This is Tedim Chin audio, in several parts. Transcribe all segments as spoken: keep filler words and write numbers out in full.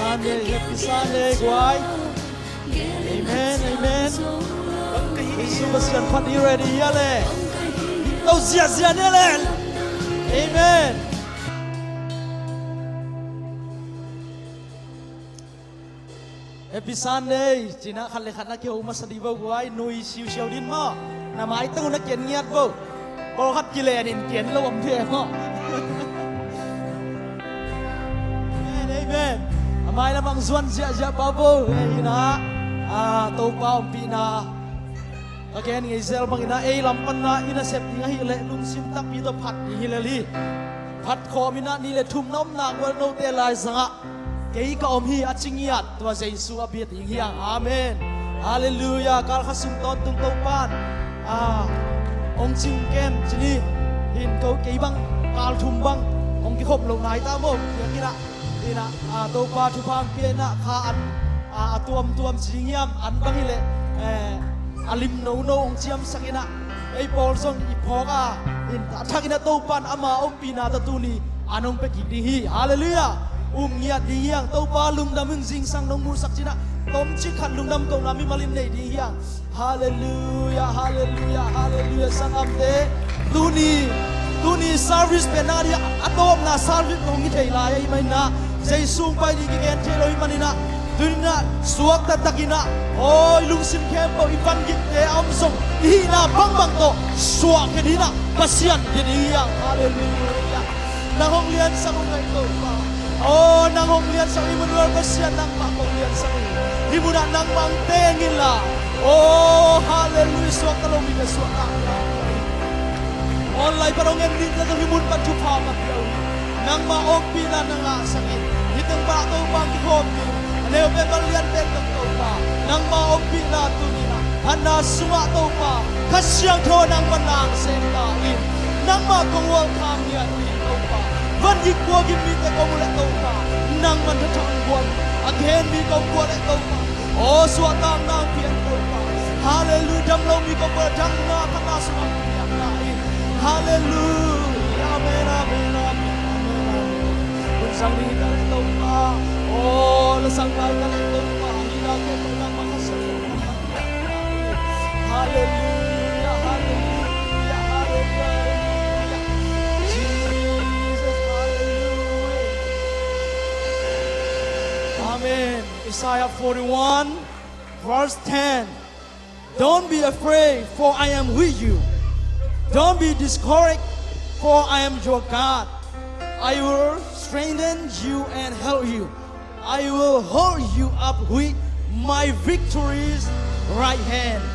Sunday, happy Sunday, guai. Amen, amen. Jesu Pasian phat hi ready hia le? Ding to ziahziah ni le. Amen. Happy Sunday. Cina khat le khat na kiho masa dih vo guai, nui siusiau din maw. Na maitang uh na kian ngiat vo. Pawlkhat kilen in kian lo om thei maw. Amen, amen. A mai lamah zuan ziahziah pa vo. Ei ina, a, Topa ompihna ka gen ngei zel bangin a, ei lam panna i nasep ding ahih leh lungsim takpi tawh phat ding hi lel hi. Phat khawm ina, ni le thum na omna gual note lai zangah kei ka om hi a ci ngiat, tua Jesu a bia ding hi hang. Amen. Halleluiah. Kalkha sung tawntung Topan, a, hong cing kem ci ni. Hin ko kei bang kal thum bang hong kikhop loh nai ta maw. Kiak ina, ina, a, Topa thupha hong pia ina, kha an, a, a tuamtuam ci ding hiam, an bang hi leh, eh, a lim nono hong ciamsak ina, ei pawl zong i phawk a, in a thak ina Topan ama ompihna tawh tuni an hong pia kik ding hi. Halleluiah. Um ngiat ding hi hang. Topa lungdam in zingsang nong musak cina, tomcik khat lungdam kohna mimal in nei ding hi hang. Halleluiah, halleluiah, halleluiah. Sanggamte, tuni, tuni service pen nang a dih a tawpna service kong hi thei lai ahih manin ah, Jesu hong pai ding kigen thei lo ahih manin ah, tuni in ah suak taktak in ah, aw, i lungsim khempeuh, i van gitte a om zong, i hihna bangbang tawh suahkhia ding in ah Pasian bia ding hi hang. Halleluiah. Nang hong liansak ung ahi Topa. Aw, nang hong liansak ung, Immanuel Pasian, nangmah kong liansak ung. Hih munah nangmah hong teng inla. Aw, halleluiah, suakta lo mite suakta. Online pan hong en dingte zong hih mun pan thupha mah pia uh hi. Nangmah ompihna na ngahsak in. Hih teng pan Topa hong kikhawm ding. A neu pen van lian pen tawh Topa, nangmah ompihna tuni-in ah phatna sungah Topa, Kha Siangtho nangmah na hong sem ta in. Nangmah kong gualkham ngiat uh hi Topa. Van gik kua gik mite kong uh leh Topa, nangmah na thangguan a gen mi kong uh leh Topa, aw, suahtakna hong pia in Topa. Halleluiah. Dam lo mi kong uh leh damna, phatna sungah hong piakna in. Halleluiah. Amen, amen, amen, amen, amen. Hun sang ding hi ta leh Topa, aw, la sang lai ta leh Topa, hih na ken Topa, nangmah kha siangtho nangmah piakna in. Halleluiah, halleluiah, halleluiah. Jesus, halleluiah. Amen. Isaiah forty-one, verse ten. Don't be afraid, for I am with you. Don't be discouraged, for I am your God. I will strengthen you and help you. I will hold you up with my victorious right hand.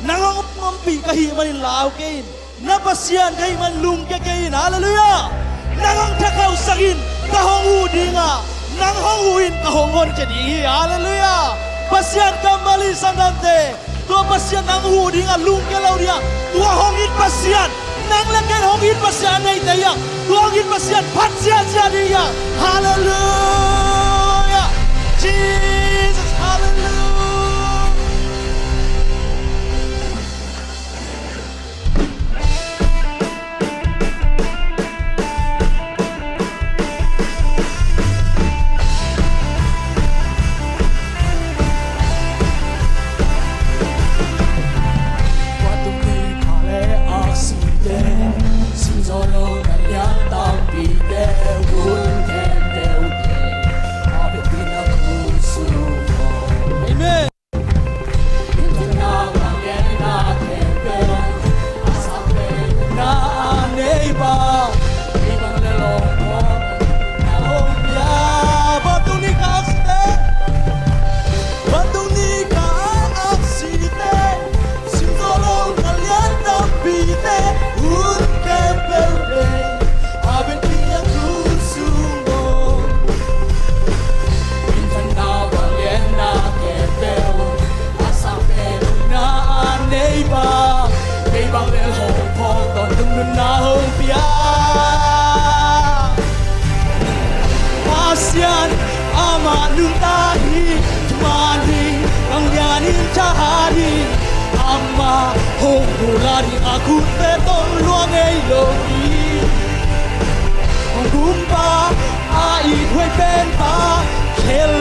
Nang hong ompih ka hih manin lau kei in. Na Pasian ka hih man lungkia kei in. Halleluiah. Nang hong thakhauhsak in, ka hong huh ding a, nang hong huh in, ka hong honkhia ding hi. Halleluiah. Pasian kammal hi, sanggamte. Tua Pasian nang huh ding a, lungkia lo ding a, tua hong it Pasian, nang le ken hong it Pasian a neite hi hang. Tua hong it Pasian phat ziahziah ding hi hang. Halleluiah. Jesus, halleluiah. Amen. Pasian amah nungta hi, thuman hi, kanglian in thahat hi. Amah hong bula ding a gutte tawh lua ngei lo hi. Hong gumpa a ithuai penpa, khel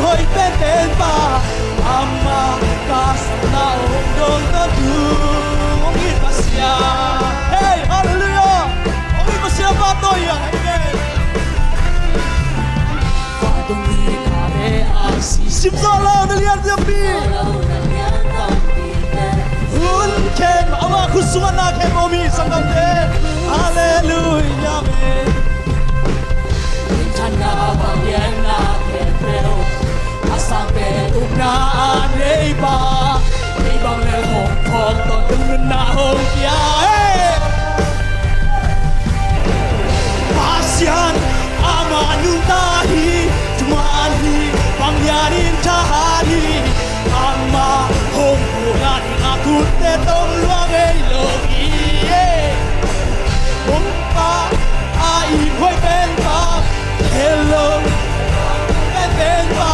Hoih penpen pa, amah ka sapna hong dawng tawntung hong it Pasian. Hei, halleluiah. Hong it Pasian a pahtawi a, amen. Sim zo lo na lian tampi. Hun khempeuh, amah khut sungah na khempeuh om hi, sanggamte. Halleluiah, amen. Minthanna, vangliatna khempeuh, a sang pen ukna a nei pa, kei bang lel hong phawk tawntung nunna hong pia. Hey! Pasian amah nungta hi, thuman hi, vanglian in thahat hi. Amah hong puk nading a khutte tawm lua ngei lo hi. Hong pa, a it hoih pen pa, kei lo, pen pen pa,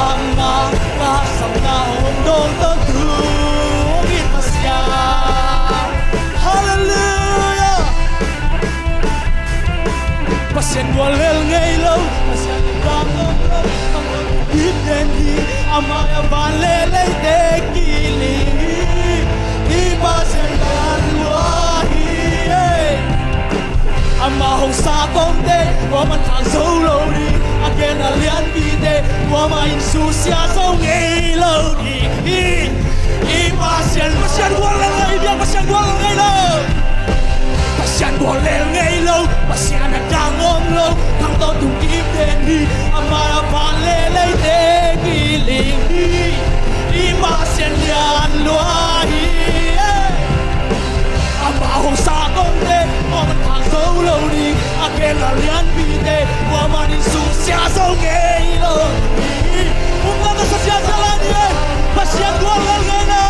amah ka sapna hong dawng tawntung hong it Pasian. Halleluiah. Pasian guallel ngei lo, Pasian dang om lo, dang om lo, dip den hi, amah a van le leite kiling hi, i Pasian lian lua hi. Amah hong sa kongte, kuaman khang zo lo ding, a gen a lianpite, kuaman in susia zo ngei lo ding hi. I Pasian, Pasian guallel ngei, i biak Pasian guallel ngei lo. Pasian guallel ngei lo, Pasian a dang om lo, dang tawntung dip den hi, amah a van le leite kiling hi, i Pasian lian lua hi. Amah hong sa kongte, kuaman khang zo lo ding, a gen a lianpite, kuaman in susia zo ngei lo hi. Pasian guallel ngei lo,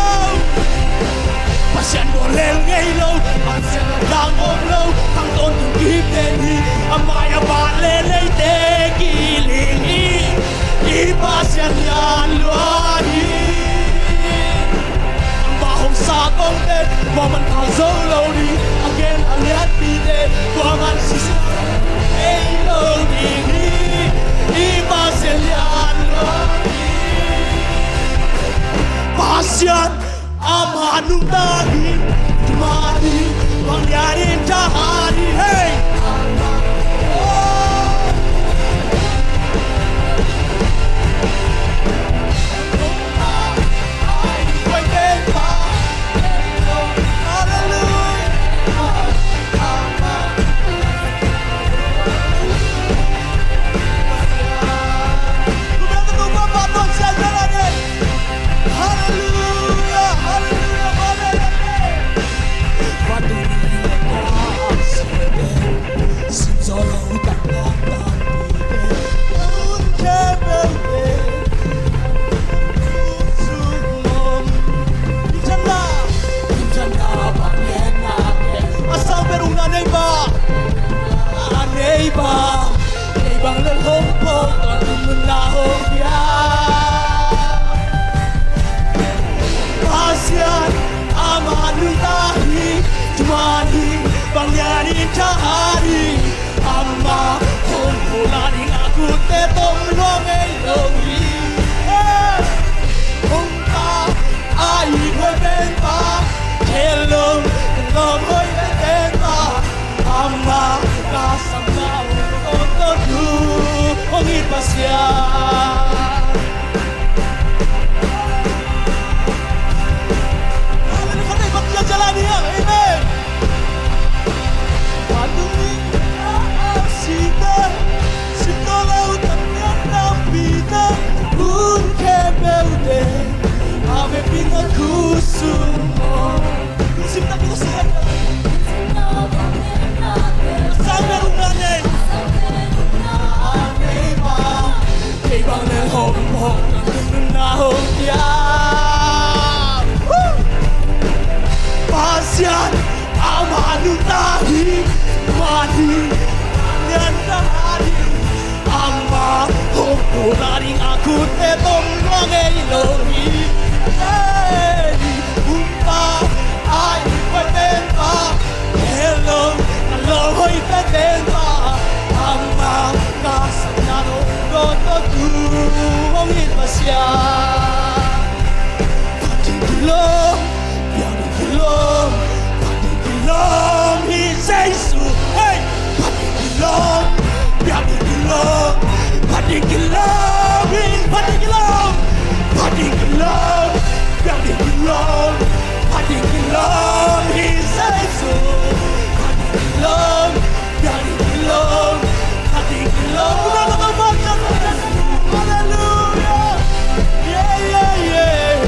Pasian guallel ngei lo, Pasian a dang om lo, dang tawntung dip den hi, amah a van le leite kiling hi, i Pasian lian lua hi. Amah hong sa kongte, kuaman khang zo lo ding, a gen a lianpite, kuaman susia ngei lo ding hi, i Pasian lian lua hi. Pasian amah nungta hi, thuman hi, vanglian in thahat hi. Hei! Halleluiah, halleluiah, halleluiah. Sim zo lo, dang om lo, dang om lo, dang om lo. A sang pen ukna a nei pa, a nei pa, kei bang lel hong phawk tawntung nunna hong pia. Pasian amah nungta hi, thuman hi, vanglian in thahat hi. Amah hong puk nading a khutte tawm lua ngei lo hi. Hong pa, a it hoih pen pa, kei lawm, lawm hoih pen pen pa, amah ka sapna hong dawng tawntung hong it Pasian. Amen. Kei bang lel hong phawk tawntung nunna hong pia. Pasian amah nungta hi, thuman hi, vanglian thahat hi. Amah hong puk nading a khutte tawm lua ngei lo hi. Hey, Humpa, a it hoih pen pa, kei lawm, lawm hoih pen pen pa, amah ka sapna hong dawng tawntung hong Phat ding kilawm, piang ding kilawm, phat ding kilawm hi Jesu. Hey! Phat ding kilawm, piang ding kilawm, phat ding kilawm hi, phat ding kilawm, phat ding kilawm, piang ding kilawm, phat ding kilawm hi Jesu. Phat ding kilawm, phat ding kilawm, phat ding kilawm. Hallelujah. Yeah, yeah, yeah.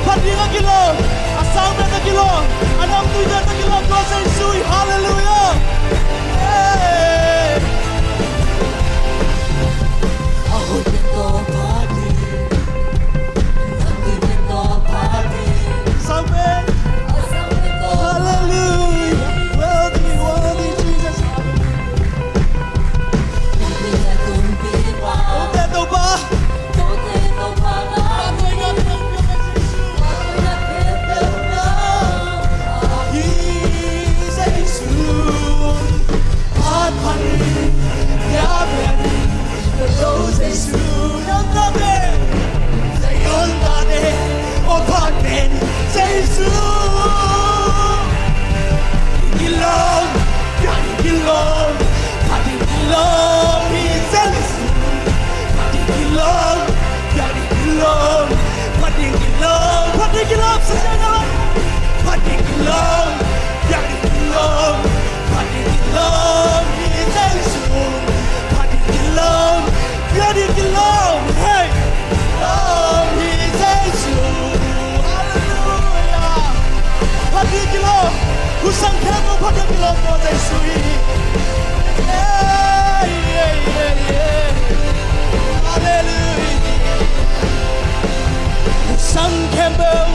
Phat ding a kilawm, a sang pen a kilawm, a namtui pen a kilawm, tua Jesu hi. Hallelujah. Yeah. A hoih pen tawh phat ding. Sang pen. Hallelujah. Worthy, worthy, Jesus. Hallelujah. Topa. Hi Jesu. Phat phat in, ya pen. Jesu, Phat ding kilawm, hey! Kilawm hi Jesu. Hallelujah. Phat ding kilawm. Husang khempeuh phat ding kilawm tua Jesu hi. Yeah, yeah, yeah, yeah. Hallelujah. Husang khempeuh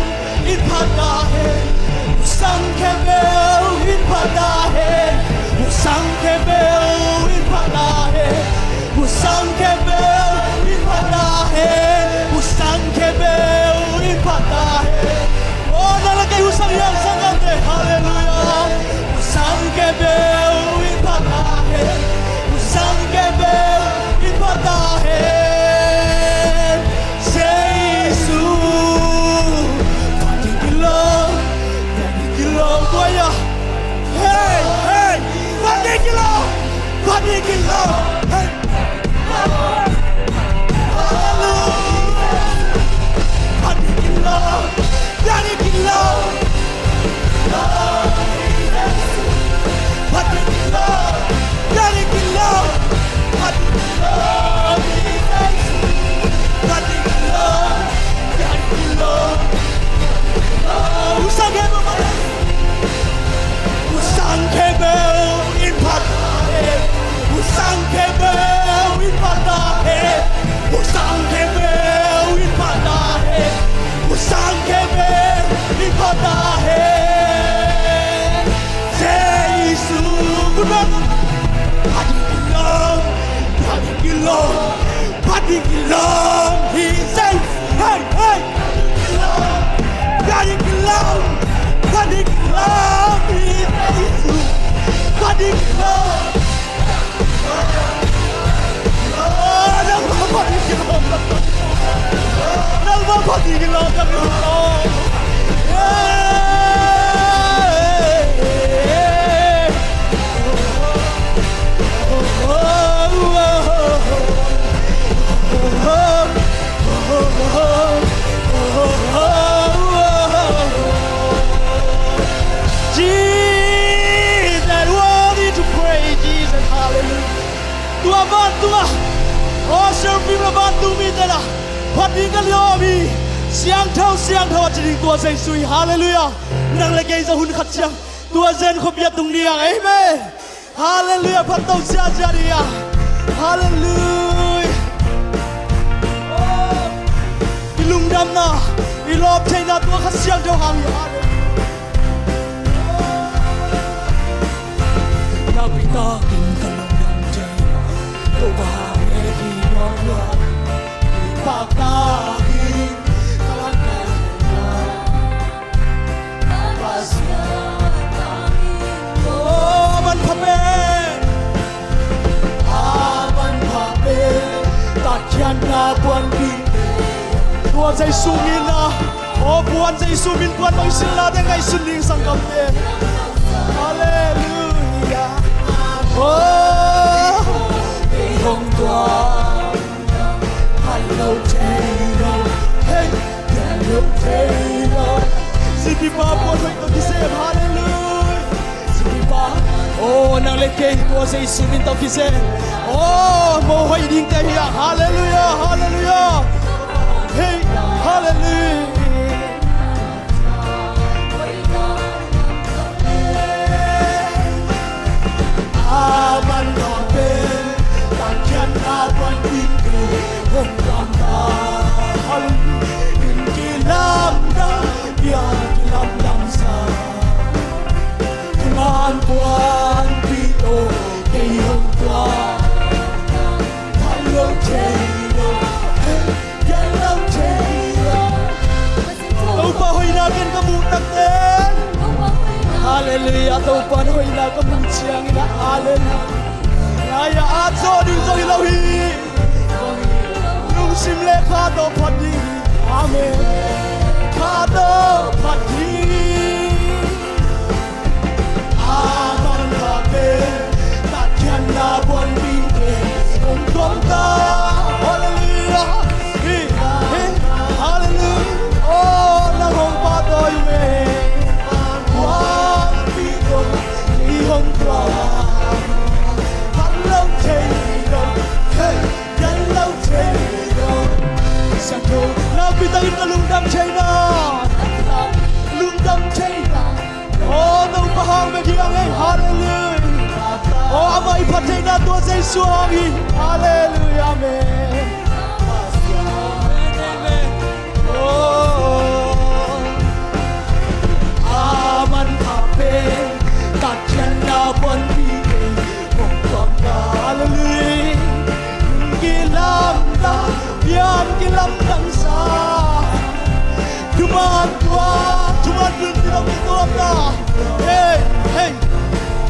in phat ta hen. Husang khempeuh in phat ta hen. Husang khempeuh in phat ta hen. Husang khempeuh in phat ta hen. Husang khempeuh in phat ta hen. Oh, nang le kei husang hiam sang ngam te. Hallelujah. Husang khempeuh in phat ta hen. Husang khempeuh in phat ta hen. Jesu, phat ding kilawm, phat ding kilawm, tua ya. Hey, hey, phat ding kilawm, phat ding kilawm, hey. Hallelujah. Phat ding kilawm, phat ding kilawm. Sang khempeuh in phat ta hen. Husang khempeuh in phat ta hen. Husang khempeuh in phat ta hen. Jesu, phat ding kilawm, phat ding kilawm, phat ding kilawm hi Jesu. Hey, hey. Phat ding kilawm, phat ding kilawm hi Jesu. Phat ding kilawm. Jesus, worthy to pray, Jesus, hallelujah. Tua vantung ah, aw, seraphim le vantung mite na, phat ding ka lawm hi, siangtho, siangtho a ci ding tua Jesu hi, hallelujah. Nang le kei zong hun khat ciang tua zen khuapi ah tung ding a, amen. Hallelujah, phat to ziahziah ding a. Hallelujah. Oh, i lungdamna, i lawp theihna tua Kha Siangtho hang hi. Hallelujah. Nakpi takin ka lungdam thei, Topa hang e ki nuam nuam, i pak takin ka lungdam thei. Aw, a manpha pen, a manpha pen, takhiatna puanpih pen. Jesu min a, aw puan, Jesu min puan bang silna te ngaihsun ding sanggamte. Halleluia. Aw, hong tua. Hallo thei lo. Hey, hallo thei lo. Zipi pa puan hoih tawh kisem. Halleluia. Aw, nang le kei tua Jesu min tawh kisem. Aw, mo hoih dingte hi a. Halleluia, halleluia. Hei, halleluia. A man a pen, takhiatna puan dingte hong lamdang. Halleluia. Kilamdang, pian kilamdang sa. Thuman puanpi tawh kei hong tua. Phat lo thei lo, hey, gen lo thei lo. Topa hoihna ken ka muh takte. Halleluia, Topa na hoihna ka muh ciangin a, halleluia. Ngai-ah at zawh ding zong hi lo hi. Lungsim le kha tawh phat ding hi. Amen. Kha tawh phat ding hi. A man kha pen, takhiatna puan dingte hong tuam ta. Halleluia. Hi, hi, halleluia. Aw, nang hong pahtawi ung e. Puanpi tawh kei hong tua. Phat lo thei lo. Hey. Gen lo thei lo. Siangtho, nakpi takin ka lungdam thei na. Lungdam thei na. Aw, Topa hang bek hi hang ei. Halleluia. Aw, amah i phat theihna tua Jesu hang hi. Halleluia. Amen. Aw. A man kha pen, takhiatna puanpi tawh hong tuam ta. Halleluia. Kilamdang, pian kilamdang sa. Thuman tua, thuman tua, kilamdang tua. Hey, hey.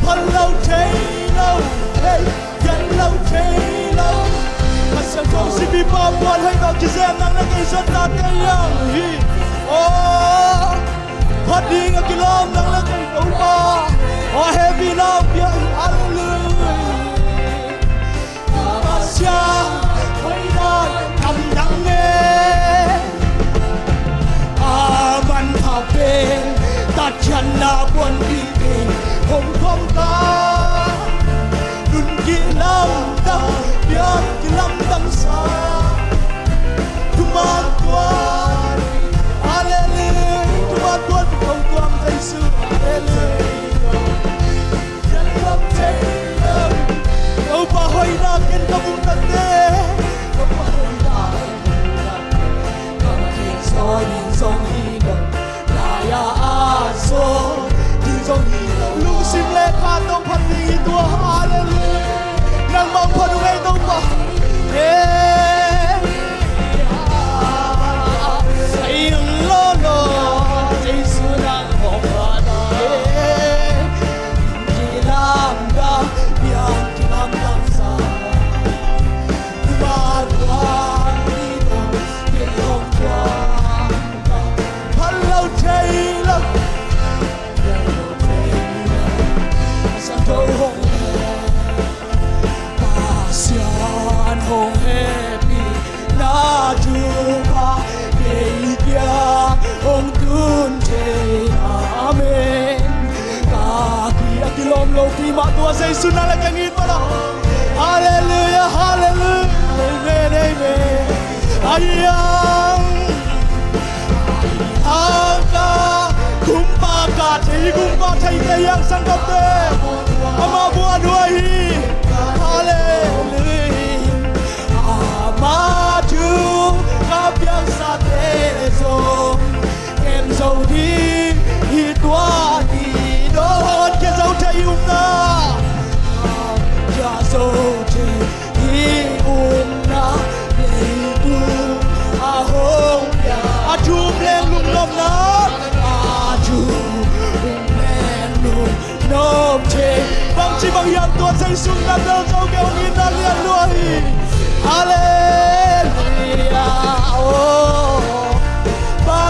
Phat lo thei lo. Hey. Gen lo thei lo. Pasian kong sipi pa puan hoih tawh kisem nang le kei suantate hi hang hi. Aw, phat ding a kilawm nang le kei Topa. Aw, hehpihna hong pia hi. Halleluia. Pasian hoihna lamdang e. A man kha pen, takhiatna puanpi tawh hong tuam ta. Nun kilamdang, pian kilamdang sa. Thuman tuan, halleluia. Thuman tuan hong tuam Jesu, halleluia. Topa hoihna ken ka muh takte. Topa hoihna ken ka muh takte. Ka ken zaw ding zong hi lo. Lai-ah a zaw ding zong hi lo. Lungsim le kha tawh phat ding hi tua. Halleluia. Nangmah hong phat ung ei Topa. Eh. Ai ang lo lo. Jesu nang hong phat e. Kilamdang, pian kilamdang sa. Thuman tuan, kei hong tuam ta. Phat lo thei lo. Siangtho hong Pasian hong hehpihna thupha kei kiang hong tun thei. Amen. Ka ki a kilawm lopi mah tua Jesu na la kiang it mah la. Halleluia, halleluia. Amen, amen. Ahi hang, ahi hang ka kumpa ka thei, kumpa thei te hiang sangkapte. Ama buan huai hi. Halleluia. Ama thu ka piangsate zong kem zo ding hi tua hi. Dawn kia zo thei umna, kia zo thei hi umna, leitung a hong pia a thum leng lungnopna, a thum leng lungnop thei. Bangci bang hiam tua Jesu na bel zo kei hong itna lian lua hi. Halleluia. Oh.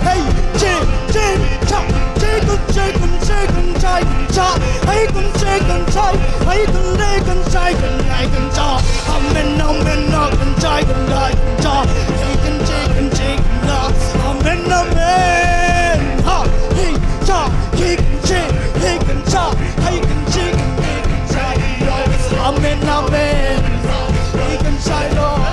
Hey, chicken, chicken, cha, chicken, chicken, chicken, chicken, cha. Hey, chicken, chicken, cha, hey, chicken, chicken, chicken, cha. Amen, amen, amen, chicken, chicken, cha. Chicken, chicken, chicken, cha. Amen, amen. Ha, hey, cha, chicken, chicken, chicken, cha. Hey, chicken, chicken, chicken, cha. Amen, amen. Chicken, cha, Lord.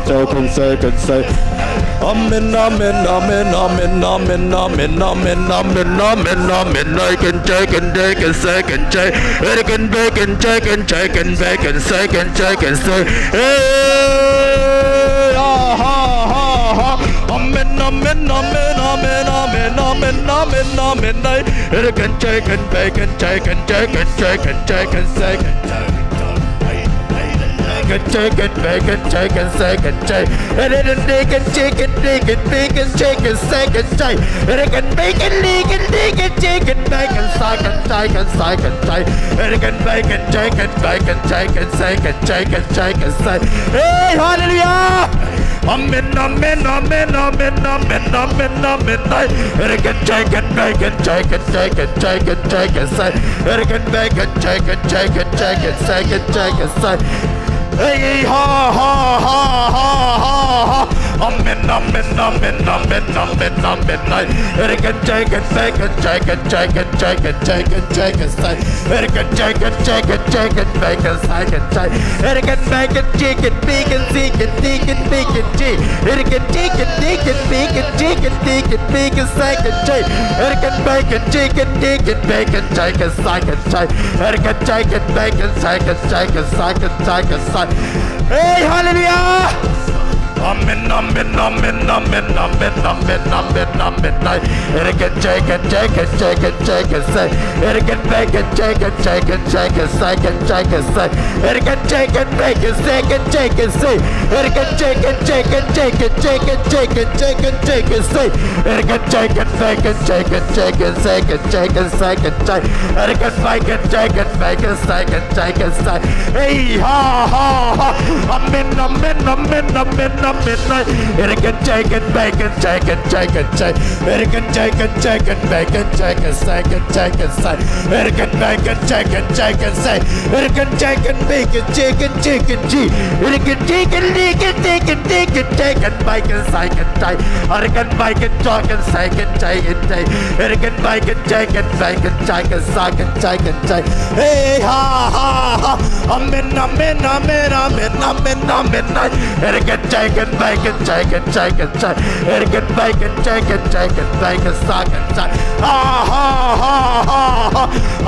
Second, second, second. Amen, amen, amen, amen, amen, amen, amen, amen, amen, amen, amen. Second, second, second, second, second. Second, bacon, second, second, bacon, second, second, second. Hey, ah, ha, ha, ha. Amen, amen, amen, amen, amen, amen, amen, amen. Hey, second, second, bacon, second, second, second, second, second. Chicken, bacon, chicken, second, chicken. And then bacon, chicken, bacon, bacon, chicken, second, chicken. And again, bacon, bacon, bacon, chicken, bacon, second, chicken, second, chicken. And again, bacon, chicken, bacon, chicken, second, chicken, chicken, second. Hey, hallelujah! Amen, amen, amen, amen, amen, amen, amen. And again, chicken, bacon, chicken, chicken, chicken, chicken, second. And again, bacon, chicken, chicken, chicken, second, chicken, second. Hey, ha, ha, ha, ha, ha, ha. Amen, amen, amen, amen, amen, amen. Hey, chicken, chicken, bacon, chicken, chicken, chicken, chicken, chicken, say. Hey, chicken, chicken, chicken, bacon, chicken, say. Hey, chicken, bacon, chicken, bacon, chicken, chicken, bacon, chi. Hey, chicken, chicken, chicken, bacon, chicken, chicken, bacon, second, chi. Hey, chicken, bacon, chicken, chicken, bacon, chicken, second, chi. Hey, chicken, chicken, bacon, chicken, chicken, second, chicken, say. Hey, hallelujah! Amen, amen, amen, amen, amen, amen, amen, amen. Erikin, chicken, chicken, chicken, chicken, say. Erikin, bacon, chicken, chicken, chicken, second, chicken, say. Erikin, chicken, bacon, second, chicken, say. Erikin, chicken, chicken, chicken, chicken, chicken, chicken, chicken, say. Erikin, chicken, bacon, chicken, chicken, second, chicken, second, say. Erikin, bacon, chicken, bacon, second, chicken, say. Hey, ha, ha, ha. Amen, amen, amen, amen, amen. Erikin, chicken, bacon, chicken, chicken, say. Erikin, chicken, chicken, bacon, chicken, second, chicken, say. Erikin, bacon, chicken, chicken, say. Erikin, chicken, bacon, chicken, chicken, chi. Erikin, chicken, chicken, chicken, chicken, chicken, bacon, second, say. Erikin, bacon, chicken, second, chicken, say. Erikin, bacon, chicken, bacon, chicken, second, chicken, say. Hey, ha, ha, ha. Amen, amen, amen, amen, amen, amen. Erikin, chicken, bacon, chicken, chicken, say. Erikin, bacon, chicken, chicken, bacon, second, say. Ah, ha, ha, ha, ha.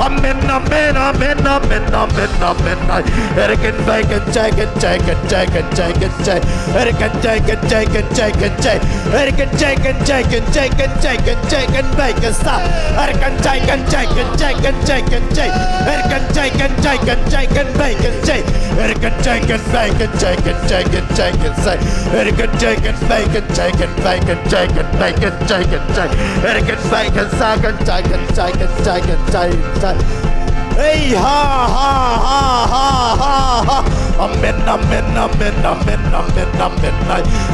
Amen, amen, amen, amen, amen, amen. Erikin, bacon, chicken, chicken, chicken, chicken, say. Erikin, chicken, chicken, chicken, say. Erikin, chicken, chicken, chicken, chicken, chicken, bacon, sa. Erikin, chicken, chicken, chicken, chicken, say. Erikin, chicken, chicken, chicken, bacon, say. Erikin, chicken, bacon, chicken, chicken, chicken, say. Erikin, chicken, bacon, chicken, bacon, chicken, bacon, chicken, say. Erikin, bacon, second, chicken, chicken, chicken, say, say. Hey, ha, ha, ha, ha, ha, ha. Amen, amen, amen, amen, amen, amen.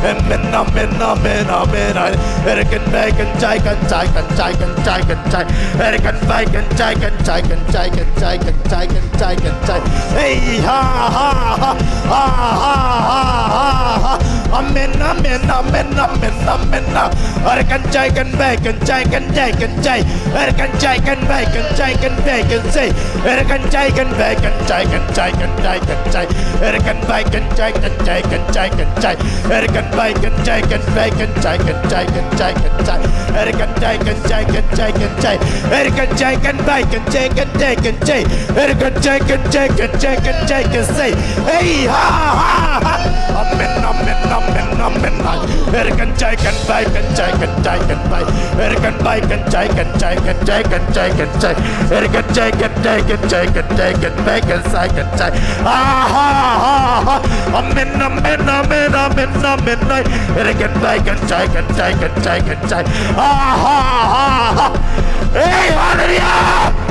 Amen, amen, amen, amen. Erikin, bacon, chicken, chicken, chicken, chicken, say. Erikin, bacon, chicken, chicken, chicken, chicken, chicken, chicken, say. Hey, ha, ha, ha, ha, ha, ha, ha, ha. Amen, amen, amen, amen, amen. Erikin, chicken, bacon, chicken, chicken, say. Erikin, chicken, bacon, chicken, bacon, say. Erikin, chicken, bacon, chicken, chicken, chicken, say. Erikin, bacon, chicken, chicken, chicken, say. Erikin, bacon, chicken, bacon, chicken, chicken, chicken, say. Erikin, chicken, chicken, chicken, say. Erikin, chicken, bacon, chicken, chicken, say. Erikin, chicken, chicken, chicken, chicken, say. Hey, ha, ha, ha. Amen, amen, amen, amen. Erikin, chicken, bacon, chicken, chicken, bacon. Erikin, bacon, chicken, chicken, chicken, chicken, say. Erikin, chicken, chicken, chicken, chicken, bacon, second, say. Ah, ha, ha, ha. Amen, amen, amen, amen, amen. Erikin, bacon, chicken, chicken, chicken, say. Ah, ha, ha, ha. Hey, hallelujah!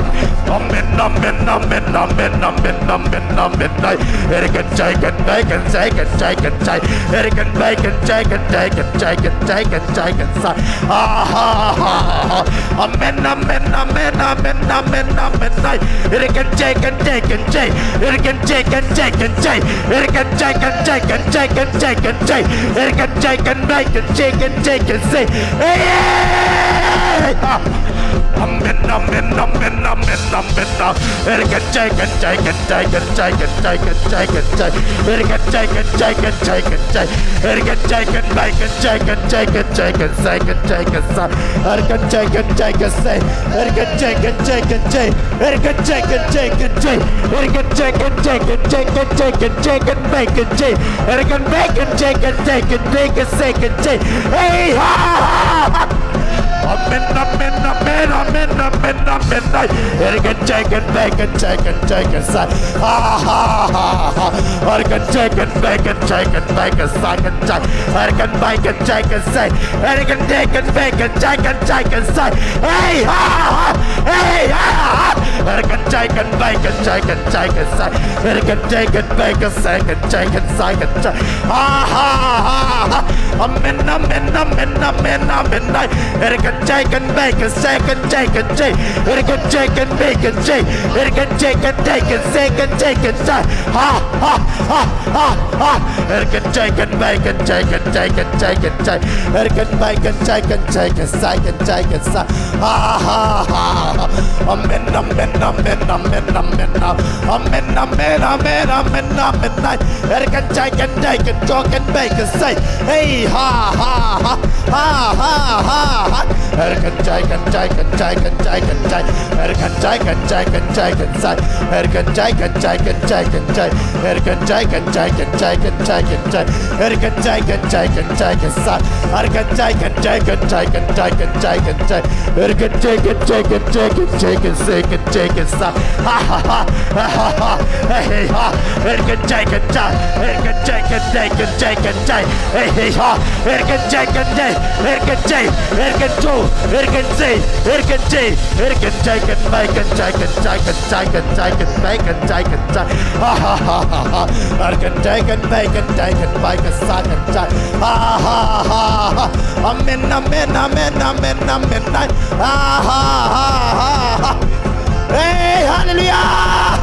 Amen, amen, amen, amen, amen, amen, amen. Erikin, chicken, bacon, second, chicken, say. Erikin, bacon, chicken, chicken, chicken, chicken, chicken, say. Ah, ha, ha, ha. Amen, amen, amen, amen, amen, amen, say. Erikin, chicken, chicken, say. Erikin, chicken, chicken, say. Erikin, chicken, chicken, chicken, chicken, say. Erikin, chicken, bacon, chicken, chicken, say. Hey, hey, hey, hey. Amen, amen, amen, amen, amen, amen. Erikin, chicken, chicken, chicken, chicken, chicken, chicken, say. Erikin, chicken, chicken, chicken, say. Erikin, chicken, bacon, chicken, chicken, chicken, second, chicken, say. Erikin, chicken, chicken, say. Erikin, chicken, chicken, say. Erikin, chicken, chicken, say. Erikin, chicken, chicken, chicken, chicken, chicken, bacon, say. Erikin, bacon, chicken, chicken, bacon, second, say. Hey, ha, ha, ha. Amen, amen, amen, amen, amen, amen. Hey, er kan chicken, bacon, chicken, chicken, sa. Ha, ha, ha, ha. Er kan chicken, bacon, chicken, bacon, sa kan chai. Er kan bacon, chicken, say. Er kan chicken, bacon, chicken, chicken, say. Hey, ha, ha, ha. Hey, ha, ha, ha. Er kan chicken, bacon, chicken, chicken, say. Er kan chicken, bacon, chicken, chicken, say kan chai. Ha, ha, ha, ha. Amen, amen, amen, amen, amen. Er kan chicken, bacon, chicken, chicken, chicken. Er kan chicken, bacon, chicken. Er kan chicken, bacon, chicken, chicken, say. Ha, ha, ha, ha, ha. Er kan chicken, bacon, chicken, chicken, chicken, chicken. Er kan bacon, chicken, chicken, chicken, chicken, say. Ha, ha, ha, ha. Amen, amen, amen, amen, amen, amen. Amen, amen, amen, amen, amen, amen. Er kan chicken, bacon, chicken, bacon, say. Hey, ha, ha, ha. Ha, ha, ha, ha. Er kan chicken, chicken, chicken, chicken, say. Er kan chicken, chicken, chicken, say. Er kan chicken, chicken, chicken, say. Er kan chicken, chicken, chicken, chicken, say. Er kan chicken, chicken, chicken, say. Er kan chicken, chicken, chicken, chicken, chicken, say. Er kan chicken, chicken, chicken, chicken, chicken, sa. Ha, ha, ha, ha, ha, ha. Hey, hey, ha. Er kan chicken, cha. Er kan chicken, chicken, chicken, cha. Hey, hey, ha. Er kan chicken, day. Er kan chi. Er kan chu. Er kan si. Er kan chi. Er kan chicken, bacon, chicken, chicken, chicken, chicken, bacon, chicken, cha. Ha, ha, ha, ha, ha. Er kan chicken, bacon, chicken, bacon, sa kan cha. Ha, ha, ha, ha. Amen, amen, amen, amen, amen, amen. Ha, ha, ha, ha, ha. Hey, hallelujah.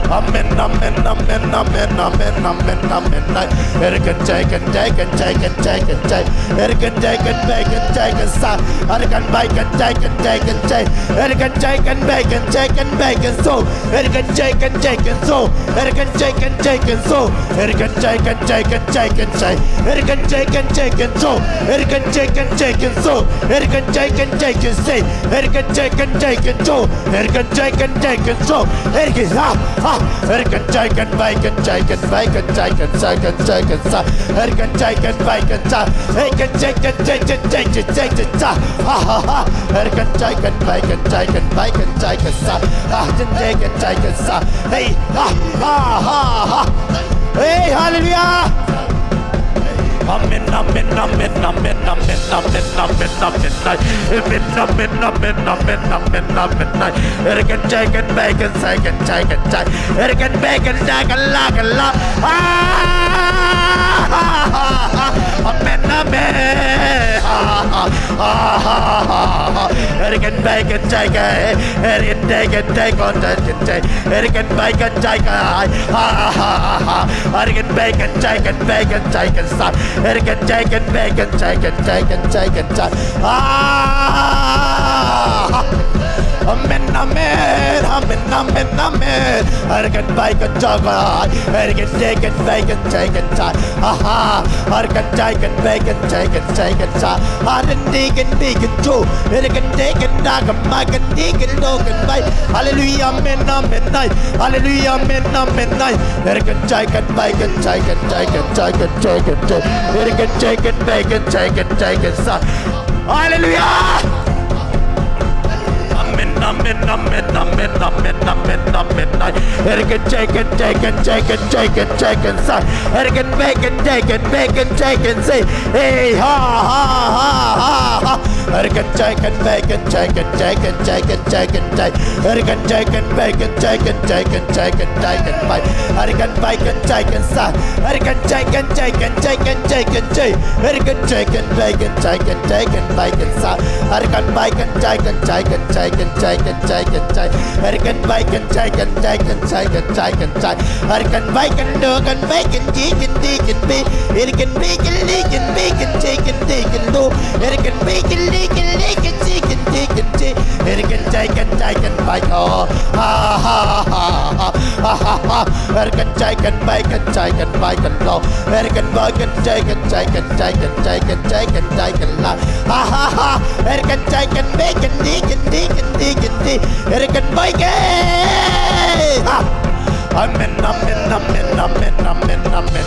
Amen, amen, amen, amen, amen, amen, amen. Er kan chicken, chicken, chicken, chicken, chicken. Er kan chicken, bacon, chicken, sa. Er kan bacon, chicken, chicken, chicken. Er kan chicken, bacon, chicken, bacon, so. Er kan chicken, chicken, so. Er kan chicken, chicken, so. Er kan chicken, chicken, chicken, say. Er kan chicken, chicken, so. Er kan chicken, chicken, so. Er kan chicken, chicken, say. Er kan chicken, chicken, so. Er kan chicken, chicken, so. Er kan, ha, ha. Er kan chicken, bacon, chicken, bacon, chicken, chicken, chicken, sa. Er kan chicken, bacon, sa. Er kan chicken, chicken, chicken, chicken, sa. Ha, ha, ha. Er kan chicken, bacon, chicken, bacon, chicken, sa. Ha, chicken, chicken, sa. Hey, ha, ha, ha, ha. Hey, hallelujah. Amen, amen, amen, amen, amen, amen, amen, amen, amen. Amen, amen, amen, amen, amen, amen, amen. Er kan chicken, bacon, chicken, chicken, chicken. Er kan bacon, chicken, la, la. Ah, ha, ha, ha. Amen, amen. Ha, ha, ha, ha, ha, ha. Er kan bacon, chicken. Er kan chicken, chicken, chicken, chicken. Er kan bacon, chicken. Ha, ha, ha, ha, ha. Er kan bacon, chicken, bacon, chicken, sa. Er kan chicken, bacon, chicken, chicken, chicken, sa. Ah! Amen, amen, amen, amen, amen. Er kan bacon, chicken. Er kan chicken, bacon, chicken, sa. Aha. Er kan chicken, bacon, chicken, chicken, sa. Er kan chicken, bacon, chu. Er kan chicken, da kan ma kan chicken, do kan bai. Hallelujah, amen, amen, nai. Hallelujah, amen, amen, nai. Er kan chicken, bacon, chicken, chicken, chicken, chicken, chicken. Er kan chicken, bacon, chicken, chicken, sa. Hallelujah. Amen, amen, amen, amen, amen, amen, amen, nai. Er kan chicken, chicken, chicken, chicken, chicken, sa. Er kan bacon, chicken, bacon, chicken, say. Hey, ha, ha, ha, ha, ha. Er kan chicken, bacon, chicken, chicken, chicken, chicken, chicken. Er kan chicken, bacon, chicken, chicken, chicken, chicken, bai. Er kan bacon, chicken, sa. Er kan chicken, chicken, chicken, chicken, chicken. Er kan chicken, bacon, chicken, chicken, bacon, sa. Er kan bacon, chicken, chicken, chicken, chicken, chicken, chicken. Er kan bacon, chicken, chicken, chicken, chicken, chicken. Er kan bacon, do kan bacon, chicken, chicken, bi. Er kan bacon, chicken, bacon, chicken, chicken, do. Er kan bacon, chicken, chicken, chicken, chicken, chicken. Er kan chicken, chicken, bacon. Ha, ha, ha, ha, ha, ha, ha. Er kan chicken, bacon, chicken, bacon, do. Er kan bacon, chicken, chicken, chicken, chicken, chicken, chicken, la. Ha, ha, ha. Er kan chicken, bacon, chicken, chicken, chicken, chicken. Er kan bacon. Ha. Amen, amen, amen, amen, amen, amen,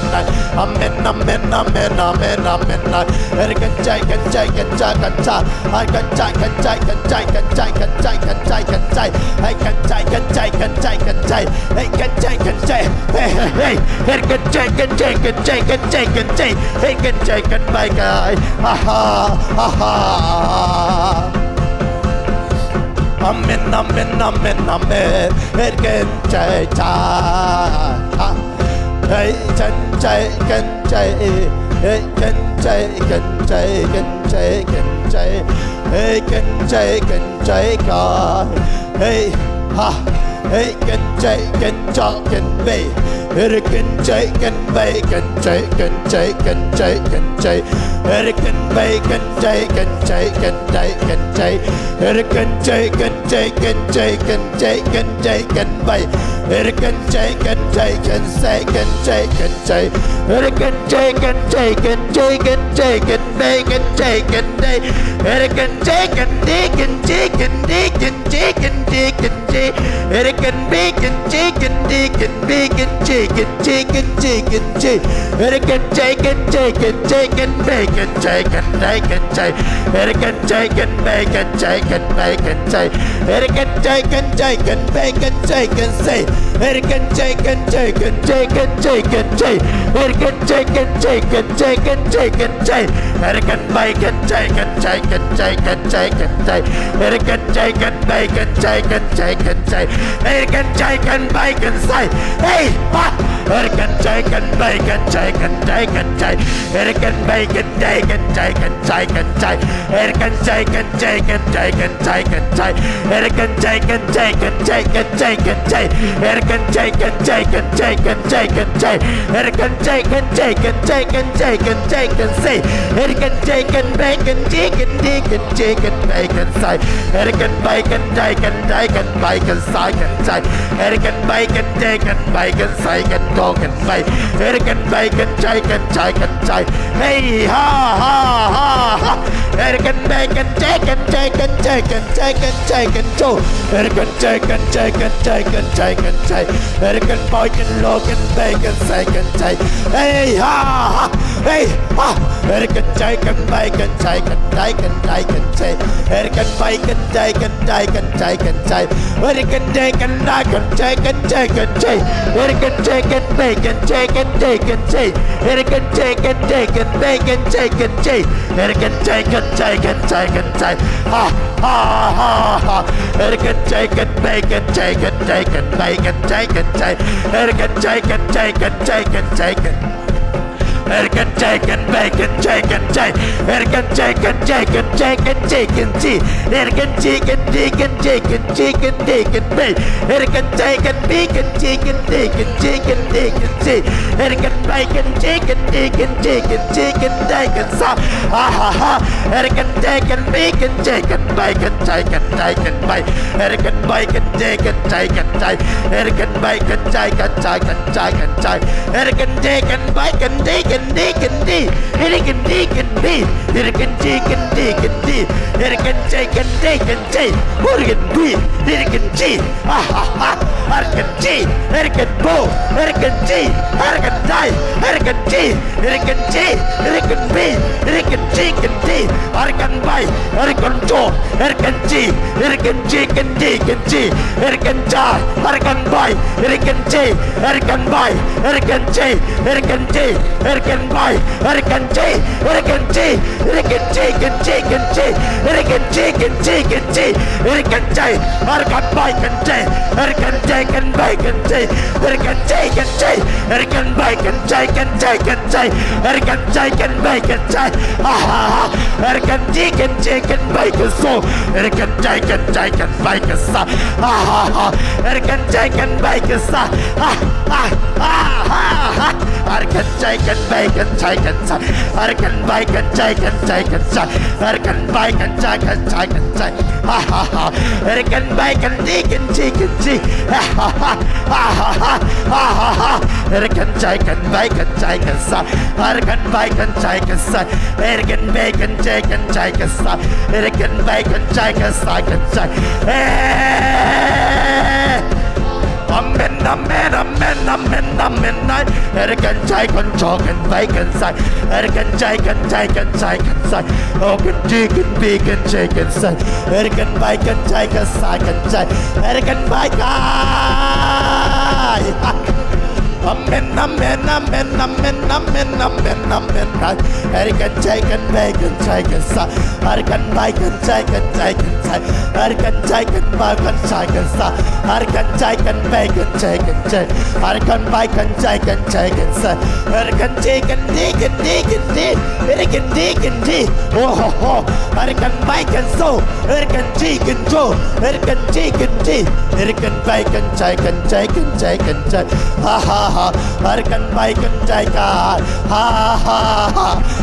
amen, amen, amen, amen, amen, amen. Hey, kan chai, kan chai, kan chai, kan chai. Hey, kan chai, kan chai, kan chai, kan chai, kan chai, kan chai, kan chai. Hey, kan chai, kan chai, kan chai, kan chai. Hey, kan chai, kan chai. Hey, hey, hey. Hey, kan chai, kan chai, kan chai, kan chai, kan chai. Hey, kan chai, kan bai, kan. Aha, aha. Amen, amen, amen, amen. Hey, kan chai, chai. Hey, kan chai, kan chai. Hey, kan chai, kan chai, kan chai, kan chai. Hey, kan chai, kan chai, kan. Hey, ha. Hey, kan chai, kan chai, kan bai. Hey, kan chai, kan bai, kan chai, kan chai, kan chai, kan chai. Hey, kan bai, kan chai, kan chai, kan chai, kan chai. Hey, kan chai, kan chai, kan chai, kan chai, kan chai, kan bai. Hey, kan chai, kan chai, kan chai, kan chai, kan chai. Hey, kan chai, kan chai, kan chai, kan chai, kan bai, kan chai, kan dai. Hey, kan chai, kan di, kan chi, kan di, kan chi, kan di, kan chi. Hey, kan bi, kan chi, kan di, kan bi, kan chi, kan chi, kan chi, kan chi. Hey, kan chai, kan chai, kan chai, kan bai, kan chai, kan dai, kan chai. Hey, kan chai, kan bai, kan chai, kan bai, kan chai. Hey, kan chai, kan chai, kan bai, kan chai, kan sai. Hey, kan chai, kan chai, kan chai, kan chai, kan chai. Hey, kan chai, kan chai, kan chai, kan chai, kan chai. Hey, kan bai, kan chai, kan chai, kan chai, kan chai, kan chai. Hey, kan chai, kan bai, kan chai, kan chai, kan chai. Hey, kan chai, kan bai, kan sai. Hey, ha. Hey, kan chai, kan bai, kan chai, kan chai, kan chai. Hey, kan bai, kan chai, kan chai, kan chai, kan chai. Hey, kan chai, kan chai, kan chai, kan chai, kan chai. Hey, kan chai, kan chai, kan chai, kan chai, kan chai. Hey, kan chai, kan chai, kan chai, kan chai, kan chai. Hey, kan chai, kan chai, kan chai, kan chai, kan chai, kan sai. Hey, kan chai, kan bai, kan chi, kan di, kan chi, kan bai, kan sai. Hey, kan bai, kan dai, kan dai, kan bai, kan sai, kan sai. Hey, kan bai, kan dai, kan bai, kan sai, kan do, kan bai. Hey, kan bai, kan chai, kan chai, kan chai. Hey, ha, ha, ha, ha. Hey, kan bai, kan chai, kan chai, kan chai, kan chai, kan chai, kan cho. Hey, kan chai, kan chai, kan chai, kan chai, kan chai. Hey, kan bai, kan lo, kan bai, kan sai, kan chai. Hey, ha, ha. Hey, ha. Hey, kan chai, kan bai, kan chai, kan dai, kan dai, kan chai. Hey, kan bai, kan dai, kan dai, kan chai, kan chai. Hey, kan dai, kan dai, kan chai, kan chai, kan chai. Hey, kan chai, kan bai, kan chai, kan dai, kan chai. Hey, kan chai, kan dai, kan bai, kan chai, kan chai. Hey, kan chai, kan chai, kan chai, kan chai. Ha, ha, ha, ha. Hey, kan chai, kan bai, kan chai, kan dai, kan bai, kan chai, kan chai. Hey, kan chai, kan chai, kan chai, kan chai, kan. Hey, kan chai, kan bai, kan chai, kan chai. Hey, kan chai, kan chai, kan chai, kan chai, kan chi. Hey, kan chi, kan di, kan chai, kan chi, kan di, kan bai. Hey, kan chai, kan bi, kan chi, kan di, kan chi, kan di, kan chi. Hey, kan bai, kan chi, kan di, kan chai, kan chi, kan dai, kan sa. Ha, ha, ha. Hey, kan chai, kan bi, kan chai, kan bai, kan chai, kan dai, kan bai. Hey, kan bai, kan chai, kan chai, kan chai. Hey, kan bai, kan chai, kan chai, kan chai, kan chai. Hey, kan chai, kan bai, kan di, kan di, kan di. Hey, kan di, kan di. Hey, kan chi, kan di, kan di. Hey, kan chai, kan chai, kan chai. Hey, kan bi. Hey, kan chi. Ha, ha, ha. Hey, kan chi. Hey, kan bo. Hey, kan chi. Hey, kan dai. Hey, kan chi. Hey, kan chi. Hey, kan bi. Hey, kan chi, kan di. Hey, kan bai. Hey, kan cho. Hey, kan chi. Hey, kan chi, kan di, kan chi. Hey, kan chai. Hey, kan bai. Hey, kan chi. Hey, kan bai. Hey, kan chi. Hey, kan chi. Hey, kan bai. Hey, kan chi. Hey, kan chi. Hey, kan chi, kan chi, kan chi. Hey, kan chi, kan chi, kan chi. Hey, kan chai. Hey, kan bai, kan chai. Hey, kan chai, kan bai, kan chai. Hey, kan chi, kan chi. Hey, kan bai, kan chai, kan chai, kan chai. Hey, kan chai, kan bai, kan chai. Ha, ha, ha. Hey, kan chi, kan chi, kan bai, kan so. Hey, kan chai, kan chai, kan bai, kan sa. Ha, ha, ha. Hey, kan chai, kan bai, kan sa. Ha, ha, ha, ha, ha. Hey, kan chai, kan bai, kan chai, kan chai. Hey, kan bai, kan chai, kan chai, kan chai. Hey, kan bai, kan chai, kan chai, kan chai. Ha, ha, ha. Hey, kan bai, kan di, kan chi, kan chi. Ha, ha, ha. Ha, ha, ha. Ha, ha, ha. Hey, kan chai, kan bai, kan chai, kan sa. Hey, kan bai, kan chai, kan sa. Hey, kan bai, kan chai, kan chai, kan sa. Hey, kan bai, kan chai, kan sa, kan chai. Hey! Amen, amen, amen, amen, amen. Ai, er kan chai kan cho kan bai kan sai. Er kan chai kan chai kan chai kan sai. O kan ji kan bi kan chai kan sai. Er kan bai kan chai kan sai kan chai. Er kan bai kai. Amen, amen, amen, amen, amen, amen, amen. Ai, er kan chai kan bai kan chai kan sai. Ar kan bai kan chai kan chai kan chai. Ar kan chai kan bai kan chai kan sa. Ar kan chai kan bai kan chai kan chai. Ar kan bai kan chai kan chai kan sa. Ar kan chai kan di kan di kan di. Ar kan di kan di. Oh ho ho. Ar kan bai kan so. Ar kan chi kan cho. Ar kan chi kan chi. Ar kan bai kan chai kan chai kan chai kan chai. Ha ha ha. Ar kan bai kan chai ka. Ha ha ha.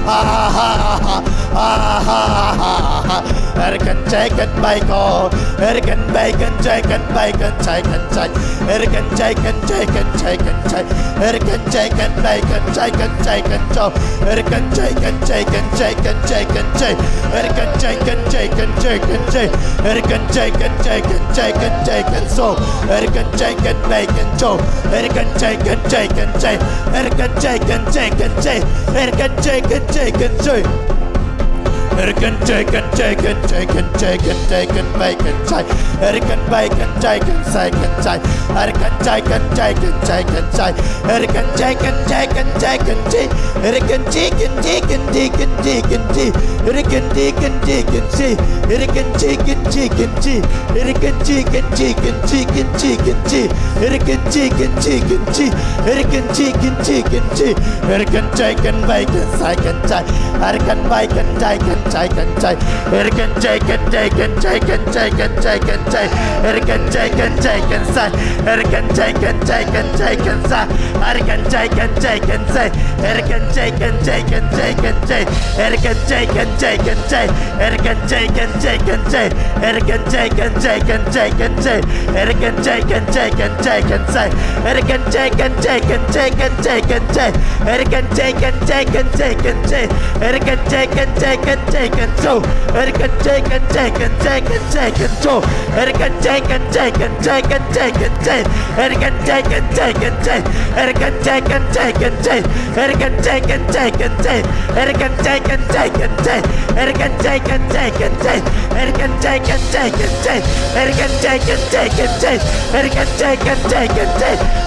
Ha ha ha. Ha ha ha. Er kan chai kan bai ko. Er kan bai kan chai kan bai kan chai kan chai. Er kan chai kan chai kan chai kan chai. Er kan chai kan bai kan chai kan chai kan cho. Er kan chai kan chai kan chai kan chai kan chai. Er kan chai kan chai kan chai kan chai. Er kan chai kan chai kan chai kan chai kan so. Er kan chai kan bai kan cho. Er kan chai kan chai kan chai. Er kan chai kan chai kan chai. Er kan chai kan chai kan chai. Er kan chai kan chai kan chai kan chai kan chai kan bai kan chai. Er kan bai kan chai kan sai kan chai. Er kan chai kan chai kan chai kan chai. Er kan chai kan chai kan chai kan chai. Er kan chi kan chi kan chi kan chi kan chi. Er kan chi kan chi kan chi. Er kan chi kan chi kan chi. Er kan chi kan chi kan chi kan chi kan chi. Er kan chi kan chi kan chi. Er kan chi kan chi kan chi. Er kan chai kan bai kan sai kan chai. Er kan bai kan chai kan chai kan chai. Er kan chai kan chai kan chai kan chai kan chai kan chai. Er kan chai kan chai kan sai. Er kan chai kan chai kan chai kan sai. Er kan chai kan chai kan sai. Er kan chai kan chai kan chai kan chai. Er kan chai kan chai kan chai. Er kan chai kan chai kan chai. Er kan chai kan chai kan chai kan chai. Er kan chai kan chai kan chai kan chai. Er kan chai kan chai kan chai kan chai kan chai. Er kan chai kan chai kan chai kan chai. Er kan chai kan chai kan chai kan cho. Er kan chai kan chai kan chai kan chai kan cho. Er kan chai kan chai kan chai kan chai kan chai. Er kan chai kan chai kan chai. Er kan chai kan chai kan chai. Er kan chai kan chai kan chai. Er kan chai kan chai kan chai. Er kan chai kan chai kan chai. Er kan chai kan chai kan chai. Er kan chai kan chai kan chai. Er kan chai kan chai kan chai. Er kan chai kan chai kan chai.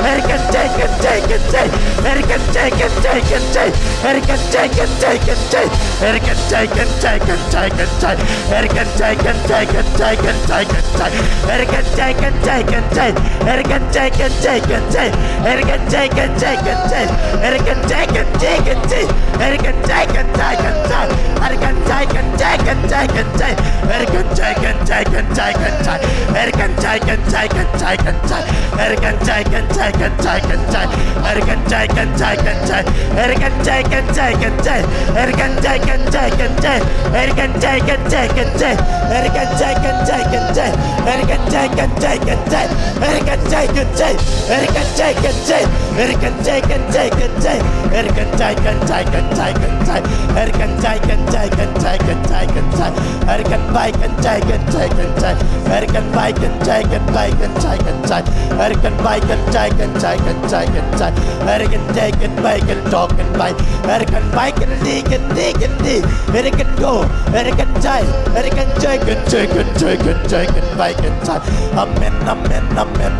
Er kan chai kan chai kan chai. Er kan chai kan chai kan chai. Er kan chai kan chai kan chai kan chai. Er kan chai kan chai kan chai kan chai kan chai. Er kan chai kan chai kan chai. Er kan chai kan chai kan chai. Er kan chai kan chai kan chai. Er kan chai kan chai kan chai. Er kan chai kan chai kan chai. Er kan chai kan chai kan chai kan chai. Er kan chai kan chai kan chai kan chai. Er kan chai kan chai kan chai kan chai. Er kan chai kan chai kan chai kan chai. Er kan chai kan chai kan chai. Er kan chai kan chai kan chai. Er kan chai kan chai kan chai. Er kan chai kan chai kan chai. Er kan chai kan chai kan chai. Er kan chai kan chai kan chai. Er kan chai kan chai. Er kan chai kan chai. Er kan chai kan chai kan chai. Er kan chai kan chai kan chai kan chai. Er kan chai kan chai kan chai kan chai kan chai. Er kan bai kan chai kan chai kan chai. Er kan bai kan chai kan bai kan chai kan chai. Er kan bai kan chai kan chai kan chai kan chai. Er kan chai kan bai kan chok kan bai. Er kan bai kan di kan di kan di. Er kan go. Er kan chai. Er kan chai kan chai kan chai kan chai kan bai kan chai. Amen, amen, amen.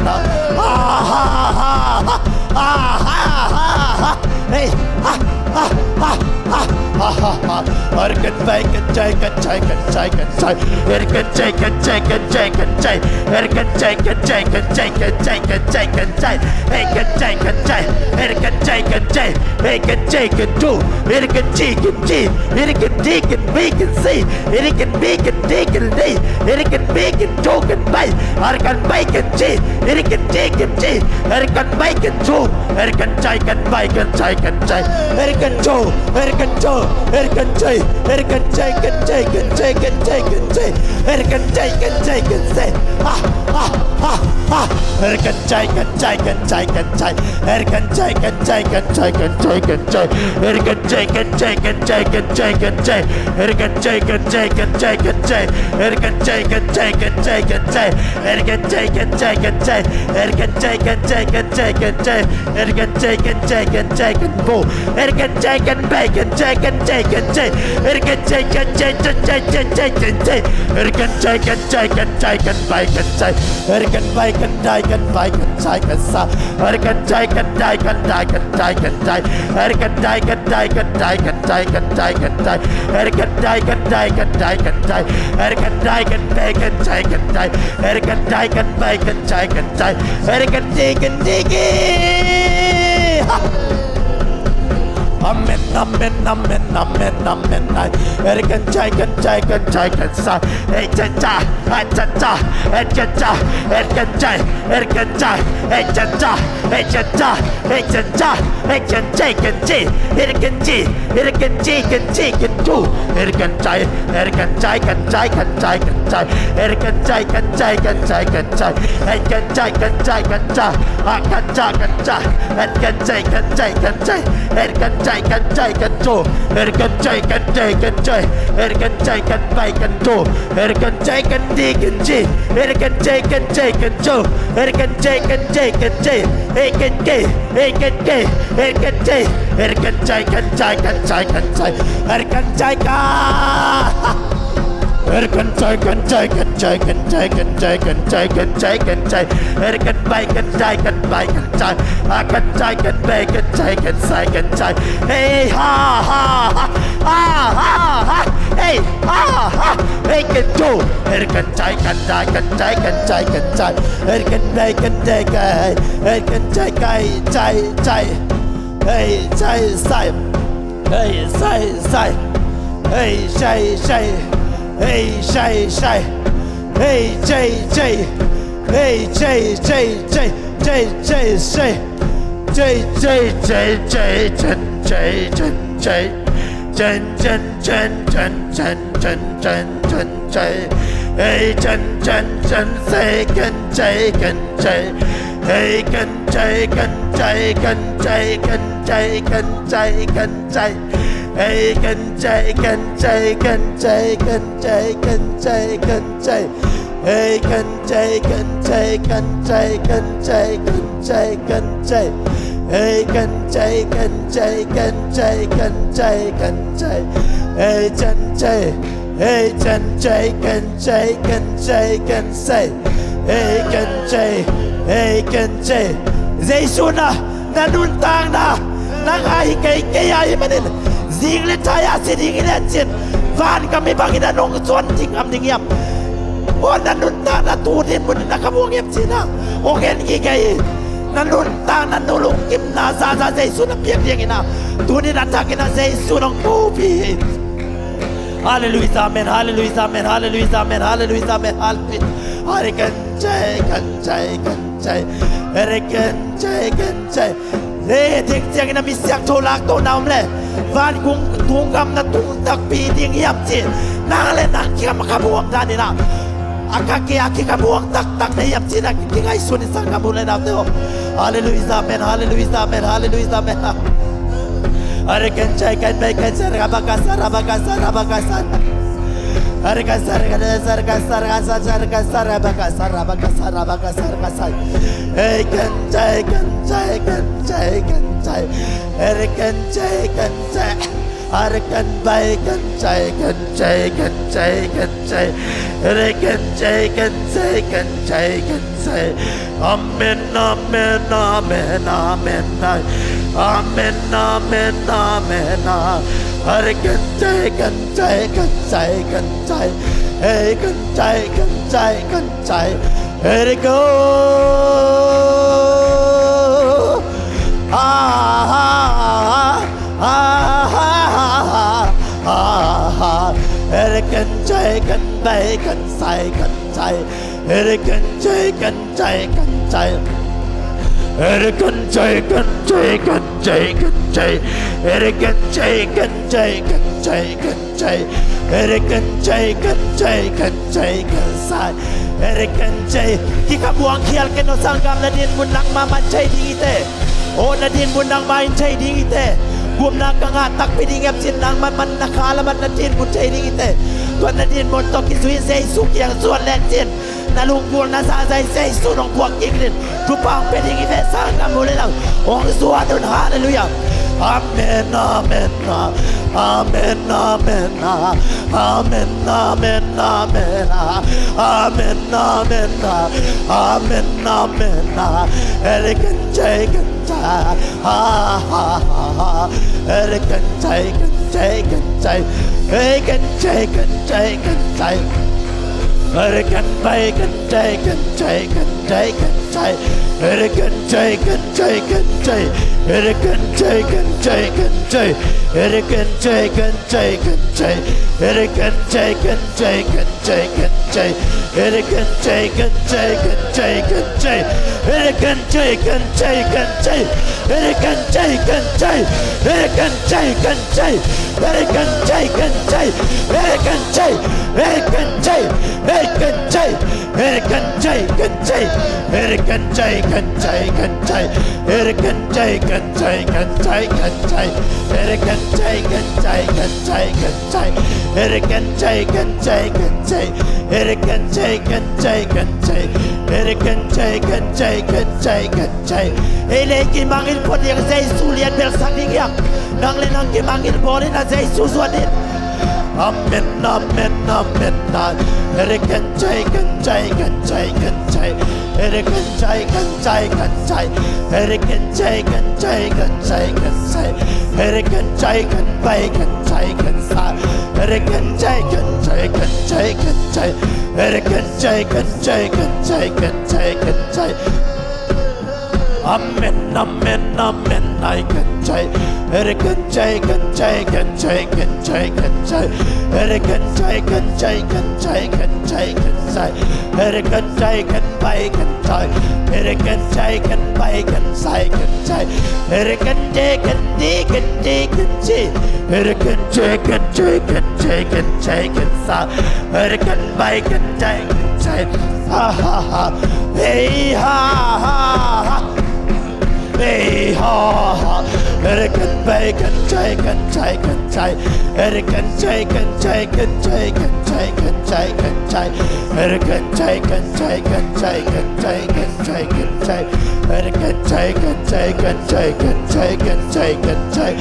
Ah, ha, ha, ha. Ah, ha, ha, ha. Hey, ha, ha, ha, ha. Ah, ha, ha. Er kan bai kan chai kan chai kan chai kan chai. Er kan chai kan chai kan chai kan chai. Er kan chai kan chai kan chai kan chai kan chai kan chai. Er kan chai kan chai. Er kan chai kan chai. Er kan chai kan cho. Er kan chi kan chi. Er kan di kan bi kan si. Er kan bi kan di kan di. Er kan bi kan cho kan bai. Er kan bai kan chi. Er kan chi kan chi. Er kan bai kan cho. Er kan chai kan bai kan chai kan chai. Er kan cho. Er Kan cho, er kan chai, er kan chai, kan chai, kan chai, kan chai, kan chai, er kan chai, kan chai, kan chai. Ha, ha, ha, ha. Er kan chai, kan chai, kan chai, kan chai. Er kan chai, kan chai, kan chai, kan chai, kan chai. Er kan chai, kan chai, kan chai, kan chai, kan chai. Er kan chai, kan chai, kan chai, kan chai. Er kan chai, kan chai, kan chai, kan chai. Er kan chai, kan chai, kan chai. Er kan chai, kan chai, kan chai, kan chai. Er kan chai, kan chai, kan chai, kan bo. Er kan chai, kan bai, kan chai, kan chai, kan chai. Er kan chai, kan chai, kan chai, kan chai, kan chai. Er kan chai, kan chai, kan chai, kan bai, kan chai. Er kan bai, kan dai, kan bai, kan chai, kan sa. Er kan chai, kan dai, kan dai, kan dai, kan dai. Er kan dai, kan dai, kan dai, kan dai, kan dai, kan dai. Er kan dai, kan dai, kan dai, kan dai. Er kan dai, kan bai, kan chai, kan dai. Er kan dai, kan bai, kan chai, kan chai. Er kan di, kan di, ki. Ha. Amen, amen, amen, amen, amen. Ai. Er kan chai, kan chai, kan chai, kan chai. Ei, cha, cha, ai, cha, cha, er kan cha, er kan chai, er kan chai, ei, cha, cha, ei, cha, cha, ei, cha, cha, ei, kan chai, kan chai, er kan chai, er kan chai, kan chai, kan chu. Er kan chai, er kan chai, kan chai, kan chai, kan chai. Er kan chai, kan chai, kan chai, kan chai. Er kan chai, kan chai, kan chai. A kan chai, kan chai. Er kan chai, kan chai, kan chai. Er kan chai, kan chai, kan chu. Er kan chai, kan chai, kan chai. Er kan chai, kan bai, kan chu. Er kan chai, kan di, kan chi. Er kan chai, kan chai, kan chu. Er kan chai, kan chai, kan chai. Er kan chai, er kan chai, er kan chai, kan chai, kan chai, kan chai. Er kan chai, ka. Er kan chai, kan chai, kan chai, kan chai, kan chai, kan chai, kan chai, kan chai. Er kan bai, kan chai, kan bai, kan chai. A kan chai, kan bai, kan chai, kan chai, kan chai. Hey, ha, ha, ha, ha, ha, ha. Hey, ha, ha. Hey, kan chu. Er kan chai, kan dai, kan chai, kan chai, kan chai. Er kan dai, kan dai, kan. Er kan chai, kai, chai, chai. Hey, chai, sai. Hey, sai, sai. Hey, sai, sai. Hey, sai, sai. Hey, sai, sai. Hey, sai, sai, sai. Sai, sai, sai. Sai, sai, sai, sai. Chan, sai, chan, sai. Chan, chan, chan, chan, chan, chan, chan, chan, sai. Hey, chan, chan, chan, sai, kan, sai, kan, sai. Hey, kan, sai, kan, sai, kan, sai, kan, sai, kan, sai, kan, sai. Hey, kan, sai, kan, sai, kan, sai, kan, sai, kan, sai, kan, sai. Hey, kan, sai, kan, sai, kan, sai, kan, sai, kan, sai, kan, sai. Hey, kan, sai, kan, sai, kan, sai, kan, sai, kan, sai. Hey, kan, sai. Hey, kan, sai, kan, sai, kan, sai, kan, sai. Hey, kan, sai. Hey, kan, sai. Jesu na, na nuntakna, nang a hi kei, kei a hi manin, zing le thai a si ding hi lecin, van gam i bangin a nong zuan ding am ding hiam? Aw, na nuntakna tu din mun na ka muang hiam cina, aw, gen gige hi. Na nuntakna, nu lungkimna zaza Jesu na piak ding hi na. Tuni na takin a Jesu nong pupi hi. Halleluijah, amen, halleluijah, amen, halleluijah, amen, halleluijah, amen, halleluijah. Hare kan chai, kan chai, kan chai. Hare kan chai, kan chai. Le ding ciangin a misiangtho lak to na om le, van kung tung gam na tung takpi ding hiam ci. Nang le nang kikam ka buang dan in a, a ka ki a kika buang taktak na hiam ci na kingaihsun in sang ka bu le nau te om. Halleluijah, amen, halleluijah, amen, halleluijah, amen. Hare kan chai, kan bai, kan sa, rabakasa, rabakasa, rabakasa. Hare kan sa, rabakasa, rabakasa, rabakasa, rabakasa, rabakasa. Hey, kan chai, kan chai, kan chai, kan chai. Hare kan chai, kan chai. Hare kan bai, kan chai, kan chai, kan chai, kan chai. Hare kan chai, kan chai, kan chai, kan chai. Amen, amen, amen, amen. Amen, amen, amen. Hare kan chai, kan chai, kan chai, kan chai. Hey, kan chai, kan chai, kan chai. Let it go. Ha, ha, ha, ha. Let it kan chai, kan bai, kan sai, kan chai. Let it kan chai, kan chai, kan chai. Ere kan cei, kan cei, kan cei, kan cei. Ere kan cei, kan cei, kan cei, kan cei. Ere kan cei, kan cei, kan cei, kan cei. Ere kan cei. Kikhabuang khial ken aw sanggam, na dinmun nangmah man thei ding hi teh. Aw, na dinmun nangmah in thei ding hi teh. Gupna ka ngah takpi ding epcin, nangmah man na kha lam ah na dinmun thei ding hi teh. Tua na dinmun tawh kizui in Jesu kiang zuan lecin, na lunggulhna zahzah in Jesu in hong puak kik in. Thupha hong pia ding hi ve sanggam, u le nau. Hong zuan un, halleluiah. Amen, amen, amen, amen, amen, amen, amen, amen, amen, amen, amen. Ere kan cei, kan cei. Ha, ha, ha, ha. Ere kan cei, kan cei, kan cei. Ere kan cei, kan cei, kan cei. Ere kan bai, kan cei, kan cei, kan cei, kan cei. Ere kan cei, kan cei, kan cei. Ere kan cei, kan cei, kan cei. Ere kan cei, kan cei, kan cei. Ere kan cei, kan cei, kan cei, kan cei. Ere kan cei, kan cei, kan cei, kan cei. Ere kan cei, kan cei, kan cei. Ere kan cei, kan cei. Ere kan cei, kan cei. Ere kan cei, kan cei. Ere kan cei, ere kan cei, ere kan cei. Ere kan cei, kan cei. Ere kan cei, kan cei, kan cei. Ere kan cei, kan cei, kan cei, kan cei. Ere kan cei, kan cei, kan cei, kan cei. Ere kan cei, kan cei, kan cei. Ere kan cei, kan cei, kan cei. Ere kan cei, kan cei, kan cei, kan cei. Ei le ei kimangngilh phot ding a, Jesu lian belsak ding hiam? Nang le nang kimangngilh bawl in a, Jesu zuan in. Amen, amen, amen. Ere kan cei, kan cei, kan cei, kan cei. Ere kan cei, kan cei, kan cei. Ere kan cei, kan cei, kan cei, kan cei. Ere kan cei, kan bai, kan cei, kan sa. Ere kan cei, kan cei, kan cei, kan cei. Ere kan cei, kan cei, kan cei, kan cei, kan cei. Amen, amen, amen. Ai kan cei. Ere kan cei, kan cei, kan cei, kan cei, kan cei. Ere kan cei, kan cei, kan cei, kan cei, kan cei. Ere kan cei, kan bai, kan cei. Ere kan cei, kan bai, kan cei, kan cei. Ere kan cei, kan cei, kan cei, kan cei. Ere kan cei, kan cei, kan cei, kan cei, kan sa. Ere kan bai, kan cei, kan cei. Ha, ha, ha. Hey, ha, ha, ha. Hey, ha, ha. Ere kan bai, kan cei, kan cei, kan cei. Ere kan cei, kan cei, kan cei, kan cei, kan cei, kan cei. Ere kan cei, kan cei, kan cei, kan cei, kan cei, kan cei. Ere kan cei, kan cei, kan cei, kan cei, kan cei, kan cei.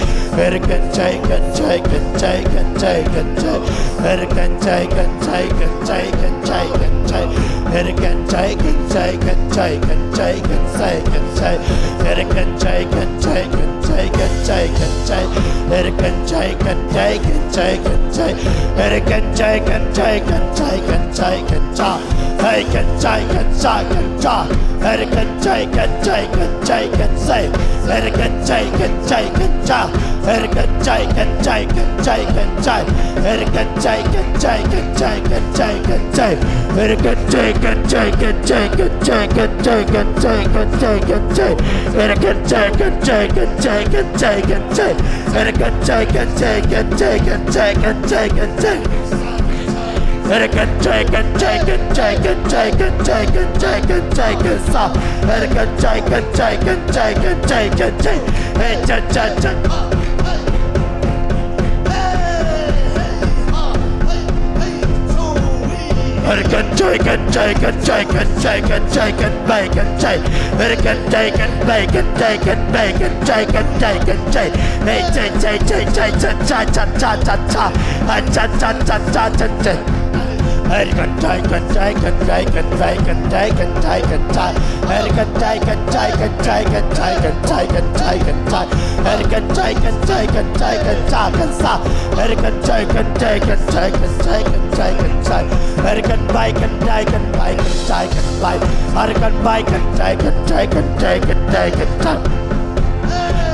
Ere kan cei, kan cei, kan cei, kan cei, kan cei. Ere kan cei, kan cei, kan cei, kan cei, kan cei. Ere kan cei, kan cei, kan cei, kan cei, kan cei, kan cei. Ere kan cei, kan cei, kan cei, kan cei, kan cei. Ere kan cei, kan cei, kan cei, kan cei. Ere kan cei, kan cei, kan cei, kan cei, kan cei. Hey, kan cei, kan cei, kan cei. Ere kan cei, kan cei, kan cei, kan cei. Ere kan cei, kan cei, kan cei. Ere kan cei, kan cei, kan cei, kan cei. Ere kan cei, kan cei, kan cei, kan cei, kan cei. Ere kan cei, kan cei, kan cei, kan cei, kan cei, kan cei, kan cei, kan cei. Ere kan cei, kan cei, kan cei, kan cei, kan cei. Ere kan cei, kan cei, kan cei, kan cei, kan cei, kan cei. Ere kan cei, kan cei, kan cei, kan cei, kan cei, kan cei, kan cei, kan sa. Ere kan cei, kan cei, kan cei, kan cei, kan cei. Hey, cei, cei, cei. Ere kan cei, kan cei, kan cei, kan cei, kan cei, kan bai, kan cei. Ere kan cei, kan bai, kan cei, kan bai, kan cei, kan cei, kan cei. Hey, cei, cei, cei, cei, cei, cei, cei, cei, cei. Ai, cei, cei, cei, cei, cei, cei. Ere kan cei, kan cei, kan cei, kan cei, kan cei, kan cei, kan cei. Ere kan cei, kan cei, kan cei, kan cei, kan cei, kan cei, kan cei. Ere kan cei, kan cei, kan cei, kan cei, kan sa. Ere kan cei, kan cei, kan cei, kan cei, kan cei, kan cei. Ere kan bai, kan bai, kan cei, kan bai. Ere kan bai, kan cei, kan cei, kan cei, kan cei, kan cei.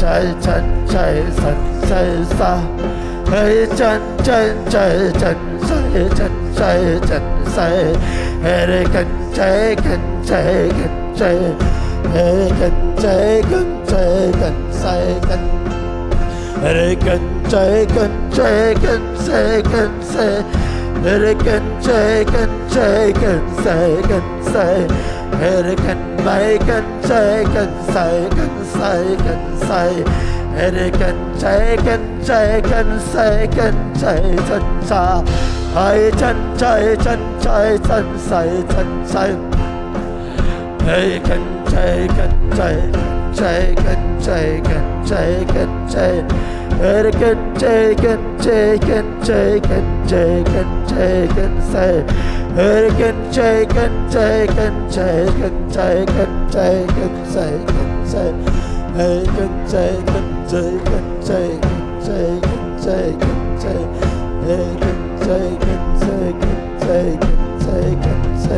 ใจ จันใจ สันใจ สา เฮ้ย จัน จันใจ จันใจ จันใจ จันใส เฮ้ย กันใจ กันใจ กันใจ เฮ้ย กันใจ กันใจ กันใส กัน เฮ้ย กันใจ กันใจ กันใส กันใส เฮ้ย กันใจ กันใจ กันใส กันใส เฮ้ย กันใหม่ กันใจ กันใส กันใส กันใส เฮ้ย กันใจ กันใจ กันใส กันใจ จันจา เฮ้ย จันใจ จันใจ จันใส จันใส เฮ้ย กันใจ กันใจ กันใจ กันใจ กันใส กันใส เฮ้ย กันใจ กันใจ กันใจ กันใส กันใส เฮ้ย กันใจ กันใจ กันใจ กันใส กันใส กันใส เฮ้ย กันใจ กันใจ กันใจ กันใส กันใส กันใส เฮ้ย กันใจ กันใจ กันใส กันใส กันใส กันใส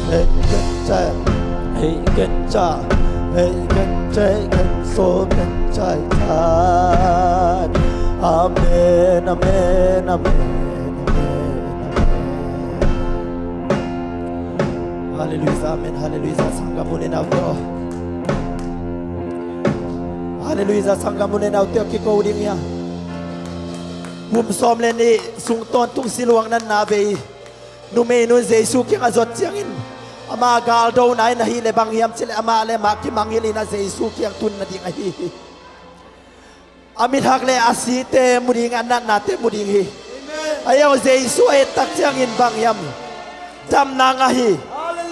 เฮ้ย กันใจ เฮ้ย กันใจ เฮ้ย กันใจ กันโซ กันใจ ทาน Amen, amen, amen, amen, amen. Halleluia, amen, halleluia, sanggam u le naute aw. Halleluia, sanggam u le naute aw, kiko ding hi a. Kum sawm le nih sung tawntung siluang natna vei numeinu in Jesu kiangah zot ciangin, ama galdona in ahih leh bang hiam cih leh amah le amah kimangngilh in a Jesu kiang tun nading ahi hi. A mithak le a site mu ding, a natnate mu ding hi. Ahi zongin Jesu a et tak ciangin bang hiam? Damna ngah hi.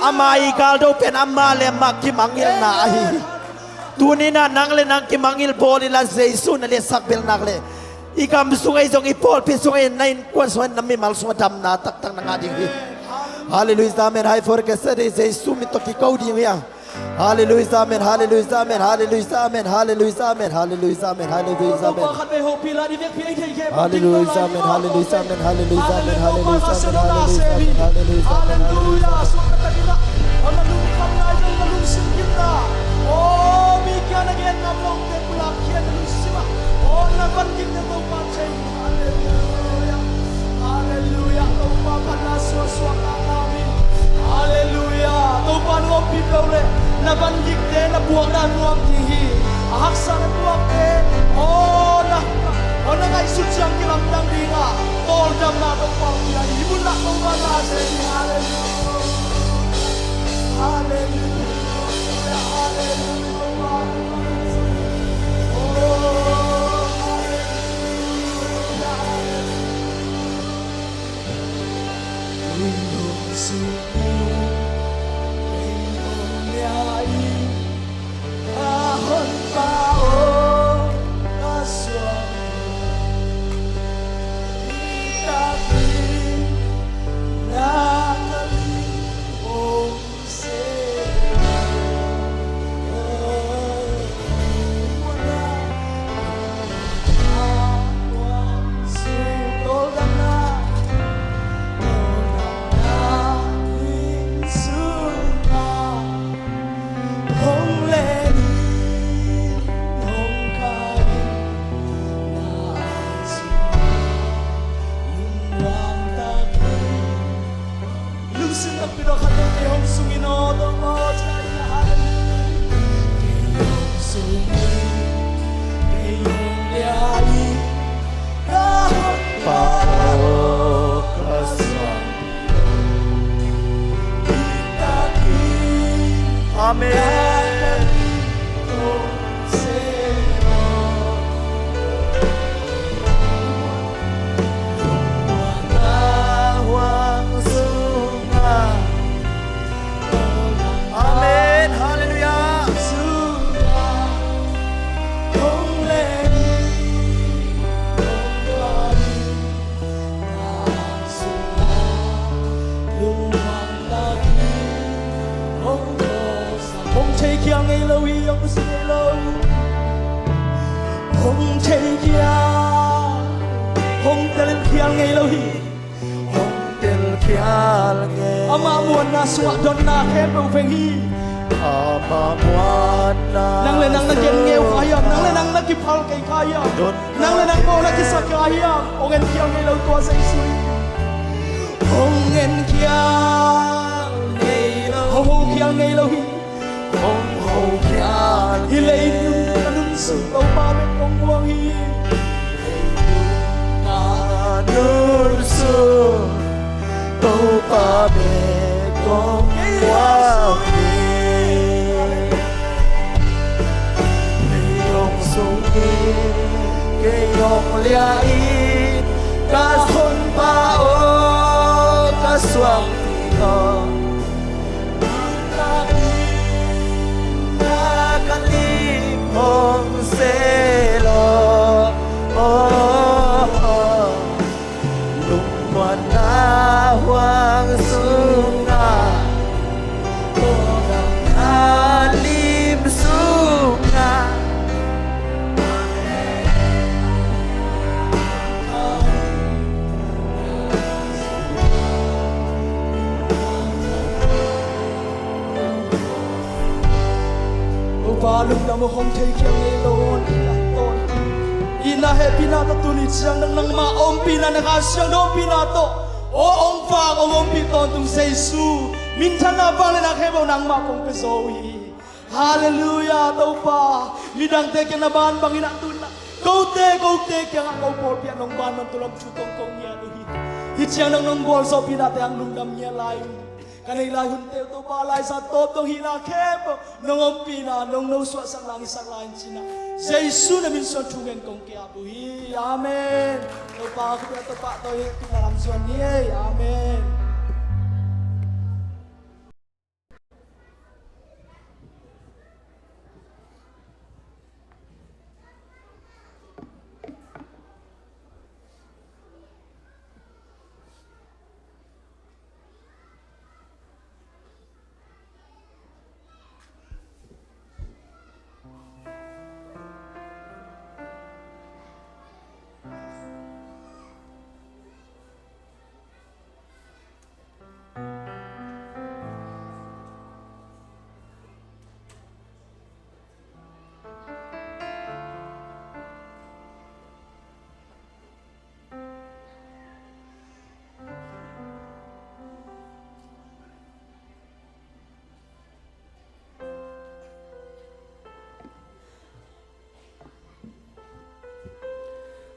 Ama i galdo pen amah le amah kimangngilhna ahi hi. Tuni-in ah nang le nang kimangngilh bawl inla, Jesu na liatsak bel nak leh i gam sungah hi zong, i pawlpi sungah hi, na innkuan sungah hi, na mimal sungah damna taktak na ngah ding hi. Halleluia, amen. Hai, for ke seri Jesu min tawh kiko ding hi a. Halleluia, amen, halleluia, amen, halleluia, amen, halleluia, amen, halleluia, amen, halleluia, amen. Topa khat vei hopih la, i vekpi ei thei kei. Halleluia, amen, halleluia, amen, halleluia, amen, halleluia, amen, halleluia, amen, halleluia, amen, halleluia. Halleluia. Suakta takina, a na lungkhamna i zong na lungsim gimna. O, mi kiang na gen ngam lote pulak khia na lungsim ah, o, na van gik na Topa thei. Halleluia. Halleluia. Topa phatna suaksuak na ngam hi. Halleluia. Topa na ompih peuh leh na van gikte na puakna nuam ding hi. A haksa na tuakte, aw, na, aw, na ngaihsut ciang kilamdang ding a, tawldamna Topa pia hi. Hih munah Topa na thei hi. Halleluia. Halleluia. Halleluia. Topa. Oh, halleluia. Lungsim takpi tawh khat vei kei hong sung in aw, Topa aw, ci lai ni. Halleluia. Kei hong sung in, kei hong liak in, ka Honpa aw, ka suang. Amen. Amen. Halleluia. Hong thei khial ngei lo hi, hong si ngei lo. Hong thei khial, hong tel khial ngei lo hi. Hong tel khial ngei. Amah muanna sungah dotna khempeuh veng hi. Amah muanna. Nang le nang na gen ngei uh kha hiam? Nang le nang na kiphal kei kha hiam? Nang le nang bawh na kisak kha hiam? Hong en khial ngei lo tua Jesu hi. Hong en khial ngei lo. Hong ho khial ngei lo hi. Hong ho khial. Hih leitung a nun sung Topa bek hong muang hi. Leitung a nun sung Topa bek hong muang hi. Kei hong sung in, kei hong liak in, ka Honpa aw, ka suangpi aw. Ka lim hong se lo. Lungmuanna huang sungah, na lim sungah. Topa lungdam uh, hong thei khial ngei lo, hong thei khial ngei lo. Hehpihna, hehpihna tawh tuni ciang nang, nangmah ompihna, na Kha Siangtho ompihna tawh aw hong vak, hong ompih tawntung Jesu. Minthanna, vangliatna khempeuh nangmah kong pia zo uh hi. Halleluiah, Topa. Midangte kiang na ban bangin ah tu-in ah kote, kote kiangah ko pawlpi ah nong ban man, tua lam thu tawh kong ngiat uh hi. Hih ciang nang nong gualzawhpihnate hang lungdam ngiat lai uh. Ka neih lai hunte uh Topa, laizang tawp dong hihna khempeuh nong ompihna, nong nosuahsakna hong hisak lai in ci-in ah Jesu na min suang thu ngen kong ki-ap uh hi. Amen. Topa, Topa tawh hi, tu-in ah lam zuan ni ei. Amen.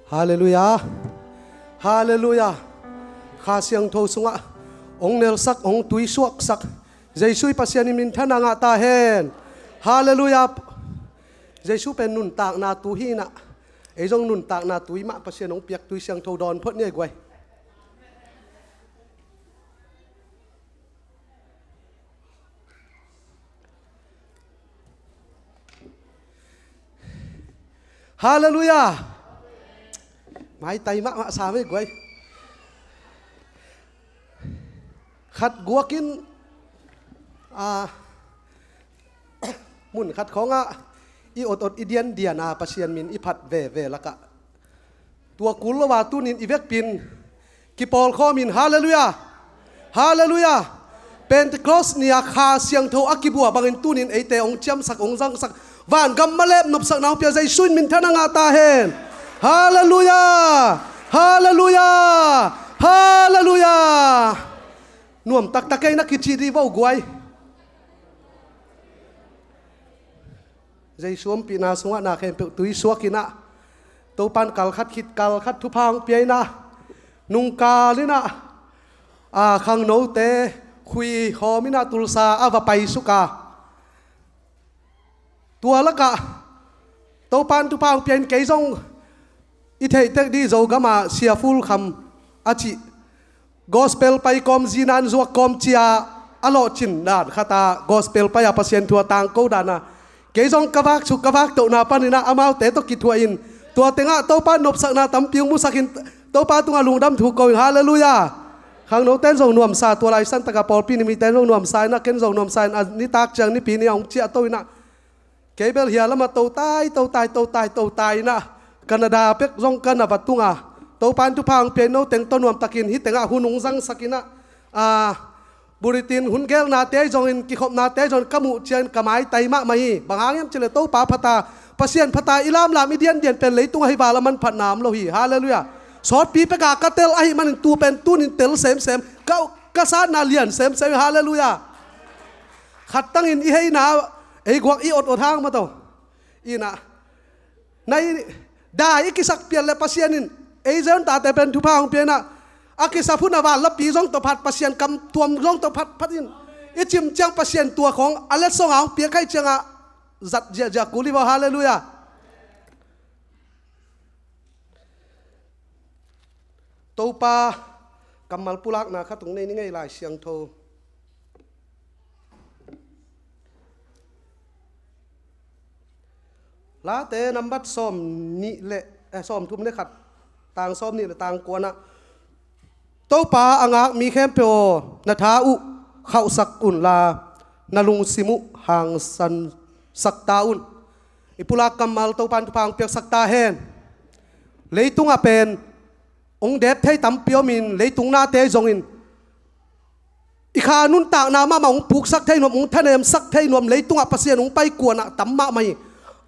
Halleluiah. Halleluiah. Kha Siangtho sungah hong nelsak, hong tuisuaksak Jesu i Pasian in minthanna ngah ta hen. Halleluiah. Jesu pen nuntakna tu hi-in ah, ei zong nuntakna tui mah Pasian hong piak tui siangtho dawn phot ni ei guai. Halleluiah. Maitai mahmah sam ei guai. Khat guakin, ah, mun khat khawngah i ot ot, i diandian a Pasian min i phat veve lakah, tua kul lo a tu-in i vekpi-in kipawlkhawm in. Halleluiah. Halleluiah. Pentecost ni-a Kha Siangtho a kibua bangin tu-in eite hong ciamsak, hong zangsak, vangam malep nopsakna hong pia Jesu in minthanna ngah ta hen. Halleluiah. Halleluiah. Halleluiah. Nuam taktak ei na kici dih vo guai. Jesu ompihna sungah na khempeuh tuisuak in ah, Topa in kal khat khit kal khat thupha hong pia in ah, nungkal in ah, a, khangnote khuikhawm in ah Tulsa a va paisuk a, tua lakah Topa in thupha hong pia in kei zong i theih tek dih Zogam ah Sia Ful Kham a cih gospel pai kawm, zinan zuak kawm ci-a a lawhcin dan khat ah gospel pai-a Pasian thu a tangko dan a, kei zong ka vak suk, ka vak tohna panin ah amaute tawh kithuah in, tua tengah Topa in nopsakna tampi hong musak in, Topa tungah lungdam thu ko in. Halleluiah. Khangnote in zong nuamsa, tua lai santak a pawlpi ni mite in zong nuamsa in ah, ken zong nuamsa in, a nitak ciang Nipi ni a hong ciahto in ah, kei bel hia lamah totai, totai, totai, totai in ah, Canada pek zong ka na va tung a, Topa in thupha hong pia in, no teng tawh nuamtakin hih tengah hun hong zangsak in ah, a, bulletin hun gelnate zongin, kikhopnate zongin ka muh ciangin ka maitai mahmah hi. Bang hang hiam cih leh Topa phat a, Pasian phat a, i lamlam, i diandian pen leitung ahi val a manphatna om lo hi. Halleluiah. Sawtpi pek a ka tel ahih manin tu pen tu-in tel semsem, ka, ka satna lian semsem hi. Halleluiah. Khat tangin i heina, ei guak i ot ot hang mah tawh in ah, na i dai i kisak pian leh Pasian in ei Zion tate pen thupha hong pia in ah, a kisap hun a vanlapi zong tawh phat, Pasian kam tuam zong tawh phat, phat in, i cim ciang Pasian tua khawng a letsong a hong piak ahih ciangah zat ziahziah kul hi vo. Halleluiah. Topa kammal pulakna khat hong nei ni ngei, Lai Siangtho. Late nambat sawm nih le, eh, sawm thum le khat, tang sawm nih le tang kua-ah, Topa a ngak mi khempeuh aw, na tha uh khauhsak unla, na lungsim uh hangsansak ta un. I pulak kammal Topa in thupha hong piaksak ta hen. Leitungah pen hong dep thei tampi om in, leitung nate zongin i kha nuntakna mahmah hong puksak thei nuam, hong thanemsak thei nuam, leitungah Pasian hong paikuanah tam mahmah hi.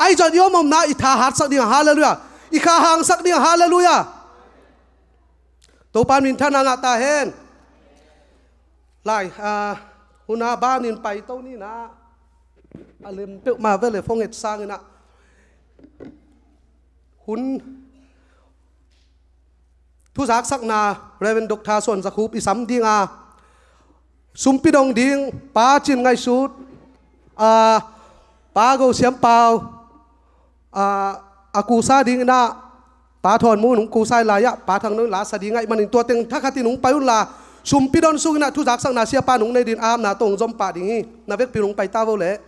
Ahi zongin i om omna i tha hatsak ding a, halleluiah. I kha hangsak ding, halleluiah. Topa minthanna ngah ta hen. Lai, ah, hun a banin paito ni na. A lem peuhmah vele phone et sangin ah. Hun thuzaksakna Reverend Doctor Suan Za Khup i sam ding a, sumpi dong ding Pa Cin Ngaihsut, ah, Pa Go Siam Pau, ah, a kusa dingin ah Pa Thawn Mun hong kusa lai-ah Pa Thang Nung la sa ding ahih manin tua teng thakhatin hong pai unla, sumpi don sungin ah thuzaksakna siapa nung nei dingin amna tawh hong zom pah ding hi. Na vekpi hong pai ta vo leh.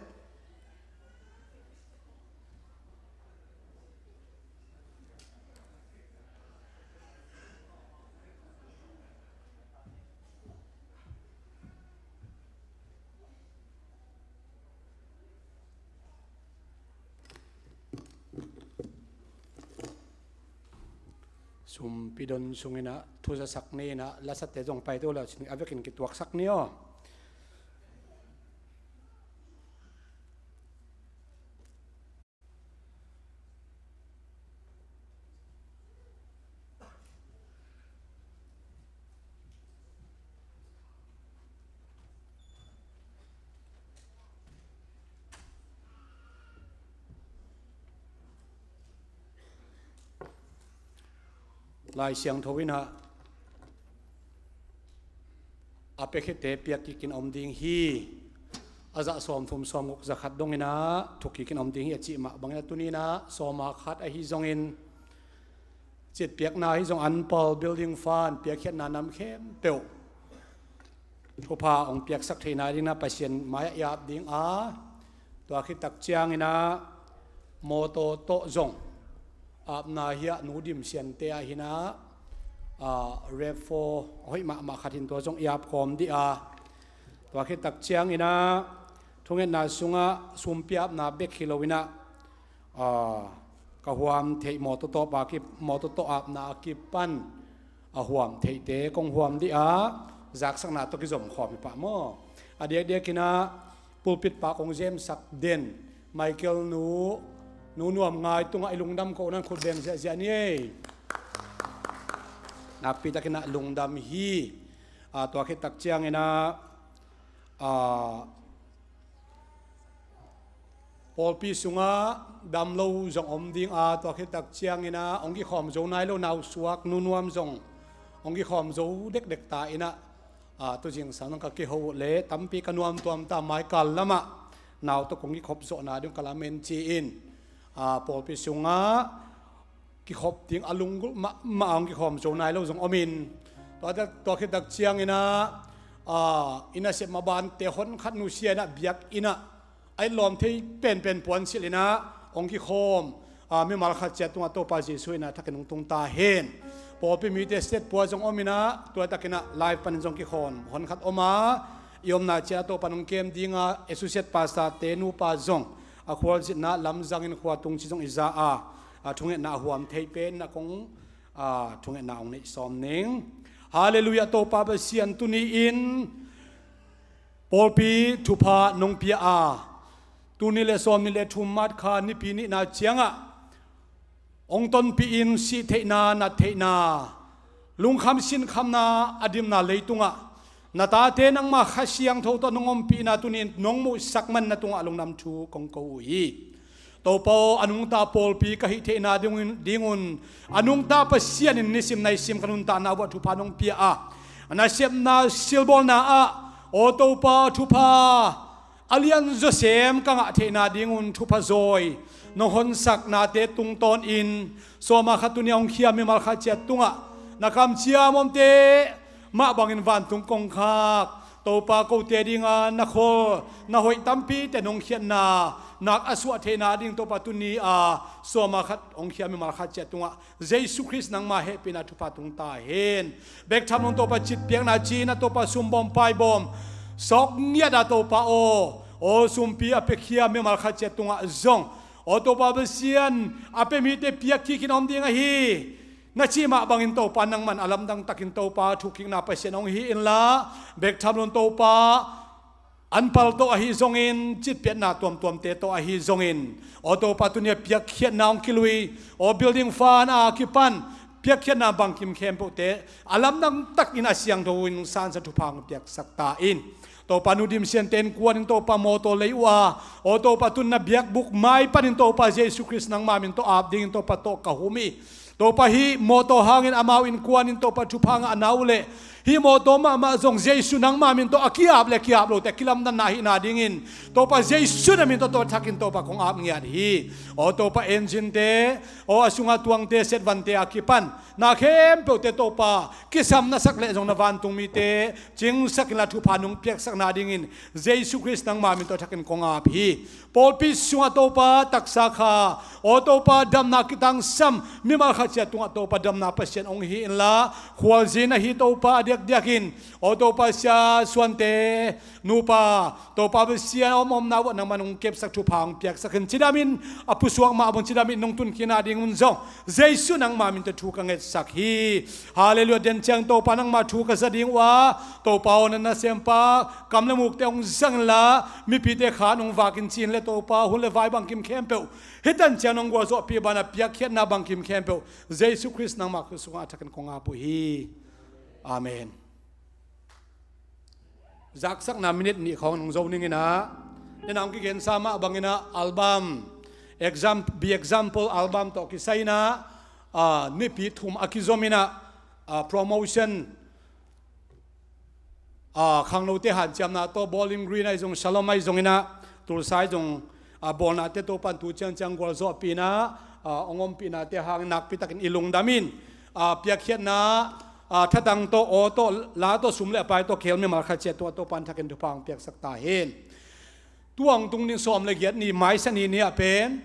Sumpi don sungin ah thuzasak ni in ah, lasate zong paito le cin a vekin kituaksak ni aw. Lai Siangtho in ah, a pia khit teh piak kikin om ding hi. A zah sawmthum sawmguk za khat dongin ah thuk kikin om ding hi a cih mah bangin ah tuni in ah sawma khat ahi zongin, citpiakna hi zong anpal building fund piakkhiatna nam khempeuh thupha hong piaksak theihna dingin ah Pasian mai-ah i ap ding a, tua khit tak ciangin ah mawtaw tawh zong apna hi a, Nu Dim Siante ah hi in ah, ah, Rev Four hoih mahmah khat hi in tua zong i ap kawm dih a, tua khit tak ciangin ah thungetna sungah sumpi apna bek hi lo in ah, ah, ka huam theih mawtaw tawh a ki, mawtaw tawh apna a kipan a huam theihte kong huam dih a, zaksakna tawh kizom khawm hi pah maw. A diakdiakin ah pulpit pa kong zemsak den Michael nu, Nu Nuam Ngai tungah i lungdam ko nan khut beng ziahziah ni ei. Nakpi takin ah lungdam hi. Ah, tua khit tak ciangin ah, ah, pawlpi sungah damlo zong om ding a, tua khit tak ciangin ah hong kikhawm zo nai lo nausuak Nu Nuam zong hong kikhawm zo dekdek ta in ah, ah, tu zingsang nang ka kiho uh leh tampi ka nuam tuam ta, mai kal lamah nau tawh kong kikhop zawhna ding ka lamen ci-in, ah, pawlpi sungah kikhop ding a lunggulh mahmah a hong kikhawm zo nai lo zong om in, tua, tua khit tak ciangin ah, ah, i nasep mah bante honkhat nusia in ah biakinn ah a it lawm thei penpen puansilh in ah hong kikhawm, ah, mimal khat ciat tungah Topa Jesuh in ah thakin hong tung ta hen. Pawlpi mite state pua zong om in ah, tua takin ah live panin zong kikhawm honkhat om a, i omna ciat ah Topa in hong kem ding a, associate pastor te nupa zong a khualzinna lamzangin khua tungci zong i za a, a thungetna a huam thei pen in ah kong, a, thungetna hong neih sawm ning. Halleluiah, Topa Pasian tuni-in pawlpi thupha nong pia a, tul nih le sawmnih le thum March kha Nipi nihna ciangah hong tonpih in sih theihna, nat theihna, lungkham sinkhamna a dimna leitungah na tate nangmah Kha Siangtho tawh nong ompihna tuni-in nong muhsak man na tungah lungdam thu kong ko uh hi. Topa aw, a nungta pawlpi ka hih theihna dingun, dingun a nungta Pasian in nisim naisim ka nuntakna uh ah thupha nong pia a, nasepna silbawlna ah aw Topa, thupha a lian zaw sem ka ngah theihna dingun thupha zawi nong honsak nate tungtawnin sawma khat tuni a hong khia mimal khat ciat tungah na kamciam omte mah bangin vantung kongkhak Topa, kote dinga na khol na hoih tampite nong khiatna nak a suah theihna ding Topa tuni a sawma khat hong khia mimal khat ciat tungah Jesu Khrist nangma hehpihna thupha tung ta hen. Bek tham lo-in Topa citpiakna ci-in ah Topa sumbawm paibawm sawk ngiat ah Topa aw, aw sumpi a piakhia mimal khat ciat tungah zong aw Topa Pasian, a pia mite piak kikin om ding ahi na cih mah bangin Topa nangman a lamdang takin Topa thukkikna Pasian hong hi inla, bek tham lo-in Topa anpal tawh ahi zongin, citpiatna tuamtuamte tawh ahi zongin, aw Topa, tuni a piakkhiatna hong kilui, aw building fund a kipan piakkhiatna bangkim khempeuhte a lamdang takin a siangtho in hong sansa thupha hong piaksak ta in. Topa, Nu Dim Sian te innkuan in Topa mawtaw lei uh a, aw Topa, tun na biakbuk mai panin Topa Jesu Khrist nangma min tawh ap dingin Topa tawh ka hum hi. Topa, hih mawtaw hangin amau innkuan in Topa thupha ngahna uh leh hih mawtaw mahmah zong Jesu nangma min tawh a ki-ap le ki-ap lote a kilamdanna ahihna dingin Topa Jesu na min tawh tua thakin Topa kong ap ngiat hi. Aw Topa, engine te, aw a sunga tuangte, setvante a kipan na khempeuhte Topa kisam na sak leh zong na vantung mite cingsak inla thupha nong piaksak nadingin Jesu Khrist nangma min tawh thakin kong ap hi. Pawlpi sungah Topa taksa kha, aw Topa, damna kitangsam mimal khat ciat tungah Topa damna Pasian hong hi inla, khualzin ahi Topa a diakdiakin, aw Topa, Sia Suante nupa, Topa Pasian a om omna uh ah nangman hong kepsak thupha hong piaksak in, cidamin a pusuak mah bang cidamin nong tunkhin nadingun zong Jesu nangma min tawh thu ka ngetsak hi. Halleluiah. Denciang Topa nangma thu ka za ding uh a, Topa aw, na nasempa kam le mukte hong zang inla, mipite kha nong vakin ci-in le Topa, hun le vai bangkim khempeuh hih tanciang nong gualzawhpih banah piakkhiatna bangkim khempeuh Jesu Khrist nangma khut sungah a thakin kong ap uh hi. Amen. Zaksakna minute nih khawng nong zo ning inah, nena hong kigensa mah banginah album, exam, Be Example album tawh kisai inah, ah, nipi thum a kizom inah, ah, promotion, ah, khangnote hanciamna tawh, Bowling Green ahi zong, Shalom ahi zong inah, Tulsa ahi zong, ah, bawlnate Topan tu ciangciang gualzawhpih inah, ah, hong ompihnate hangin nakpitakin i lungdam in, ah, piakkhiatna, ah, thatang tawh, aw tawh, la tawh, sum le a pai tawh khel mimal khat ciat tungah Topan thakin thupha hong piaksak ta hen. Tua hong tung ni sawm le giat ni, Maisa ni ni-ah pen,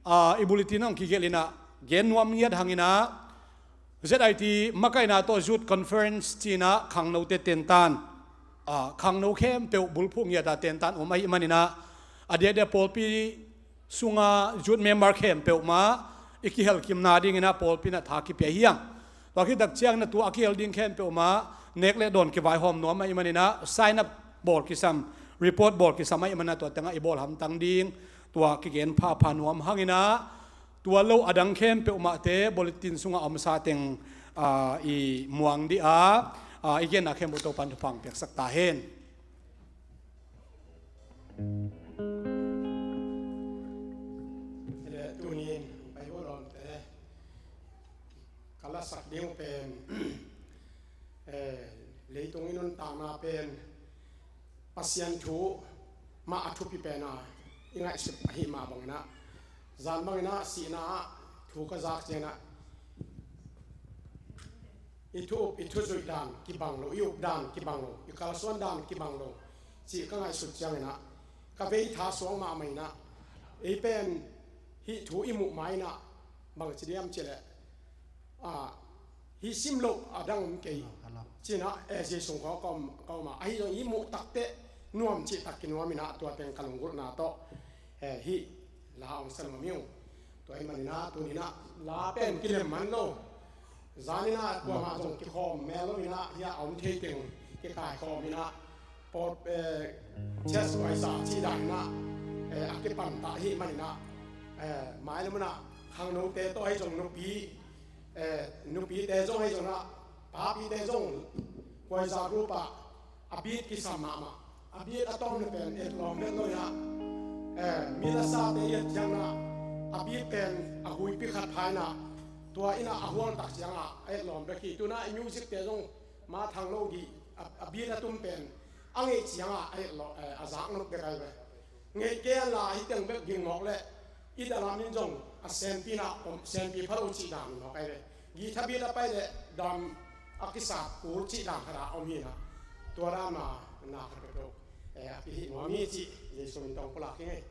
ah, i bulletin hong kigelh inah, gen nuam ngiat hang inah, Z I T makaihna tawh Youth Conference ci inah khangnote tentan, ah, khangno khempeuh bulphuh ngiata tentan om ahih man inah, a diakdiak pawlpi sunga youth member khempeuh mah i kihelkimna ding inah pawlpi inah tha kipia hi hang. Tua khit tak ciangin a tua a kihel ding khempeuh mah nek le dawn kivaihawm nuam ahih man inah sign up bawl kisam, report bawl kisam ahih man inah tua tengah i bawl hamtang ding, tua kigen phapha nuam hang inah, tua lo a dang khempeuh mahte bulletin sungah a omsa teng, ah, i muang dih a, ah, i genna khempeuh Topan thupha hong piaksak ta hen. Tuni in Bible lawmte ka lasak ding pen, eh, leitung i nuntakna pen Pasian thu mah a thupi pen a i ngaihsut ahih mah bang inah, zan bang inah sihna ah thu ka zak ciang inah, i thu up, i thu zuih dan kibang lo, i up dan kibang lo, i kalsuan dan kibang lo cih ka ngaihsut ciang inah, ka vei tha suak mahmah inah, ei pen hih thu i muh ma inah bang ci diam cih leh, ah, hih sim loh a dang om kei ci inah, eh, Jesu khawng ka om, ka om a, ahi zong hih muh takteh nuam cih tak kinuam inah tua teng ka lunggulhna tawh, eh, hih la hong sa nuam hi ung. Tua ahih man inah tuni inah la pen kilem man lo. Zan inah kuamah zong kikhawm mel lo inah, hih a om thei teng kikaikhawm inah, pawt, eh, church kuaisa cih dan inah, eh, a kipan ta ahih man inah, eh, mailam inah khangnote tawh ahi zong, nupi, eh, nupite zong ahi zong inah, papite zong kuaisa group ah a beat kisam mahmah. A beat a tawpna pen etlawm bek lo inah, eh, mi lasate i et ciang inah a beat pen a huipi khat pha inah, tua inah a hual tak ciangah a etlawm bek hi. Tu inah i music te zong ma thang lo dih, a, a beat a tum pen a ngeih ciangah a etlawm, eh, a zak nop bek ahi ve. Ngeih kei a la hi teng bek ging mawk leh i dalam in zong a senpi na om, senpi pha lo cih dan mawk ahi ve. Guitar beat a pai leh dam a kisat kul cih dan khat a om hi inah, tua dan a na khat peuhpeuh, eh, a pia hi nuam hi cih Jesu min tawh pulak hi ing ei.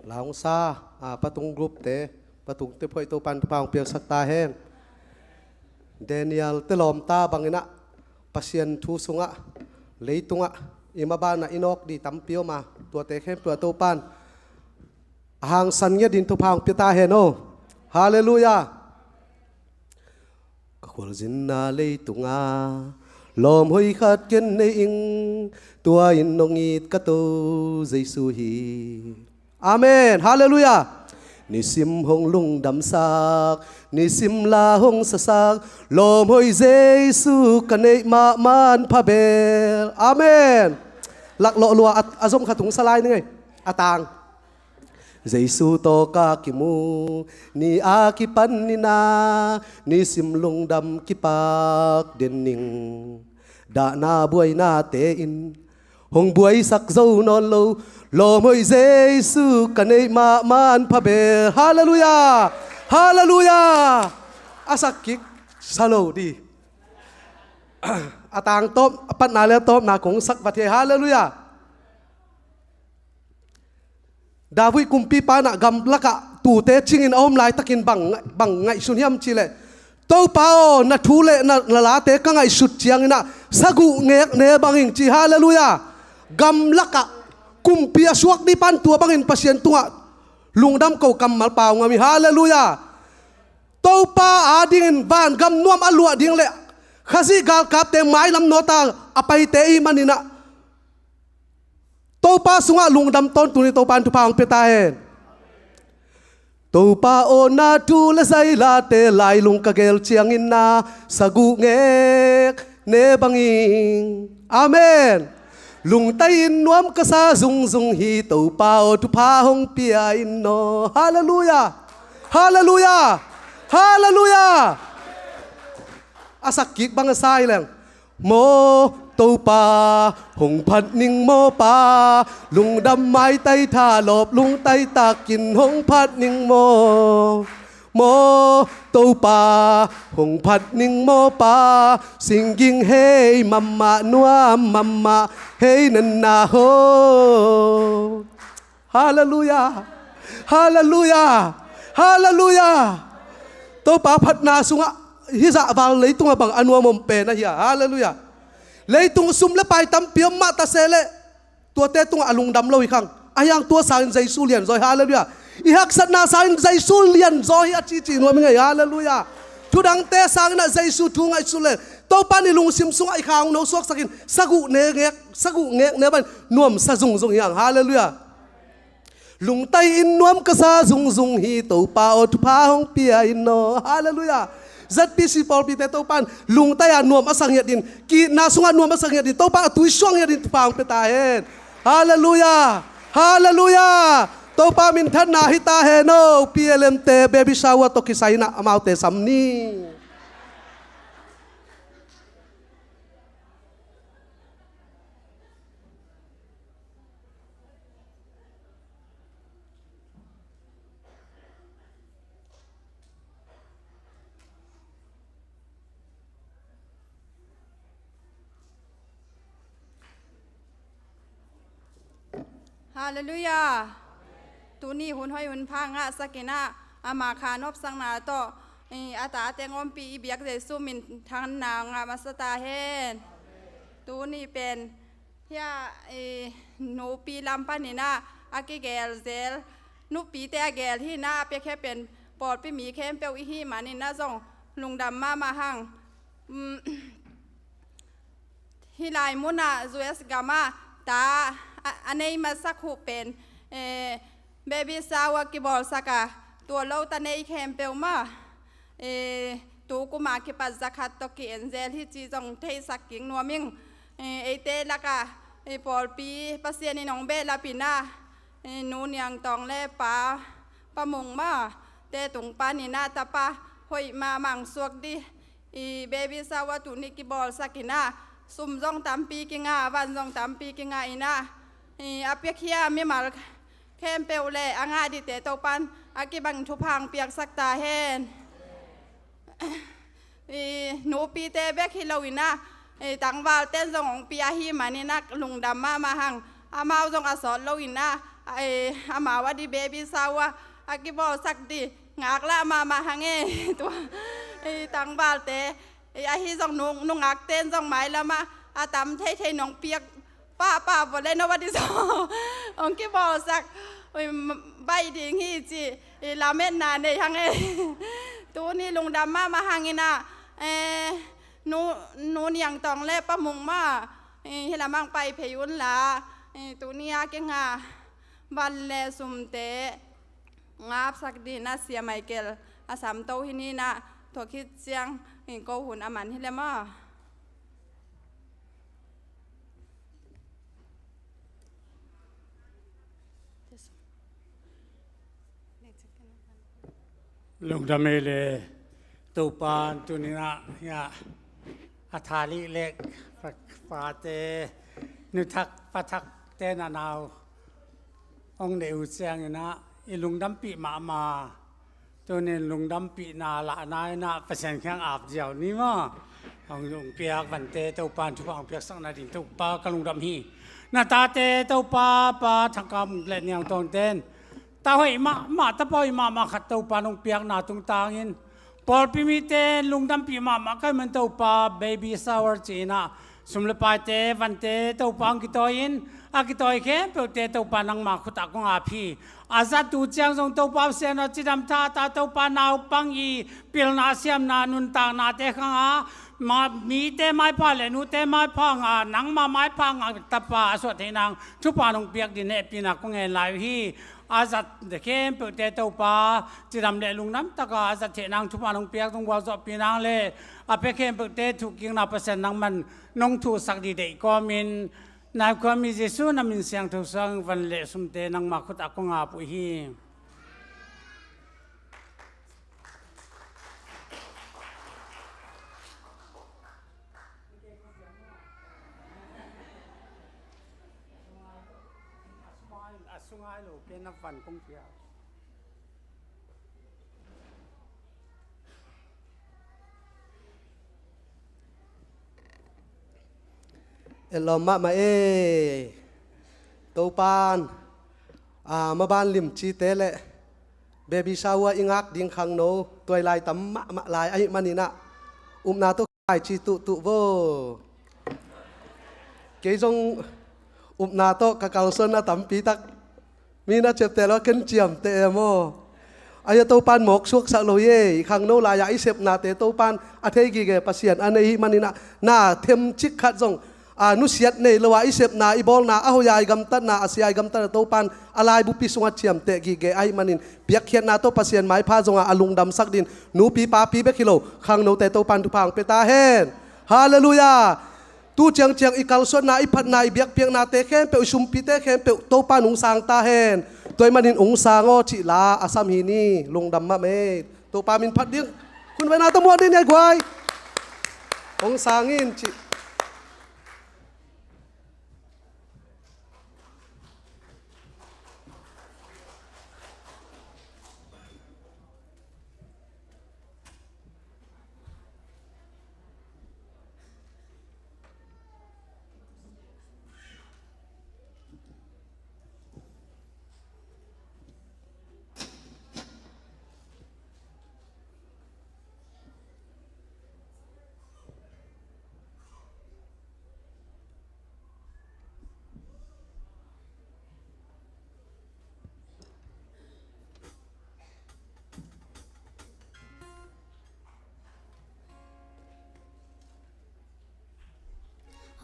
Laungsa, ah, patung group te, patung te phoih Topan thupha hong piaksak ta hen. Daniel te lawmta bangin ah Pasian thu sungah leitungah i mabanah i nawk di tampi om a, tuate khempeuh ah Topan a hangsan ngiat din thupha hong pia ta hen aw. Halleluiah. Ka khualzinna leitunga lawmhoih khat ken nei ing, tua in nong it ka To Jesu hi. Amen. Halleluiah. Nisim hong lungdamsak, nisim la hong sasak, lawmhoih Jesu ka neih mahmah an phabel. Amen. Laklawh lua a, a zom khat hong sa lai ning ei. A tang. Jesu tawh ka kimu ni a kipan ni na, nisim lungdam kipak den ning. Dahna buainate in hong buaisak zo nawn lo, lawmhoih Jesu ka neih mahmah an phabel. Halleluiah. Halleluiah. A sak kik sa lo di. A tang tawp, a patna le a tawpna kong sak vat hi. Halleluiah. David kumpipa in ah gamlakah tuute cingin a om laitakin bang, bang ngaihsun hiam cihleh, Topa aw, na thu le na, na late ka ngaihsut ciangin ah saguh ngek ne bangin ci. Halleluiah. Gamlakah kumpi a suak dipan tua bangin Pasian tungah lungdam ko kammal pau ngam hi. Halleluiah. Topa adingin vangam nuam a luah ding le Khazih galkapte mailam nawta a paite i hih manin ah Topa sungah lungdam tawntung ni. Topa in thupha hong pia ta hen. Topa aw, na thu le zailate lailung ka gel ciangin na saguh ngek ne bangin. Amen. Lungtai in nuam ka sa zungzung hi, Topa aw, thupha hong pia in aw. Halleluiah. Halleluiah. Halleluiah. A sak kik bang a sa hi leng. Maw Topa, hong phat ning maw Pa, lungdam maitai thalawp lungtai takin hong phat ning maw. Maw Topa, hong phat ning maw Pa, singging hei mahmah, nuam mahmah hei nanna ho. Halleluiah. Halleluiah. Halleluiah. Topa phatna sungah hih zahval leitungah bang a nuam om pen ahi a. Halleluiah. Leitung sum le pai tampi om mah ta se leh tuate tungah a lungdam lo hi khang. Ahi hang tua sangin Jesu lianzaw hi. Halleluiah. I haksatna sangin Jesu lianzaw hi a cici nuam hi ngei. Halleluiah. Thudangte sangin ah Jesu thu ngaihsut le Topa in i lungsim sungah i kha hong no suaksakin saguh ne ngek, saguh ngek ne bangin nuamsa zungzung hi hang. Halleluiah. Lungtai in nuam ka sa zungzung hi, Topa aw, thupha hong pia in aw. Halleluiah. Z P C pawlpite Topa in lungtai a nuam a sa ngiat din, ki-itna sungah nuam a sa ngiat din Topa a tui suak ngiat din thupha hong pia ta hen. Halleluiah. Halleluiah. Topa minthanna hi ta hen aw. P L M te baby shower tawh kisai in ah amaute sam ni. Halleluiah. Tuni hun hoih hun pha ngahsak in ah ama kha nopsakna tawh, i, a tate hong ompih i biak Jesu minthanna ngah masa ta hen. Tuni pen hia, i, nupi lam panin ah a kigel zel, nupite a gel hi in ah a piakhia pen pawlpi mi khempeuh i hih manin ah zong lungdam mahmah hang. Um, hih lai munah U S gamah ta a, a nei masak uh pen, eh, baby shower kibawlsak a, tua lo ta nei khempeuh mah, eh, tu kuma kipat zakhat tawh ki-en zel hi cih zong theisak kik nuam ing. Eh, eite lakah, eh, pawlpi Pasian in hong behlap in ah, eh, Nu Niang Tawng le Pa, Pa Mung mah te tung panin ah tapa hoih mahmah hong suak dih. I baby shower tuni kibawlsak in ah sum zong tampi kingah, van zong tampi kingah in ah, i, a piakhia mimal khempeuh le a ngah dihte Topan a kibang thupha hong piaksak ta hen. I, nupite bek hi lo in ah, i, tangvalte in zong hong pia hi manin ah lungdam mahmah hang. Amau zong a sawt lo in ah Ai, amau a di baby shower a kibawlsak di ngaklah mahmah hang e. Tua, ei, tangvalte, ei, ahi zong nu, nungakte in zong mailam ah a tam theithei nong piak pahpah vawh le no a di zong hong kibawlsak, ei, baih ding hi ci, ei, lametna nei hang e. Tuni lungdam mahmah hangin ah, eh, nu, nu Niang Tawng le Pa Mung mah, eh, hih lamah hong pai phei un la, eh, tuni a kei nga van le sumte ngapsak dingin ah Sia Michael a samto hi ni in ah, tua khit ciang, eh, ko hun a man hi le maw. Lungdam ei le, Topa'n tuni in ah, ya, a tha lih lek, fa, fate, nu thak, pa thakte nanau hong neih uh ciangin ah i lungdampih mahmah. Tuni in lungdampihna lahna in ah Pasian kiang ap ziau ni maw. Hong, hong piak vante Topa'n thupha hong piaksak nading Topa ka lungdam hi. Na tate Topa, Pa Thang Kam le Niang Tawng ten, ta hoih mahmah, tapa hoih mahmah khat Topa'n hong piakna tungtangin pawlpi mite lungdampih mahmah ka hih man Topa, baby shower ci-in ah sum le paite, vante Topa hong kitawi in, a kitawi khempeuhte Topa nangma khut ah kong ap hi. A zat uh ciang zong Topa Pasian aw, cidam tha ta Topa, naupang i pilna siamna nuntaknate khang a, ma, mite maipha le nute maipha ngah, nangma maipha ngah tapa a suah theih nang thupha nong piak dingin hehpihna kong ngen lai uh hi. A zat khempeuhte Topa, cidam le lungdam taka a zat theih nang thupha nong piak, nong gualzawhpih nang le a pia khempeuhte thukikna Pasian nangman nong thuhsak ding deih kawmin, nai khuami Jesu na min siangtho suang van le sumte nangma khut ah kong ap uh hi. A sung ai lo, ken na van kong pia. Elawm mahmah e. Topa'n, a, maban limcite le baby shower i ngak ding khangno tuailai tam mahmah lai ahih manin ah upna tawh kai ci tuhtuh vo. Kei zong upna tawh ka kalsuan a tampi tak mi na ciamteh lo, ken ciamteh e maw. Ahi a, Topa'n mawk suaksak lo hi e. I khangno lai-a i sepnate Topa'n a thei gige Pasian a nei ahih manin ah, na themcik khat zong, a, nusiat nei lo a i sepna, i bawlna a hoih a i gamtatna, a sia a i gamtatna Topa'n a laibupi sungah ciamteh gige ahih manin, piakkhiatna tawh Pasian maipha zongah a lungdamsak dingin nupi papi bek hi lo, khangnote Topa'n thupha hong pia ta hen. Halleluiah. Tu ciangciang i kalsuanna, i phatna, i biakpiaknate khempeuh, i sumpite khempeuh Topa'n hong sang ta hen. Tua ahih manin hong sang aw cih la a sam hi ni. Lungdam mahmah e. Topa min phat ding. Khunvenna tawh muak ding ni a guai. Hong sang in cih.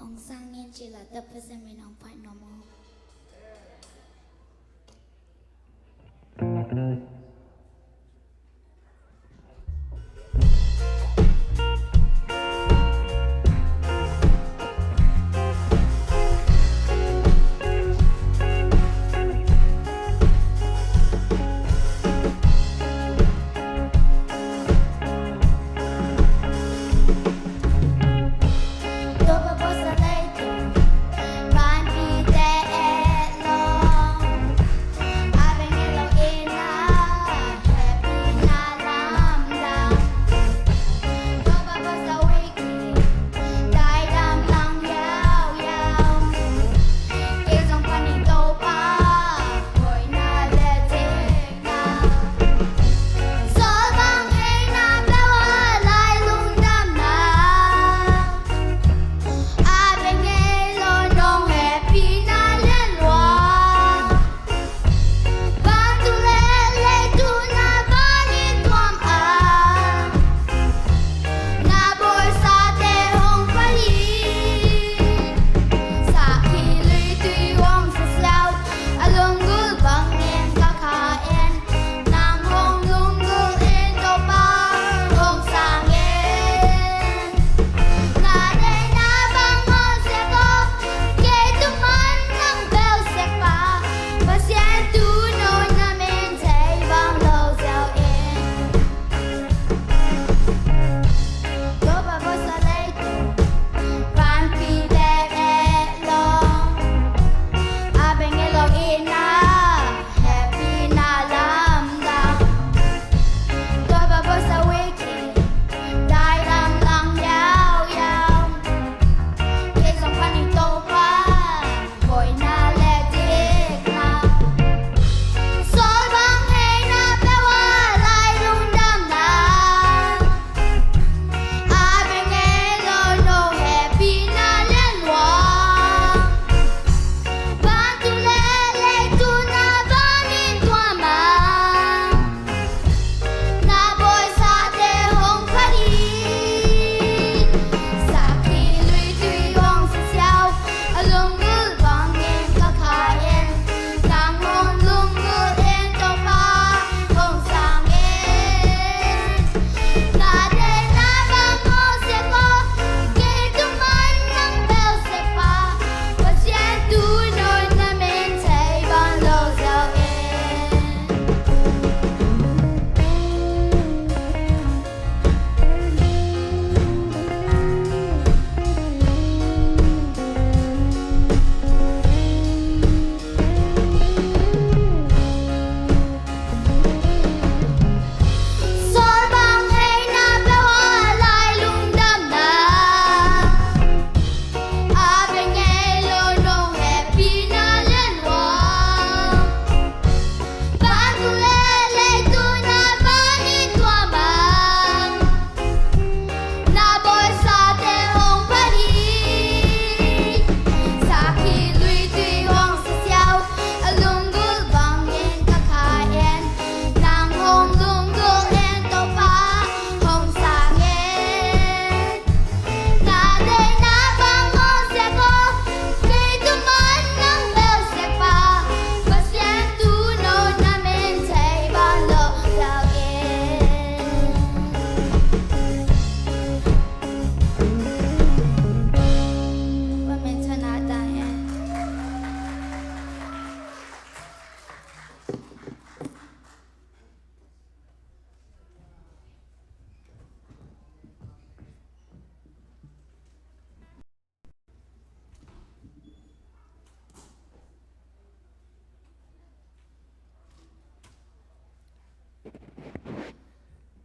Hong sang in cih la, tapa semin hong pai nuam aw.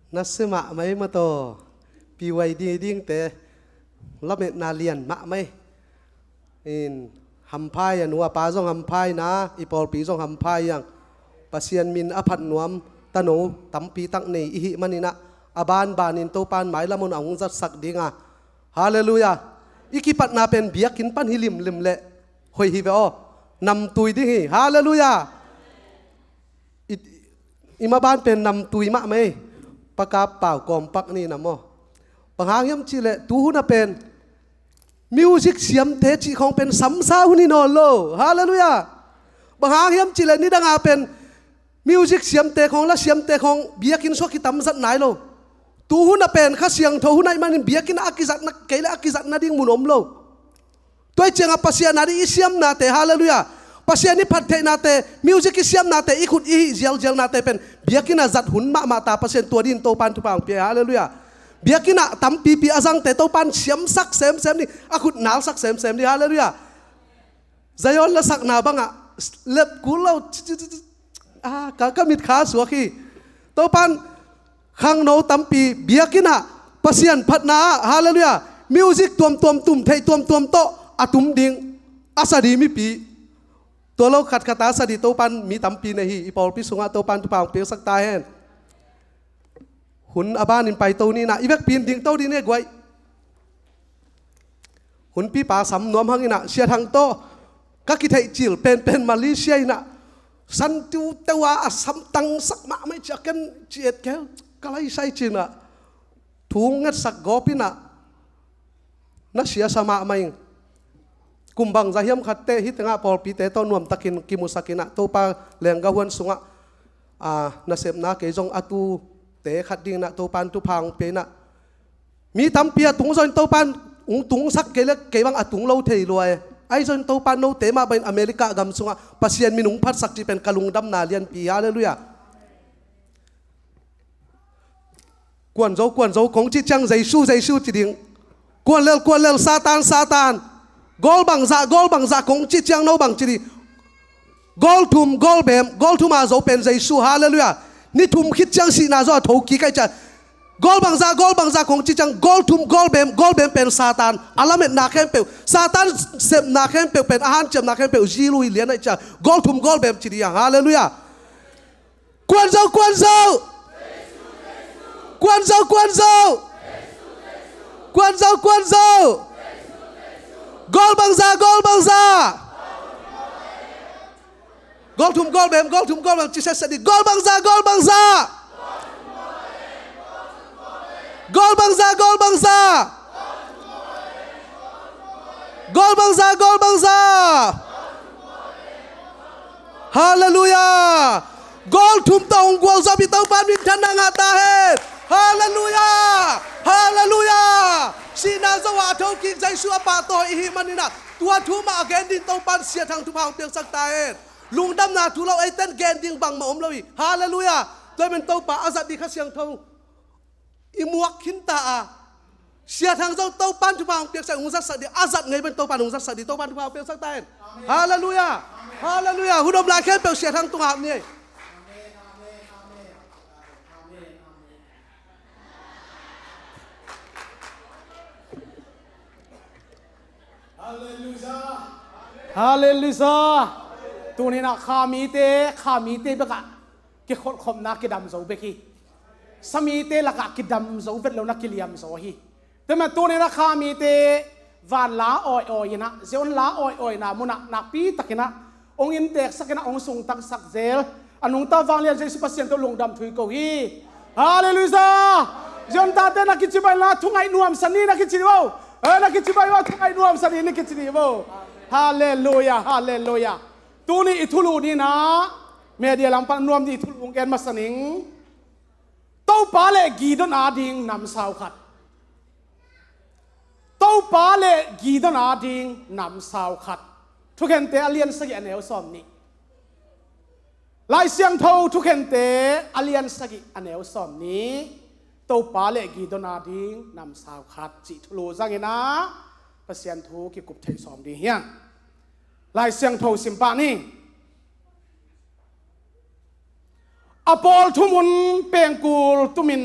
Na si mahmah ei mataw. Pi Y D dingte lametna lian mahmah ei. In hamphai a nu a pa zong hamphaina, i pawlpi zong hamphai ang. Pasian min a phat nuam tano tampi tak nei i hih maninah a banbanin Topan mailam hun a hong zatsak dinga. Halleluiah. I kipatna pen biakinn pan hi limlim leh hoih hi ve aw. Namtui ding hi. Halleluiah. I, i maban pen namtui mahmah ei. Pakap pau kawmpak ni na maw. Bang hang hiam cihleh tuhuna pen music siamte cih khawng pen samsa hun hi nawn lo. Halleluiah. Bang hang hiam cihleh nidanga pen music siamte khawng, la siamte khawng biakinn sua kitamzat nai lo. Tuhuna pen Kha Siangtho hun ahih manin biakinn a kizatna kei le a kizatna ding mun om lo. Tua ih cianga Pasian a dih i siamnate, halleluiah. Pasian i phattheihnate, music i siamnate, i khut i hih zialzialnate pen biakinn a zat hun mahmah ta, Pasian tua din Topan thupha hong pia, halleluiah. Biakinn ah tampipi a zangte Topan siamsak semsem ni, a khut nalsak semsem ni, halleluiah. Zion la sakna bangah lep kul lo. Ah, ka, ka mit kha suak hi. Topan khangno tampi biakinn ah Pasian phatna ah, halleluiah, music tuamtuam tum theih tuamtuam tawh a tum ding a sadi mipi. Tua lo khatkhat a sadi Topan mi tampi nei hi. I pawlpi sungah Topan thupha hong piaksak ta hen. Hun a banin paito ninah i vekpi in dingto ding ne guai. Hunpipa sam nuam hanginah Sia Thang tawh ka kitheih cil penpen Malaysia inah santiu teu a a samtangsak mahmah ih ciah ken ci-et keu ka laisai cinah thu ngetsak gawp inah na siasa mahmah ing. Kum bangza hiam khatte hih tengah pawlpite tawh nuamtakin kimusak inah Topa lengga huan sungah a nasepna kei zong a tute khat dinginah Topan thupha hong pia inah mi tampi a tung zongin Topan hong tungsak kei le kei bang a tung lo thei lua e. Ahi zongin Topan note mah bangin America gam sungah Pasian min hong phatsak cih pen ka lungdamna lianpi hi. Halleluiah. Kuan zo, kuan zo kong cih ciang Jesu, Jesu ci ding. Kuan lel, kuan lel, Satan, Satan. Gawl bangzah, gawl bangzah kong cih ciang no bang ci ding. Gawl thum, gawl bem, gawl thum a zo pen Jesu, halleluiah. Ni thum khit ciang sihna zo a tho kik ahi ciah. Gawl bangzah, gawl bangzah kong cih ciang gawl thum, gawl bem, gawl bem pen Satan. A lametna khempeuh, Satan sepna khempeuh pen a hanciamna khempeuh zi lui lian ahi ciah. Gawl thum, gawl bem ci ding, halleluiah. Kuan zo, kuan zo. Kuan zo, kuan zo. Kuan zo, kuan zo. Gawl bangzah, gawl bangzah. Gawl thum, gawl bem, gawl thum, gawl bem ci setset ding. Gawl bangzah, gawl bangzah. Gawl bangzah, gawl bangzah. Gawl bangzah, gawl bangzah. Halleluiah. Gawl thum tawh hong gualzawh i Topan minthanna ngah ta hen. Halleluiah. Halleluiah. Sihna zo a a thokik Jesu a pahtawi i hih maninah tua thu mah a gen ding Topan Sia Thang thupha hong piaksak ta hen. Lungdamna thu lo eiten gen ding bangmah om lo hi. Halleluiah. Tua hi men Topa a zat ding Kha Siangtho i muak khinta a Sia Thang zong Topan thupha hong piaksak, hong zatsak ding, a zat ngei pen Topan hong zatsak ding, Topan thupha hong piaksak ta hen. Halleluiah. Halleluiah. Hun om lai khempeuh Sia Thang tungah hap ni. Halleluiah. Tuninah kha mite, kha mite bekah kikholhkhopna kidam zo bek hi. Sa mite lakah kidam zo vet lo na kiliam zo hi. Tua mah tuninah kha mite van la awi awi inah, Zion la awi awina munah nakpi takinah hong innteksak inah hong sungtaksak zel a nungta vanglian Jesu Pasian tawh lungdam thu i ko hi. Halleluiah. Zion tate na kici bai la thungaih nuamsa ni na kici vo. Eh, na kici bai vo, thungaih nuamsa ni na kici ni vo. Halleluiah, halleluiah. Tuni i thulu ninah media lampan nuam ni i thulu hong gen masa ning. Topa le Gideon ading namsau khat. Topa le Gideon ading namsau khat. Thukhente a lian sagih a neu sawm nih. Lai Siangtho Thukhente a lian sagih a neu sawm nih. Topa le Gideon ading namsau khat cih thulu zanginah Pasian thu kikup theih sawm ding hiang. Lai Siangtho simpah ni. A pawl thum un pengkul tumin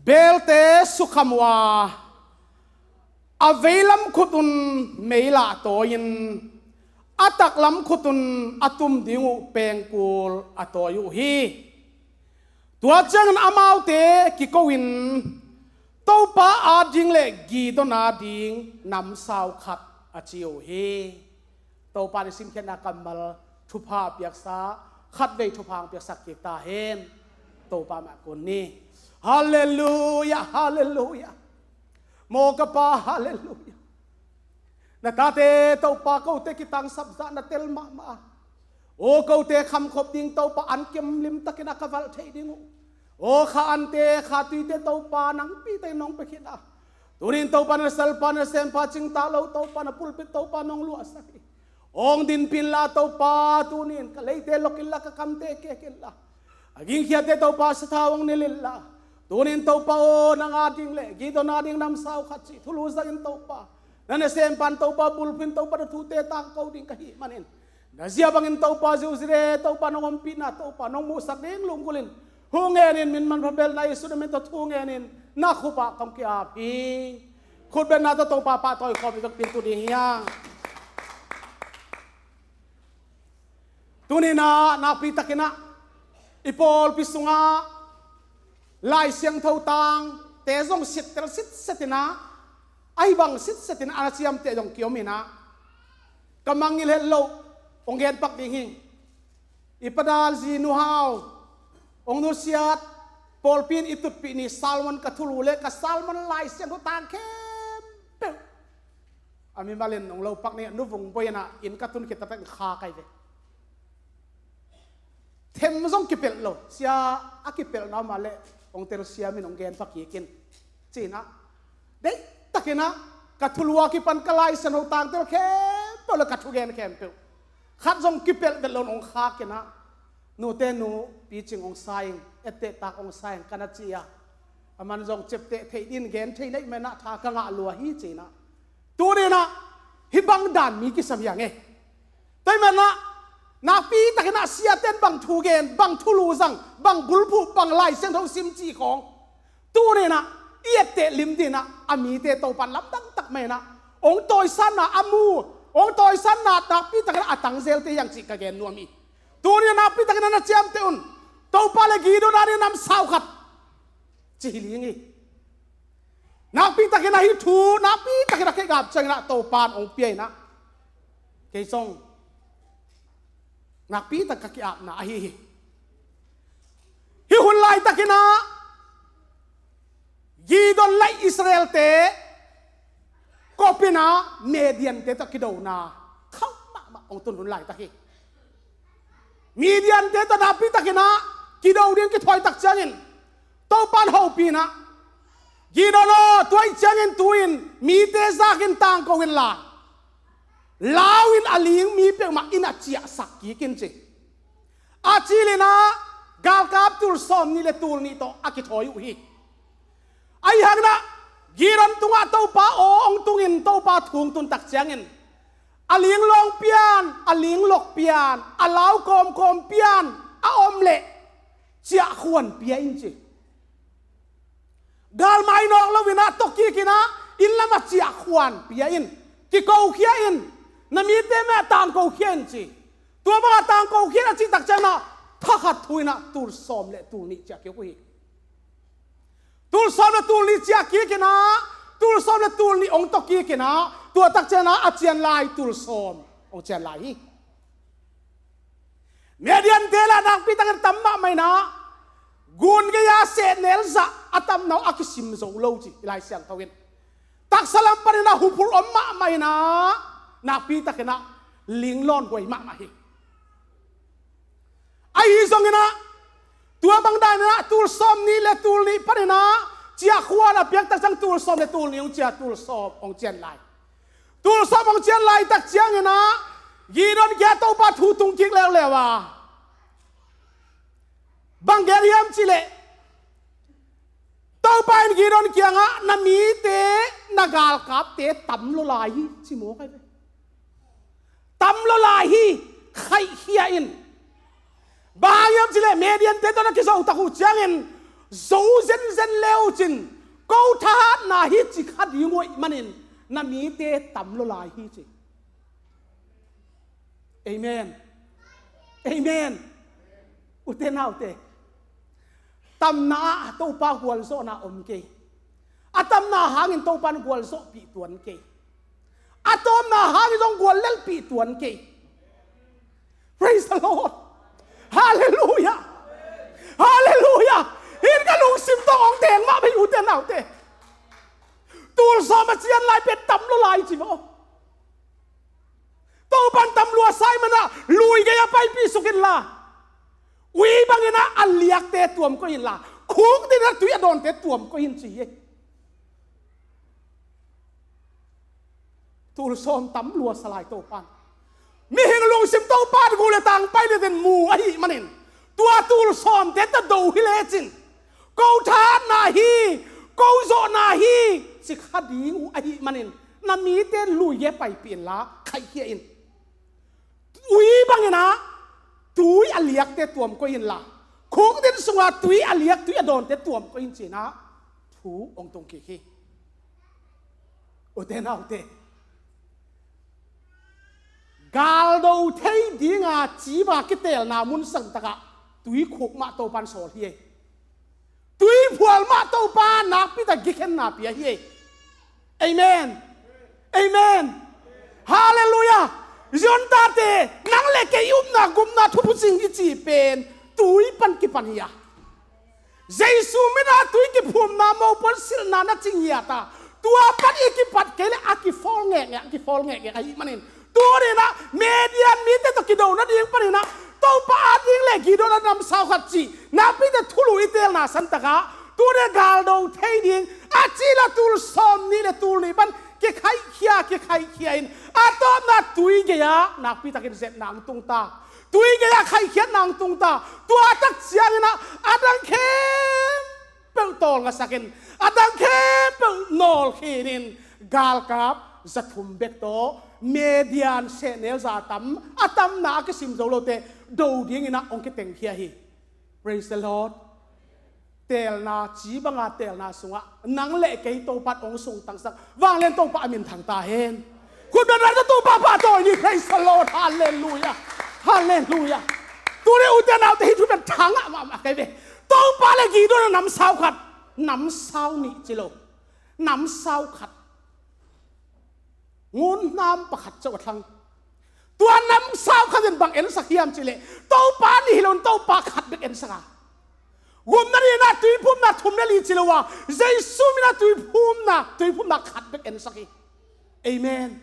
beelte sukham uh a, a veilam khut un mei lah tawi-in a taklam khut un a tum ding uh pengkul a tawi uh hi. Tua ciangin amaute kiko-in Topa ading le Gideon ading namsau khat a ci uh hi. Topa in i simkhiatna kammal thupha a piaksa, khatvei thupha hong piaksak kik ta hen. Topa mah kun ni. Halleluia, halleluia. Maw ka Pa, halleluia. Na tate Topa kote kitangsap zah na tel mahmah a. Aw kote khamkhop ding Topa an kiam limtakin a ka valh theih ding uh. Aw kha ante kha tuite Topa nangpi teng nong pia khit a. Tunin Topa na salpa na sempa cingtak lo Topa na pulpit Topa nong luahsak hi. Hong dinpih inla Topa tunin ka leite lok inla ka kamte kek inla a gingkhiate Topa sathau hong nilh inla. Tunin Topa aw nang ading le Gideon ading namsau khat cih thulu zangin Topa na nasempan Topa bulphuhin Topa na thute tangko ding ka hih manin na zia bangin Topa ziuzire Topa nong ompihna Topa nong muhsak ding lunggulhin thu ngenin min manpha belna Jesu na min tawh thu ngenin na khupah kong ki-ap hi. Khutbetna tawh Topa pahtawi khawm i vekpi tu ding hi hang. Tuninah nakpitakinah i pawlpi sungah Lai Siangtho tangte zong sittel sitsetinah ahi bang sitsetinah a na ciamteh zong kiominah ka mangngilh het loh hong genpak ding hi. I padalzi nuhau hong nusiat pawlpi in i tutpih ni salmon ka thulu le ka salmon Lai Siangtho tang khempeuh a mimalin hong lopak ni a nuvung boianah inn ka tun khit taktak in kha kai ve. Them zong kipelh lo sia a kipelhna mah le hong telsiamin hong genpak kikin cinah deihtakinah ka thulu a kipan ka Lai Siangtho tangtel khempeuh le ka thugen khempeuh khat zong kipelh vet lo in hong khakinah nute nu picing hong sa ing ettehtak hong sa ing ka na ci a. A man zong ciapteh theih din gen thei neih menah tha ka ngah lua hi cinah tuninah hih bang dan mi kisam hiang e. Tei menah nakpitakinah siaten bang thu gen bang thulu zang bang bulphuh bang Lai Siangtho sim cih khawng tuninah i etteh lim dinah a mite Topan lamdang tak menah hong tawisatna a mu hong tawisatna nakpitakinah a tangzelte hiang cih ka gen nuam hi. Tuninah nakpitakinah na ciamteh un Topa le Gideon a ding namsau khat ci hi ling hi. Nakpitakinah hih thu nakpitakinah kei gap cianginah Topan hong pia inah kei zong nakpitak ka ki-apna ahi hi. Hih hun laitakinah Gideon laih Israelte kopinah Midiante tawh kidona khauh mahmah hong tun hun laitak hi. Midiante tawh nakpitakinah kido ding kithawitak ciangin Topan hopinah Gideon aw tuaih ciangin tuin mite zakin tangko inla lau in a ling mi peuhmah in a ciahsak kikin ci. A cilinah galkap tul sawm nih le tul nih tawh a kithawi uh hi. Ahi hanginah Gideon tungah Topa aw hong tungin Topa thu hong tuntak ciangin a ling lawng pian a ling lok pian a lau kawmkawm pian a om leh ciahkhuan pia in ci. Galmai nawk loinah tokikinah inn lamah ciahkhuan pia in kikokhia in na mite mah tangkokhia in ci. Tua bangah tangkokhia in a cihtak cianah thakhat thu inah tul sawm le tul nih ciah kik uh hi. Tul sawm le tul nih ciah kikinah tul sawm le tul nih hong tokikinah tuatak cianah a cian lai tul sawm hong cian lai hi. Midiante lah nakpitakin tam mahmah inah gun gei-a sehnel zah a tamna uh a kisim zo lo ci i Lai Siangtho in taksa lam paninah huphurh om mahmah inah nakpitakinah ling lawnhuai mahmah hi. Ahi zonginah tua bang daninah tul sawm nih le tul nih paninah ciahkhuan a piaktak ciang tul sawm le tul nih hong ciah tul sawm hong cian lai. Tul sawm hong cian laitak cianginah Gideon kiangah Topa thu tung kik leuleu a bang gen hiam cihleh Topa in Gideon kiangah na mite na galkapte tam lo lai hi ci mawk ahi ve. Tam lo lai hi. Khaihkhia in. Bang hang ia Cileh Midiante tawh na kizo tak uh ciangin zo zenzen le uh cin, ko thahatna hi ci kha ding uh ahih manin na mite tam lua lai hi ci. Amen. Amen. Ute naute, tamna ah Topa gualzawhna om kei. A tamna hangin Topa in gualzawhpih tuan kei. A tawpna hangin zong guallelhpih tuan kei. Praise the Lord. Hallelujah. Hallelujah. Hih ka lungsim tawh hong teng mah bek, ute naute. Tul sawm a cian lai pen tam lua lai ci maw. Topan tam lua sa ahih manin lui gei-ah paipih suk inla, ui bangin a liakte tuam koih inla, khukdin a tui a dawnte tuam koih in ci hi. Tul sawm tam lua sa lai Topan. Mihing lungsim Topan gu le tang pai le den mu ahih manin, tua tul sawmte tawh do hi lecin, ko thahatna hi, ko zawhna hi ci kha ding uh ahih manin, na mite lui gei-ah paipih inla, khaihkhia in. Ui bangin a tui a liakte tuam koih inla, khukdin sungah tui a liak, tui a dawnte tuam koih in ci-in a thu hong tung kik hi. Ute naute, galdo thei dinga ciba kiteelna mun santak ah tuikhuk mah Topan sawl hi. Tuiphual mah Topa nakpi tak gikhenna pia hi. Amen. Amen. Hallelujah. Ziontate, nang le kei upna gupna thupucing i cih pen tui pan kipan hi a, Jesu min a tui kiphumna, mopuan silhna na ci ngiat a, tua pan i kipat kei leh a kifawl ngekngek, a kifawl ngekngek ahih manin, tuni-in a Midian mite tawh kido nading panin a Topa ading le Gideon a namsau khat cih nakpi tak thulu i teelna santak ah, tuni-in galdo thei ding a cih la tul sawmnih le tul nih pan kikhaihkhia, kikhaihkhia in, a tawpna tui gei-ah nakpi takin zetna hong tung ta. Tui gei-ah khaihkhiatna hong tung ta. Tua tak ciangin a, a dang khempeuh tawlngasak in, a dang khempeuh nawlkhin in, galkap za thum bek tawh Midian sehnel za tam, a tamna a kisim zo lote do dingin a hong kitengkhia hi. Praise the Lord. Teelna, ci banga teelna sungah nang le kei Topa in hong sungtangsak, vanglian Topa a minthang ta hen. Khut beng beng tawh Topa pahtawi ni. Praise the Lord. Hallelujah. Hallelujah. Tuni ute naute, hih thu pen thangah mahmah kei ve. Topa le Gideon a namsau khat, namsau nih ci lo, namsau khat. Ngun hnam pakhat ceuh a thlang. Tua namsau khat in bang ensak hiam cih leh, Topa nih hi lo-in Topa khat bek ensak a, gupna nihna tuiphumna thum le li ci lo a, Jesu min a tuiphumna, tuiphumna khat bek ensak hi. Amen.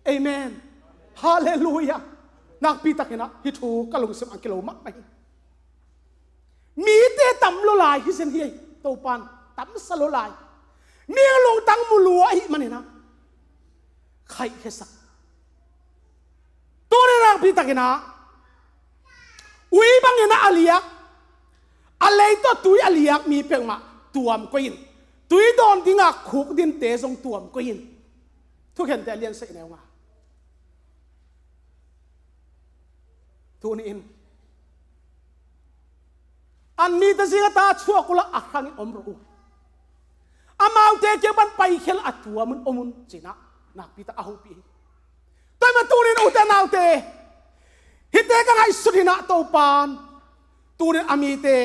Amen. Hallelujah. Nakpi takin a hih thu ka lungsim ah kilo mahmah hi. Mite tam lua lai hi zen hi. Topan tamsa lua lai. Mi lungtang mu lua ahih manin a khaihkhiasak. Tuni nakpi takin a ui bangin a liak, a lei tawh tui a liak mi peuhmah tuam koih in, tui dawn dinga khukdinte zong tuam koih in. Thukhente a lian seh neu nga. Tuni-in an mite zing a ta chuak uhla a hrangin om rawh uh. Amaute kiang pan paikhia a tuam un om un ci-in a nakpi tak a hopih hi. Tua ahih manin tuni-in ute naute, hihte ka ngaihsut hi-in a Topan tuni-in a mite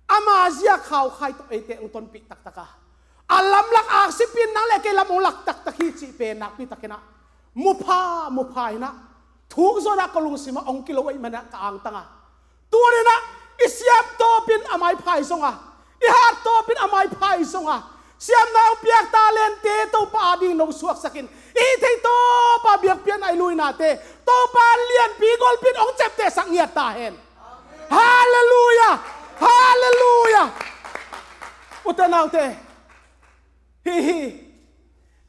ama zia khaukhai tawh eite hong tonpih taktak a, a lamlak aksipin nang le kei lam hong lak taktak hi cih pen nakpi takin a mupha mupha in a thuk zawh in a ka lungsim ah hong kilo ahih manin a ka angtang a, tuni-in a i siam tawpin a maiphai zong a, i hat tawpin a maiphai zong a, siamna hong piak talente Topa ading nong suaksak in, i hih theih tawpa biakpiakna i luinate Topa lianpi golpi in hong ciaptehsak ngiat ta hen. Hallelujah! Hallelujah! Ute naute, hih hi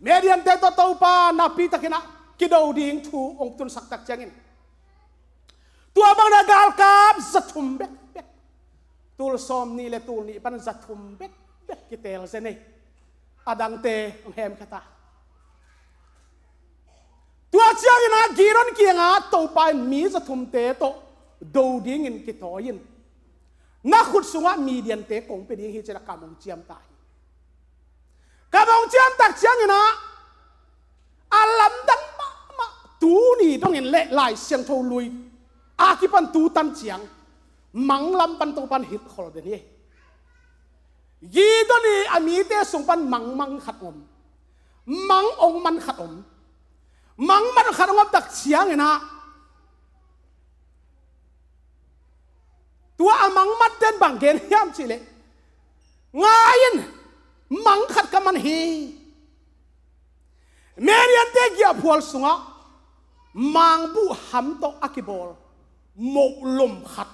Midiante tawh Topa nakpi takin a kido ding thu hong tunsak tak ciangin, tua bangin a galkap za thum bekbek, tul sawmnih le tul nih pan za thum bekbek kiteel zen hi. A dangte hong hemkhia ta. Tua ciangin a Gideon kiangah Topa in mi za thumte tawh do dingin kithawi in, na khut sungah Midiante kong pia ding hi, ci-in ah kam hong ciam ta hi. Kam hong ciam tak ciangin ah, a lamdang mahmah, tuni dongin leh Lai Siangtho lui a kipan tu tan ciang, mang lam pan Topa'n hilhkhol den hi. Gideon ii a mite sung pan mang man khat om. Mang hong man khat om. Mang man khat hong om tak ciangin ah, tua a mang mante'n bang gen hiam cih leh, ngai in, mang khat ka man hi. Midiante giahphual sungah mangbuh ham tawh a kibawl moh lom khat,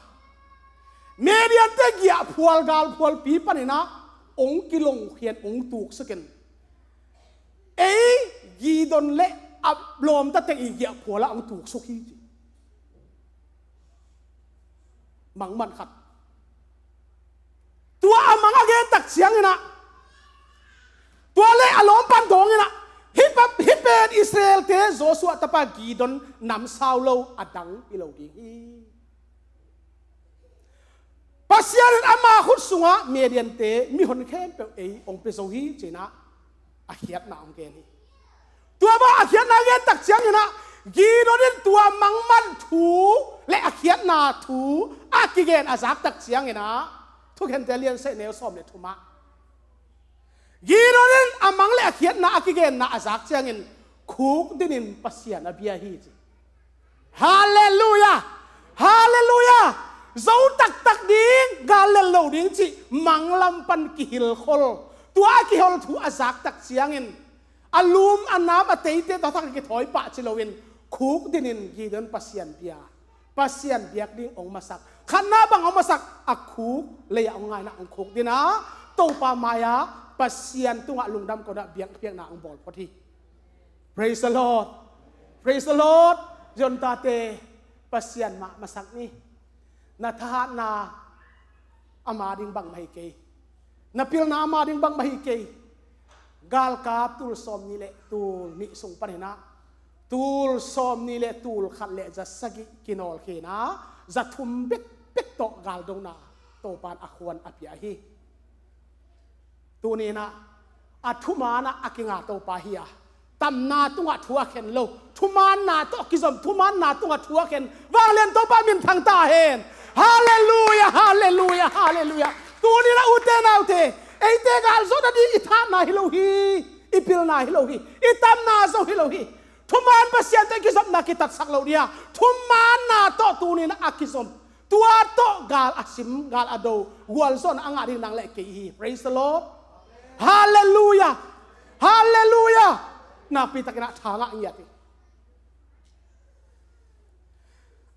Midiante giahphual galphualpi panin ah hong kilongkhia in, hong tuksuk in, ei Gideon leh a lawmtateng ii giahphual ah hong tuksuk hi, ci. Mang man khat. Tua a mang a gen tak ciangin ah, tua leh a lawm pan dawngin ah, hih pa, hih pen Israelte Joshua tapa Gideon namsau lo, a dang hi lo ding hi. Pasian in ama khut sungah Midiante mihon khempeuh ei hong pia zo hi, ci-in ah a khiatna hong gen hi. Tua bang a khiatna gen tak ciangin ah, Gideon in tua mang man thu leh a khiatna thu a kigen a zak tak ciangin ah, Thukhente lian sagih neu sawm leh thum ah, Gideon in a mang leh a khiatna a kigenna a zak ciangin khukdinin Pasian a bia hi, ci. Halleluiah! Halleluiah! Zo taktak ding, gal lel lo ding cih mang lam pan kihilhkhol. Tua a kihilhkhol thu a zak tak ciangin, a lum a nam a teite tawh thak kithawi pah ci loin, khukdinin Gideon Pasian bia, Pasian biak ding hong masak. Khatna bang hong masak, a khuk lei-ah hong ngai in ah hong khukdin a, Topa mai-ah Pasian tungah lungdam ko-in ah biakpiakna hong bawl phot hi. Praise the Lord. Praise the Lord. Ziontate, Pasian mah masak ni. Na thahatna a ma ding bangmah hi kei. Na pilna a ma ding bangmah hi kei. Galkap tul sawmnih leh tul nih sung panin ah, tul sawmnih leh tul khat leh za sagih kinawlkhin a, za thum bekbek tawh galdona Topa'n a khuan a pia hi. Tuni-in ah, a thuman ah a kinga Topa hi a, tamna tungah thu a khen lo, thumanna tawh kizom, thumanna tungah thu a khen, vanglian Topa minthang ta hen. Halleluiah, halleluiah, halleluiah. Tuni-in ah, ute naute, eite gal zawh nading i thahatna hi lo hi, i pilna hi lo hi, i tamna zo hi lo hi. Thuman Pasian tawh i kizopna kitatsak loh ding a, thumanna tawh tuni-in ah a kizom, tua tawh gal a sim, gal a do, gualzawhna a ngah ding nang leh kei hi. Praise the Lord. Halleluiah. Halleluiah. Nakpitakin ah tha ngah ngiat hi.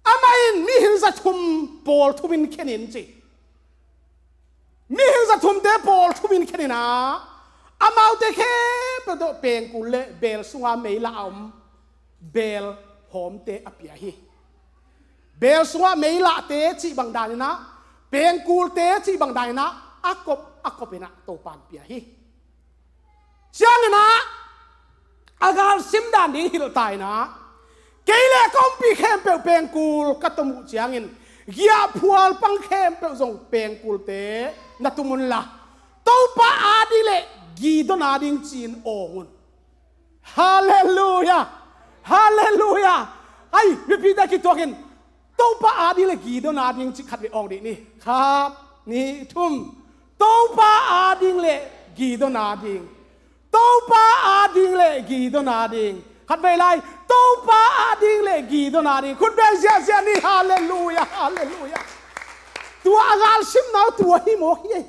Amah in mihing za thum pawl thumin khen in, ci. Mihing za thumte pawl thumin khen in ah, amaute khempeuh tawh pengkul leh beel sunga mei lah a om beel hawmte a pia hi. Beel sungah mei lahte cih bang danin ah, pengkulte cih bang danin ah, a kop a kopin ah Topa'n pia hi. Ciangin ah, a gal sim dan ding hilh ta in ah, kei leh ka ompih khempeuh pengkul ka tom uh ciangin, giahphual pang khempeuh zong pengkulte na tum unla, Topa ading leh Gideon ading ci-in awng un. Halleluiah! Halleluiah! Ai, mipite kituakin, Topa ading leh Gideon ading cih khat vei awng dih ni. Khat, nih, thum. Topa ading leh Gideon ading. Topa ading leh Gideon ading. Khat vei lai. Topa ading leh Gideon ading. Khut beng ziahziah ni. Halleluiah! Halleluiah! Tua a gal simna uh tua hi mawk hi.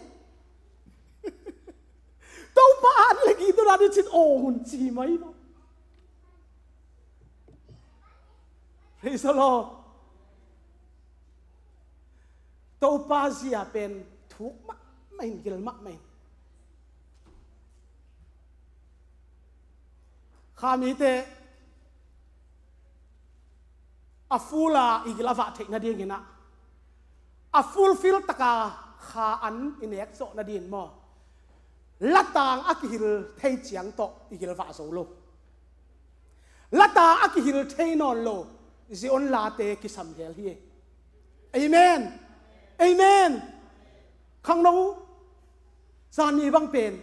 Topa ading leh Gideon ading ci-in awng un ci mai maw. Praise the Lord. Topa zia pen thuk mahmah in, gil mahmah in. Kha mite a full a i gil a vah theih nadingin ah, a fulfill taka kha an i nek zawh nadingin maw, latang a kihil thei ciang tawh i gil vah zo lo. Latang a kihil thei nawn lo Zion late kisam hel hi. Amen. Amen. Khangno zan ni bang pen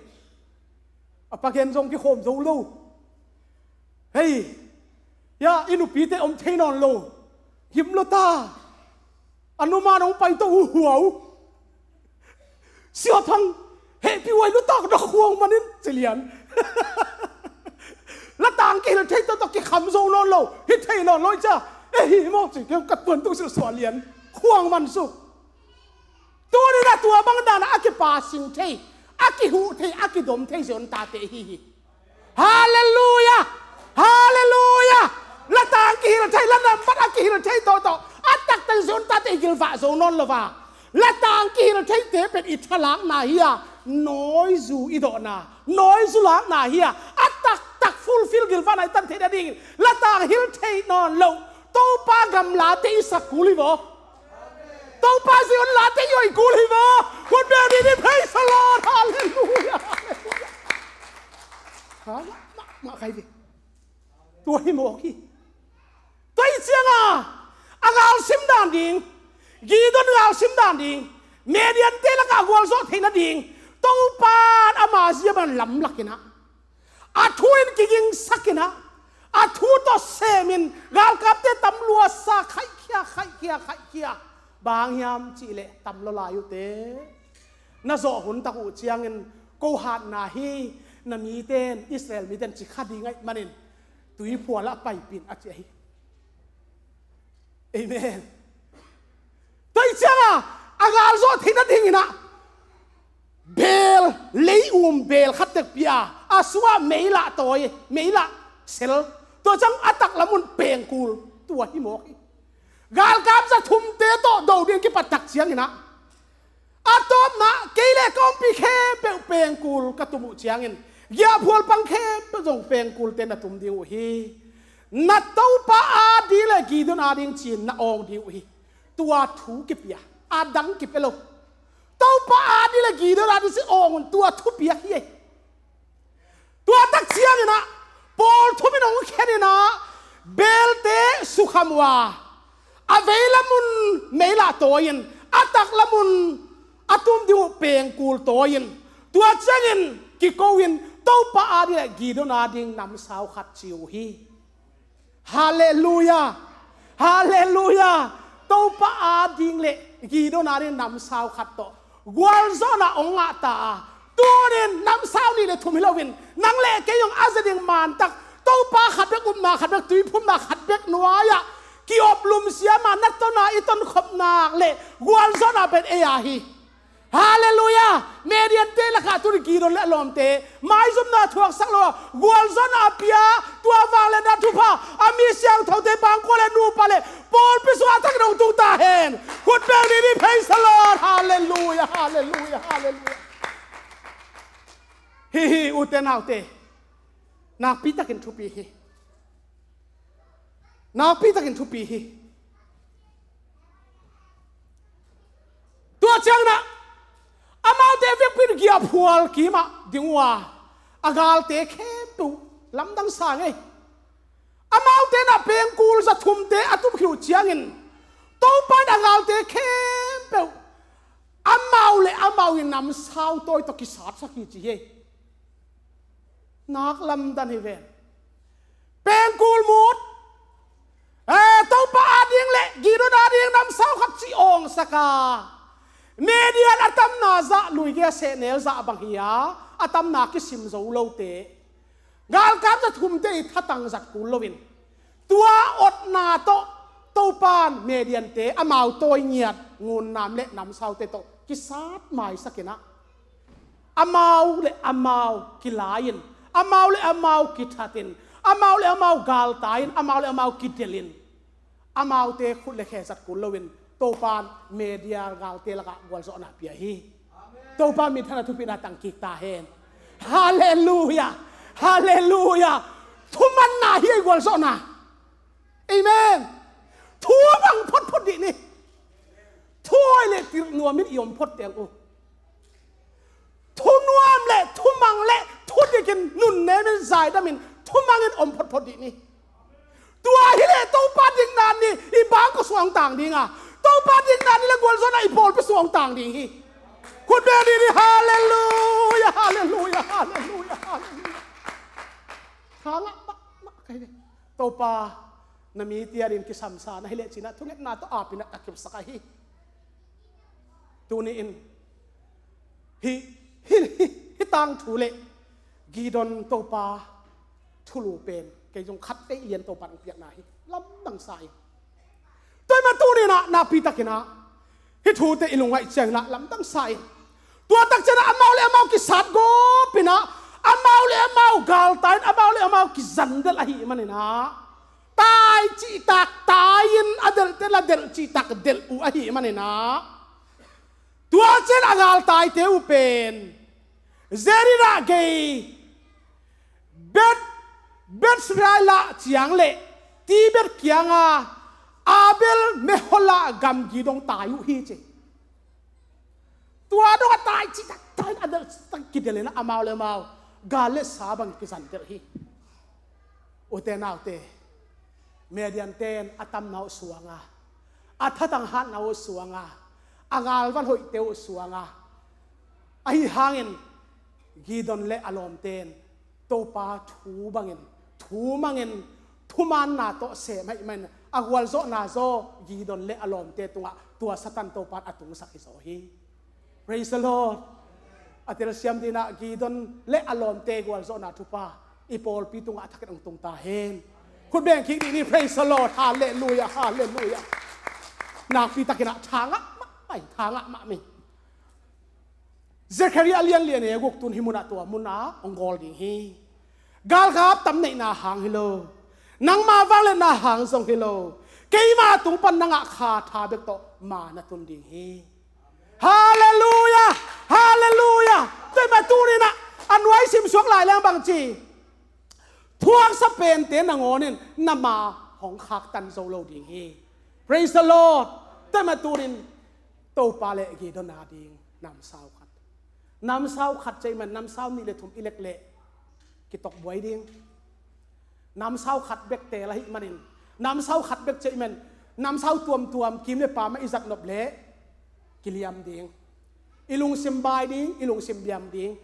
a pagen zong kikhawm zo lo. Hei, ya, i nupite om thei nawn lo. Him lo ta. A numan hong pai to uh huau. Siathang hehpih huai lutak na khuang manin ci lian. Latang kihil thei tawh tawh kikham zo nawn lo, hi thei nawn lo i cia. E hi maw ci keu ka tuan tung silsuah lian. Khuang man su. Tunin a tua bang dana a kipasing thei, a kihuh thei, a kidom thei zion tate hi hi. Halleluia! Halleluia! Latang kihil thei, la nambat a kihil thei tawhtawh a taktak zion tate i gilvah zo nawn lo va. Latang kihil theite pen i thalakna hi a, nawizu i dawhna, nawizu lakna hi a, a taktak fulfill gilvahna i tan theih nadingin latang hil thei nawn lo. Topa gamlate i sak kul hi vaw. Topa zion late i oi kul hi vaw. Hun beng ni ni, praise the Lord. Halleluia. Halleluia. Ha, mah, mah, mah khai ve. Tua hi mawk hi. Tua hi cianga a galsim dan ding, Gideon galsim dan ding, Midiante lakah gualzawh theih nading, Topan ama zia bang lamlakinah, a thu in kigingsakinah, a thu tawh semin galkapte tam luasa khaihkhia, khaihkhia, khaihkhia. Bang hiam cihleh tam lo lai uhte. Na zawh hun tak uh ciangin ko hatna hi, na miten, Israel miten ci kha ding ahih manin tuiphualah paipin a ci ahi. Amen. Tua hi cianga a galzawh theih nadinginah beel, lei-um beel khat tek pia, a sungah meilah tawi, meilah sel, tua ciang a taklam un pengkul, tua hi mawk hi. Galkap za thumte tawh do ding kipat tak cianginah, a tawpna kei le ka ompih khempeuh pengkul ka tum uh ciangin, giahphual pang khempeuh zong pengkulte na tum ding uh hi. Na Topa ading le Gideon ading ci-in na awng ding uh hi. Tua thu kipia, a dang kipia lo. Topa ading le Gideon ading ci-in awng un, tua thu piak hi. Tua tak cianginah pawl thumin hong kheninah beelte sukham uh a, a veilam un meilah tawi-in, a taklam un a tum ding uh pengkul tawi-in, tua ciangin kiko-in Topa ading le Gideon ading namsau khat ci uh hi. Halleluia! Halleluia! Topa ading le Gideon ading namsau khat tawh gualzawhna hong ngah ta a, tunin namsau nih le thum hi loin nang le kei hong a za ding mantak, Topa khat bek upna, khat bek tuiphumna, khat bek nuai-ah ki-op lumsiama na tona i tonkhop nak le gualzawhna pen ei a hi. Halleluia! Midiante lakah tuni Gideon le a lawmte maizumna thuaksak lo a, gualzawhna a pia, tua vangliatna thupha a mi siangthote, bangkua le nupa le pawlpi sungah a thakin hong tung ta hen. Khut beng ni ni, praise the Lord. Halleluia, halleluia, halleluia. Hi hi, ute naute, nakpi takin thupi hi. Nakpi takin thupi hi. Tua cianginah amaute vekpi-in giahphual kimah ding uh a, a galte khempeuh lamdang sa ngei. Amaute inah pengkul za thumte a tumkhit uh ciangin Topa in a galte khempeuh amau le amau in namsau tawi tawh kisatsak hi ci hi. Nak lamdang hi ven. Pengkul mut. Eh, Topa ading le Gideon ading namsau khat ci awngsak a, Midian a tamna zah, luigei a sehnel zah bang hi a, a tamna kisim zo lote, galkap za thumte i thatang zat kul loin, tua otna tawh Topan Midiante amau tawi ngiat, ngunnam le namsaute tawh kisat maisakinah, amau le amau kilai-in, amau le amau kithatin, amau le amau galtai-in, amau le amau kidelin, amaute khut le khe zat kul loin Topan Midia galte lakah gualzawhna pia hi. Topa minthanna thupina tangkik ta hen. Halleluia! Halleluia! Thumanna hi ei gualzawhna. Amen. Thumang photphot dih ni. Thuai le tirh nuamin i om phot teng uh. Thunuam le thumang le thudikin nunnemin zaidamin thumangin om photphot dih ni. Tua hileh Topa dikna ni i bangkua sungah hong tang dinga, Topa dikna ni le gualzawhna i pawlpi sung tang ding hi. Khut beng dih ni. Halleluia, halleluia, halleluia, halleluia. Tha ngah mahmah ka hi ve. Topa, na mite adingin kisamsa na hi leh ci-in ah thungetna tawh aapin ah ka kipsak ahi. Tuni-in hih, hih, hih, hih tangthu le Gideon Topa thulu pen kei zong khatvei lian Topa in hong piakna hi. Lamdang sa ing. Tua ahih manin tuni-in ah nakpi takin ah hih thute i lungngaih ciangin ah lamdang sa ing. Tua tak ciangin ah amau le amau kisat gawp in ah, amau le amau galtai in, amau le amau kizandelh ahih manin ah, tai cihtak tai-in a delhte la delh cihtak delh uh ahih manin ah, tua ciang a galtaite uh pen Zedad ah gei Beth, Bethshean ciang le Tibheth kianga Abel Meholah gamgi dong tai uh hi ci. Tua dong a tai cihtak tai-in a delh cihtak kidelh in ah amau le amau gal le sa bang kizandelh hi. Ute naute, Midian ten a tamna uh suanga, a thatang hatna uh suanga, a galvan hoihte uh suanga, ahi hangin Gideon le a lawmte in Topa thu bangin, thu mangin, thumaanna tawh sem ahih manin a gualzawhna zaw Gideon le a lawmte tungah tua Satan Topa in a tungsak hi zaw hi. Praise the Lord. A telsiam dingin ah Gideon le a lawmte gualzawhna thupha i pawlpi tungah a thakin hong tung ta hen. Khut beng kik dih ni. Praise the Lord. Halleluia, halleluia. Nakpi takin ah tha ngah mahmah ing, tha ngah mahmah ing. Zekhariah a lian li a neu guk, tun hih munah tua munah hong gawl ding hi. Galkap tam neihna hang hi lo, nangma vangliatna hang zong hi lo, keima tung pan na ngah kha tha bek tawh ma na tun ding hi. Halleluia! Halleluia! Tua ahih manin tuni-in ah a nuai simsuak lai leng bang ci, thuaksa pente nangawn in na ma hong khaktan zo lo ding hi. Praise the Lord! Tua ahih manin tuni-in Topa le Gideon a ding namsau khat, namsau khat ci ahih manin namsau nih le thum i lek leh kitokbuai ding. Namsau khat bek teel ahih manin, namsau khat bek ci ahih manin namsau tuamtuam kim le pam ah i zat nop leh kiliam ding. I lungsim bai ding, i lungsim biam ding,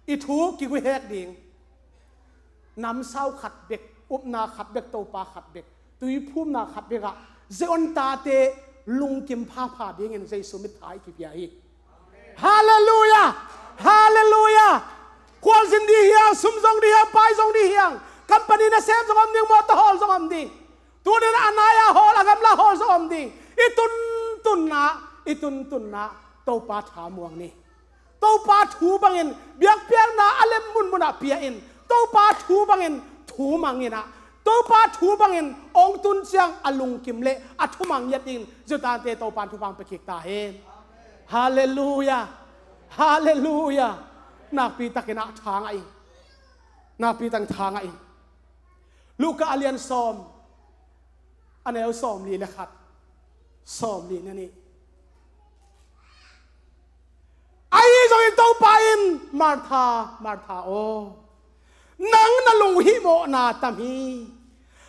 i thu kiguihek ding. Namsau khat bek, upna khat bek, Topa khat bek, tuiphumna khat bek ah Zion tate lungkim phapha dingin Jesu mitthang i kipia hi. Halleluia! Halleluia! Khualzin ding hi hang, sum zong ding hi hang, pai zong ding hi hang, company nasem zong om ding, mawtaw hawl zong om ding. Tuni-in a nai a hawl, a gamla hawl zong om ding. I tuntunna, i tuntunna Topa thamuang ni. Topa thu bangin biakpiakna a lem munmunah pia in, Topa thu bangin thu mang in ah, Topa thu bangin hong tun ciang a lungkim le a thumang ngiat dingin Zion tate Topa in thupha hong pia kik ta hen. Halleluia. Halleluia. Nakpi takin ah tha ngah ing. Nakpi takin tha ngah ing. Luka a lian sawm, a neu sawmli le khat, sawmli le nih. Ahi zongin Topa in, Martha, Martha aw, nang na lunghihmawhna tam hi.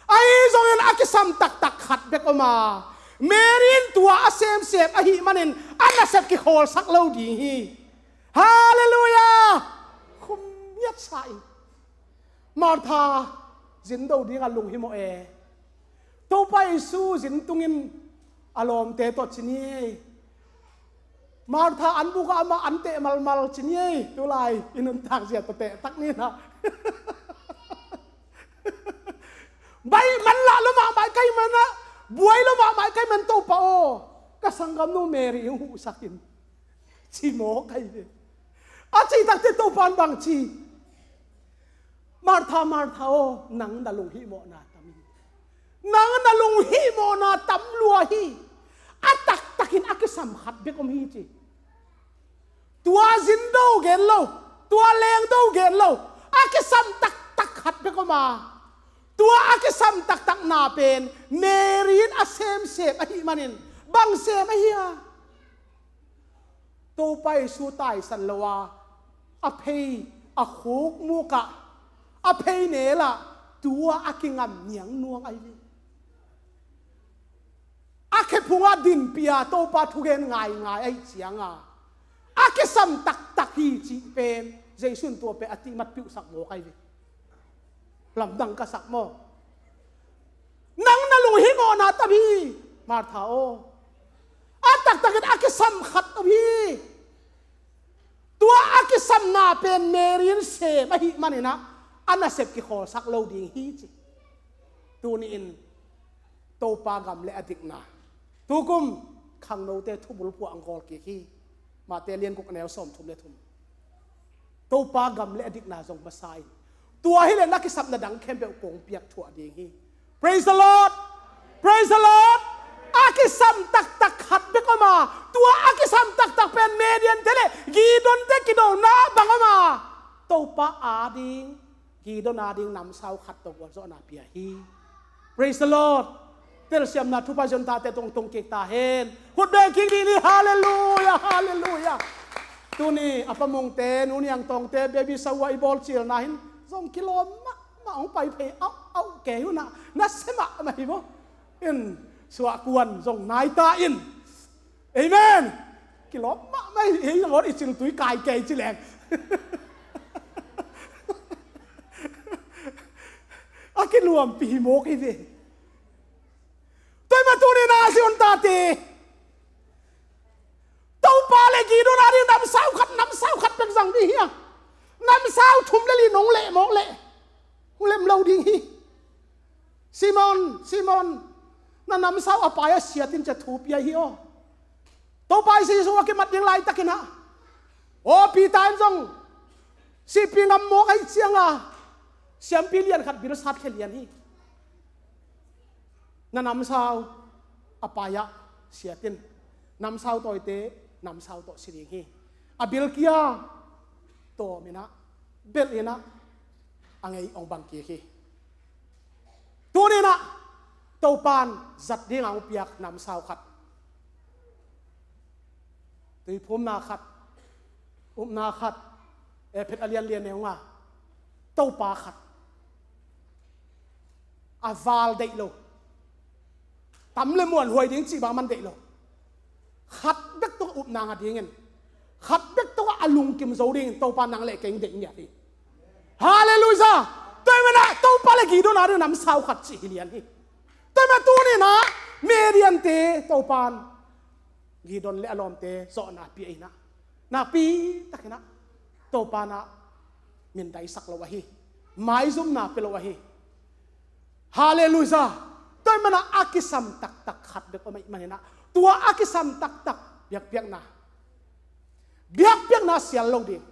Ahi zongin a kisam taktak khat bek om a, Mary in tua a semsem ahih manin a nasep kikhawlsak lo ding hi. Halleluia. Khum ngiat sa ing. Martha zin do ding a lunghimawh e. Topa Jesu zin tungin a lawmte tawh ci ni ei. Martha an buk ah amah an teh malmal ci ni ei. Tulai i nuntak zia tawh teh tak ni na. Bai man lah lo mahmah ka hih man ah, buai lo mahmah ka hih man Topa aw, ka sanggamnu Mary hong huhsak in. Ci mawk ahi ve. A cih takteh Topa in bang ci? Martha, Martha aw, nang na lunghihmawhna tam hi. Nang na lunghihmawhna tam lua hi. A taktakin a kisam khat bek om hi ci. Tua zin do gen lo, tua leng do gen lo, a kisam taktak khat bek om a, tua a kisam taktakna pen Mary in a semsem ahih manin bang sem ahi a? Topa Jesu taisan lo a, a phei, a khukmuk ah, a pheinel ah tua a kingam niangnuang ahi ve. A A khephungah dinpih a Topa thugen ngaingai ahih cianga a kisam taktak hi cih pen Jesu in tua pen a tihmat piuhsak mawk ahi ve. Lamdang ka sak maw? Nang na lunghimawhna tam hi, Martha aw. A taktakin a kisam khat om hi. Tua a kisamna pen Mary in sem ahih maninah a nasep kikhawlsak lo ding hi ci. Tuni-in Topa gam le a dikna tukum khangnote thubul phuah ang kawl kik hi. Mate lian guk a neu sawmthum le thum. Topa gam le a dikna zong masa in tua hileh na kisapna dang khempeuh kong piak thuah ding hi. Praise the Lord. Praise the Lord. A kisam taktak khat bek om a, tua a kisam taktak pen Midiante le Gideonte kidona bang om a, Topa ading Gideon ading namsau khat tawh gualzawhna pia hi. Praise the Lord. Telsiamna thupha ziontate tongtong kik ta hen. Khut beng kik dih ni. Halleluia, halleluia. Tuni a pamungte, nu niangtawngte, baby shower i bawl cilna hin zong kilawm mahmah hong pai phei auh auh kei hunah na se mahmah hi maw? In suahkuan zong naita in. Amen. Kilawm mahmah hi, hei nangawn i ciltui kai kei ci leng. A kiluampi hi mawk hi ve. Tua i mah tuni na a ziontate, Topa le Gideon ading namsau khat, namsau khat pek zang dih hiam? Namsau thum le li nong leh mawk leh hong lem lo ding hi. Simon, Simon, na namsau a pai a siatin ci-a thu pia hi aw. Topa Jesu a kimat ding laitakinah aw Peter in zong sihpi ngam mawk ahih cianga siampi lian khat bilsat khia lian hi. Na namsau a pai-ah siatin namsau tawite namsau tawh si ding hi. A bilkia tawminah belhinah a ngei hong bang kik hi. Tuninah Topan zat dinga hong piak namsau khat, tuiphumna khat, upna khat, Efesa a lian li a neu nga, Topa khat. A val deih lo, tam le muanhuai ding cih bang man deih lo. Khat bek tungah upna ngah dingin, khat bek tungah a lungkim zo dingin Topa nang le kei hong deih ngiat hi. Halleluia. Tua ahih manin ah Topa le Gideon ading namsau khat cih hi lian hi. Tua ahih manin ah tuni-in ah Midiante Topan Gideon le a lawmte zawhna pia in ah, nakpi takin ah Topa in ah mindaisak lo ahi, maizumna pia lo ahi. Halleluia. Tua ahih manin ah a kisam taktak khat bek om ahih manin ah, tua a kisam taktak biakpiakna, biakpiakna sial lo ding.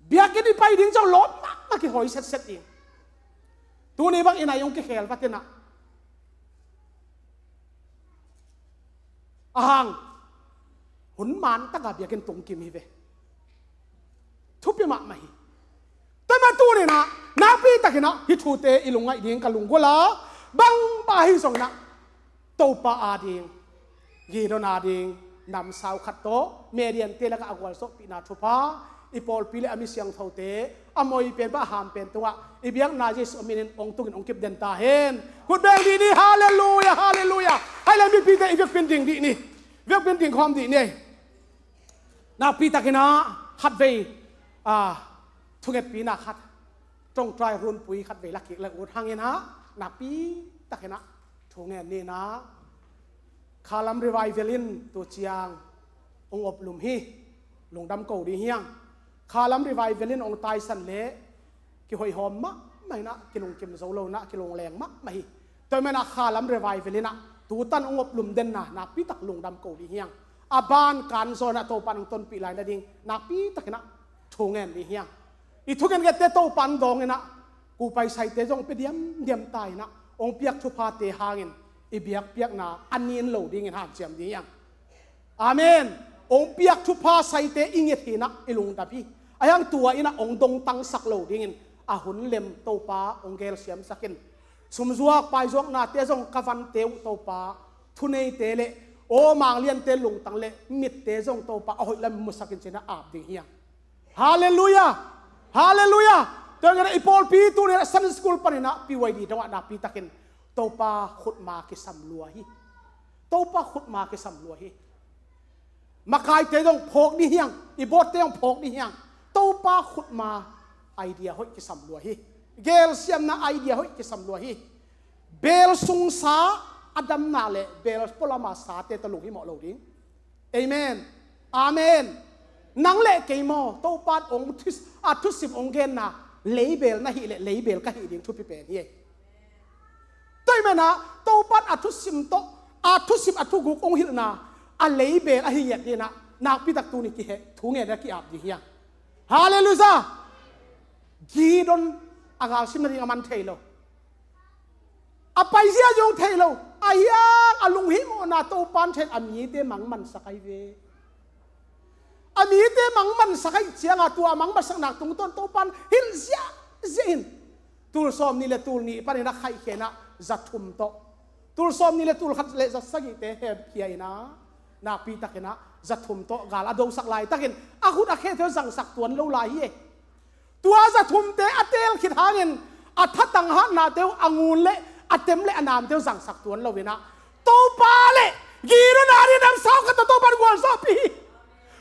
Biakinn i pai ding zong lawp mahmah, kihawi setset ding. Tuni bang in ah i hong kikhel vat in ah, ahang hun man taka biakinn tung kim hi ve. Thupi mahmah hi. Tua ahih manin tuni-in ah nakpi takin ah hih thute i lungngaih ding ka lunggulh a, bangmah ahi zongin ah Topa ading, Gideon ading namsau khat tawh Midiante lakah a gualzawhpihna thupha, i pawlpi le a mi siangthote a moi pen pah a ham pen tungah i biakna Jesu minin hong tungin hong kipden ta hen. Khut beng dih ni. Halleluia, halleluia. Hai le mipite, i biakpiin ding dih ni. Biakpiin ding khawm dih ni. Nakpi takin ah khatvei, ah, thungetpihna khat, ṭawngṭai runpui khatvei la kik le ut hangin ah nakpi takin ah thu ngen ni. In ah Khalam Revival in tu ciang hong oplum hi. Lungdam ko ding hi hang. Khalam Revival in hong taisan leh kihoihawm mahmah in ah, kilungkim zo lo in ah, kilungleng mahmah hi. Tua ahih manin ah Khalam Revival in ah tutan hong oplum denna nakpi tak lungdam ko ding hi hang. A ban kan zaw in ah Topan hong tonpih lai nading nakpi takin ah thu ngen ding hi hang. I thugengette Topan dawng in ah, kupai saite zong pia diamdiam ta in ah, hong piak thuphate hangin i biakpiakna a nin lo dingin hanciam ding hi hang. Amen. Hong piak thupha saite i nget hi in ah, i lungdam hi. Ahi hang tua in ah hong dongtangsak lo dingin a hun lem Topa hong gelsiamsak in. Sumzuak paizuaknate zong ka vante uh Topa, thuneite le aw mangliante lungtang le mitte zong Topa a hoih lam musak in ci-in ah ap ding hi hang. Halleluia! Halleluia! Tua ahih manin ah i pawlpi tuni-in ah Sunday school panin ah P Y D dongah nakpi takin Topa khutma kisam lua hi. Topa khutma kisam lua hi. Makaite zong phawk dih hiang, i bawtte zong phawk dih hiang. Topa khutma idea hoih kisam lua hi. Gelsiamna idea hoih kisam lua hi. Beel sungsa a damna le beel pualama sate tawh lunghimawh lo ding. Amen. Amen. Nang le kei maw, Topa in ong thus-, a thusim ong genna, leibeel na hih le leibeel ka hih ding thupi pen hi. Tua hi menah Topa in a thusim tawh, a thusim a thuguk ong hilhna, a leibeel a hi ngiat dinah, nakpitak tuni kiheh, thu ngen a ki-ap ding hiang. Halleluiah! Gideon a galsim nading a man thei lo. A paizia zong thei lo. A hiang a lunghimawhna Topan thei a mite mangmansak ahi ve. A mite mangmansak ahi cianga tua mangmansakna tungtawn Topan hilh ziahziah in. Tul sawm nih le tul nih panin a khaihkhianah zathum tawh. Tul sawm nih le tul khat le zasagihte hemkhia inah. Nakpitakinah zathum tawh gal a dosak laitakin. A khut a khe theu zangsak tuan lo lai hi. Tua zathumte a teel khit hangin a thatang hatnate uh a ngun le a tem le a namte uh zangsak tuan lo inah Topa le Gideon a ding namsau khat tawh Topa in gualzawhpih hi.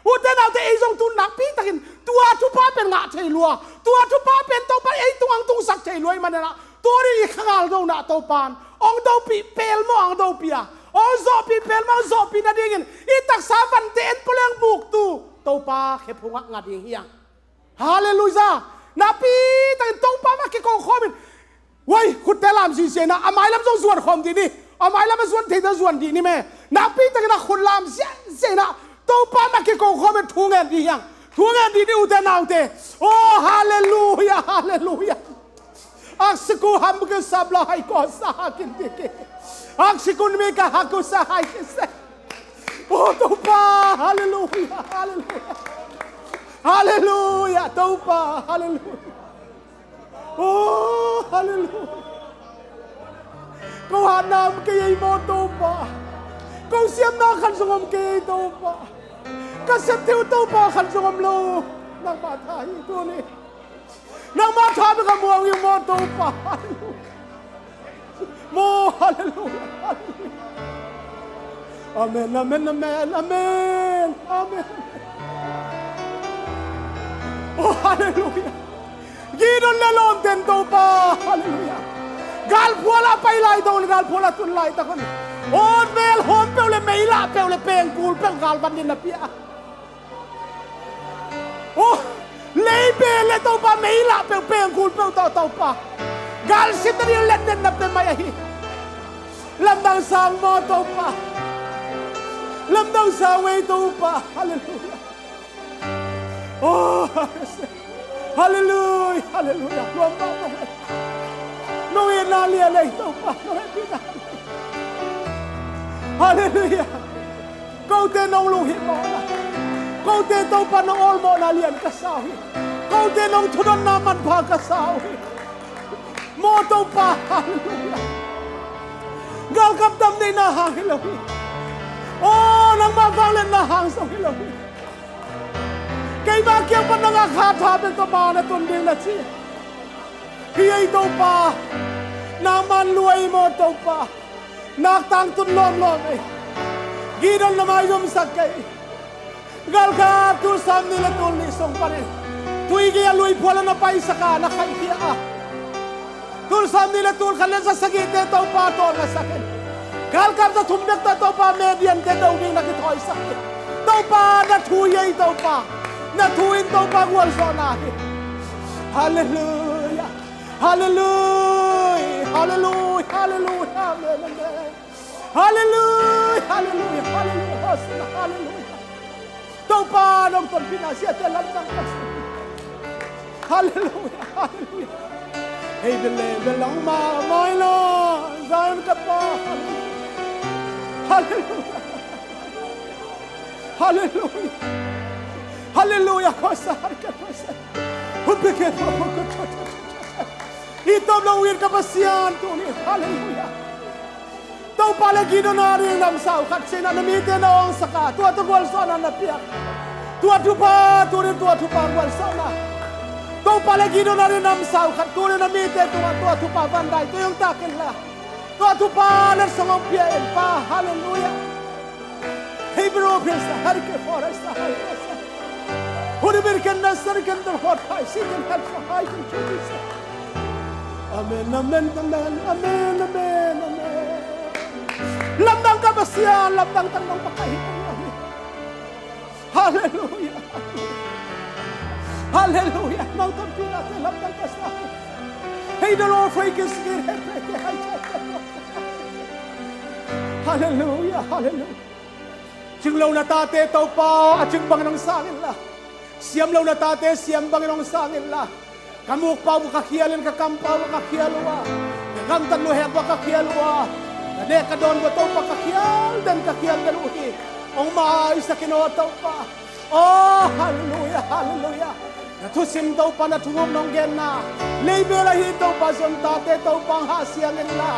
Ute naute ei zong tun nakpitakin tua thupha pen ngah thei lua. Tua thupha pen Topa ei tung ang tungsak thei lua i maninah tua ding i khangal donah Topa in ong dopih pelmawh ang dopih a ong zawhpih pelmawh ang zawhpih nadingin i taksa vante en poleng buktu Topa khephungah ngah ding hiang. Halleluiah. Nakpitakin Topa mah kiko khawmin. Wai, khutte lam ziahziah inah a mailam zong zuan khawm dih ni. A mailam a zuan theite zuan dih ni me. Nakpitakin a khut lam ziahziah inah Topa mah kiko khawmin thu ngen dih hiang. Thu ngen dih ni ute naute. Oh, halleluiah, halleluiah. Aksiku hamke sabla haiko sahakin dike. Aksikun mika haku sahaikise. Oh, Topa, halleluiah, halleluiah. Halleluiah, Topa, halleluiah. Oh, halleluiah. Ko hatna om kei ei maw Topa. Ko siamna khat zong om kei ei Topa. Ka sep thei uh Topa khat zong om lo. Nangmah tha hi tuni. Nangmah tha bek a muang hi maw Topa. Halleluiah. Maw, halleluiah, halleluiah. Amen, amen, amen, amen, amen. Oh, halleluiah. Gideon le lawmten Topa, halleluiah. Galphual a pai lai tawh le galphual a tun lai takun. Oh, mel hawm peuh le meilah peuh le pengkul peuh galvan din na pia. Oh, leibeel le Topa meilah peuh pengkul peuh tawh Topa. Galsim nading letnetna pia mai ahi. Lamdang sang maw Topa. Lamdang sang ei Topa. Halleluiah. Oh, halleluiah, halleluiah. Luang mah nong hehpihna lian ei Topa, nong hehpihna. Halleluiah. Kote nong lunghimawhna, kote Topa nong awlmawhna lian ka sa uh hi. Kote nong thudotna manpha ka sa uh hi. Maw Topa, halleluiah. Galkap damdeihna hang hi lo hi. Oh, nangmah vangliatna hang zong hi lo hi. Keima kiang pan nang a kha tha bek tawh ma na tun ding na ci. Hi ei Topa, nangman lua ei maw Topa. Nak tangtun lawmlawm ei. Gideon na maizumsak kei. Galkap tul sawm nih le tul nih sung panin tui gei a lui phual a na paisak a na khaihkhia a. Tul sawm nih le tul khat le za sagihte Topa tawlngasak in. Galkap za thum bek tawh Topa Midiante do ding na kithawisak in. Topa na thu hi ei Topa. Na thu in Topa gualzawhna hi. Halleluiah. Halleluiah. Halleluiah. Halleluiah. Amen. Amen. Halleluiah. Halleluiah. Halleluiah. Hosanna. Halleluiah. Topa nong tonpihna siate lamdang ka sa. Halleluiah, halleluiah. Hei bel le bel long ma mai lo Zion ka pa. Halleluiah. Halleluiah. Halleluiah. Ko sa har ka ko sa. Hu pe ke ko ko ko ko. I tom lo wir ka Pasian tuni. Halleluiah. Topa le Gideon a ding namsau khat cihna na mite na awngsak a, tua tawh gualzawhna na piak. Tua thupha, tunin tua thupha gualzawhna. Topa le Gideon a ding namsau khat, tunin na mite tungah tua thupha vandai, tua hong takin la. Tua thupha letsong hong pia in Pa. Halleluiah. Hebrew Christ, Harike Forest, Harike. Hudibir ken na sar ken dor hot kai si ken hal sa hai ken chu di sa. Amen, amen, amen, amen, amen, amen. Lamdang ka Pasian, lamdang tang dong pakai hi kong ahi. Halleluiah. Halleluiah. Nang ton pina te lamdang ka sa. Hei dolo fei ke sikir he fei ke hai cha. Halleluiah, halleluiah. Cing lo na tate Topa a cing bangin hong sang inla, siam lo na tate siam bangin hong sang inla. Ka mukpau ka khial in, ka kampau ka khial uh a, ka gamtat luhek ka khial uh a, ka nek ka dawn ka Topa ka khial den, ka khial den uh hi. Hong maisak in aw Topa. Aw, halleluiah, halleluiah. Na thusim Topa, na thuguk nong genna leibel ahi Topa, Zion tate Topa hong hahsiang inla.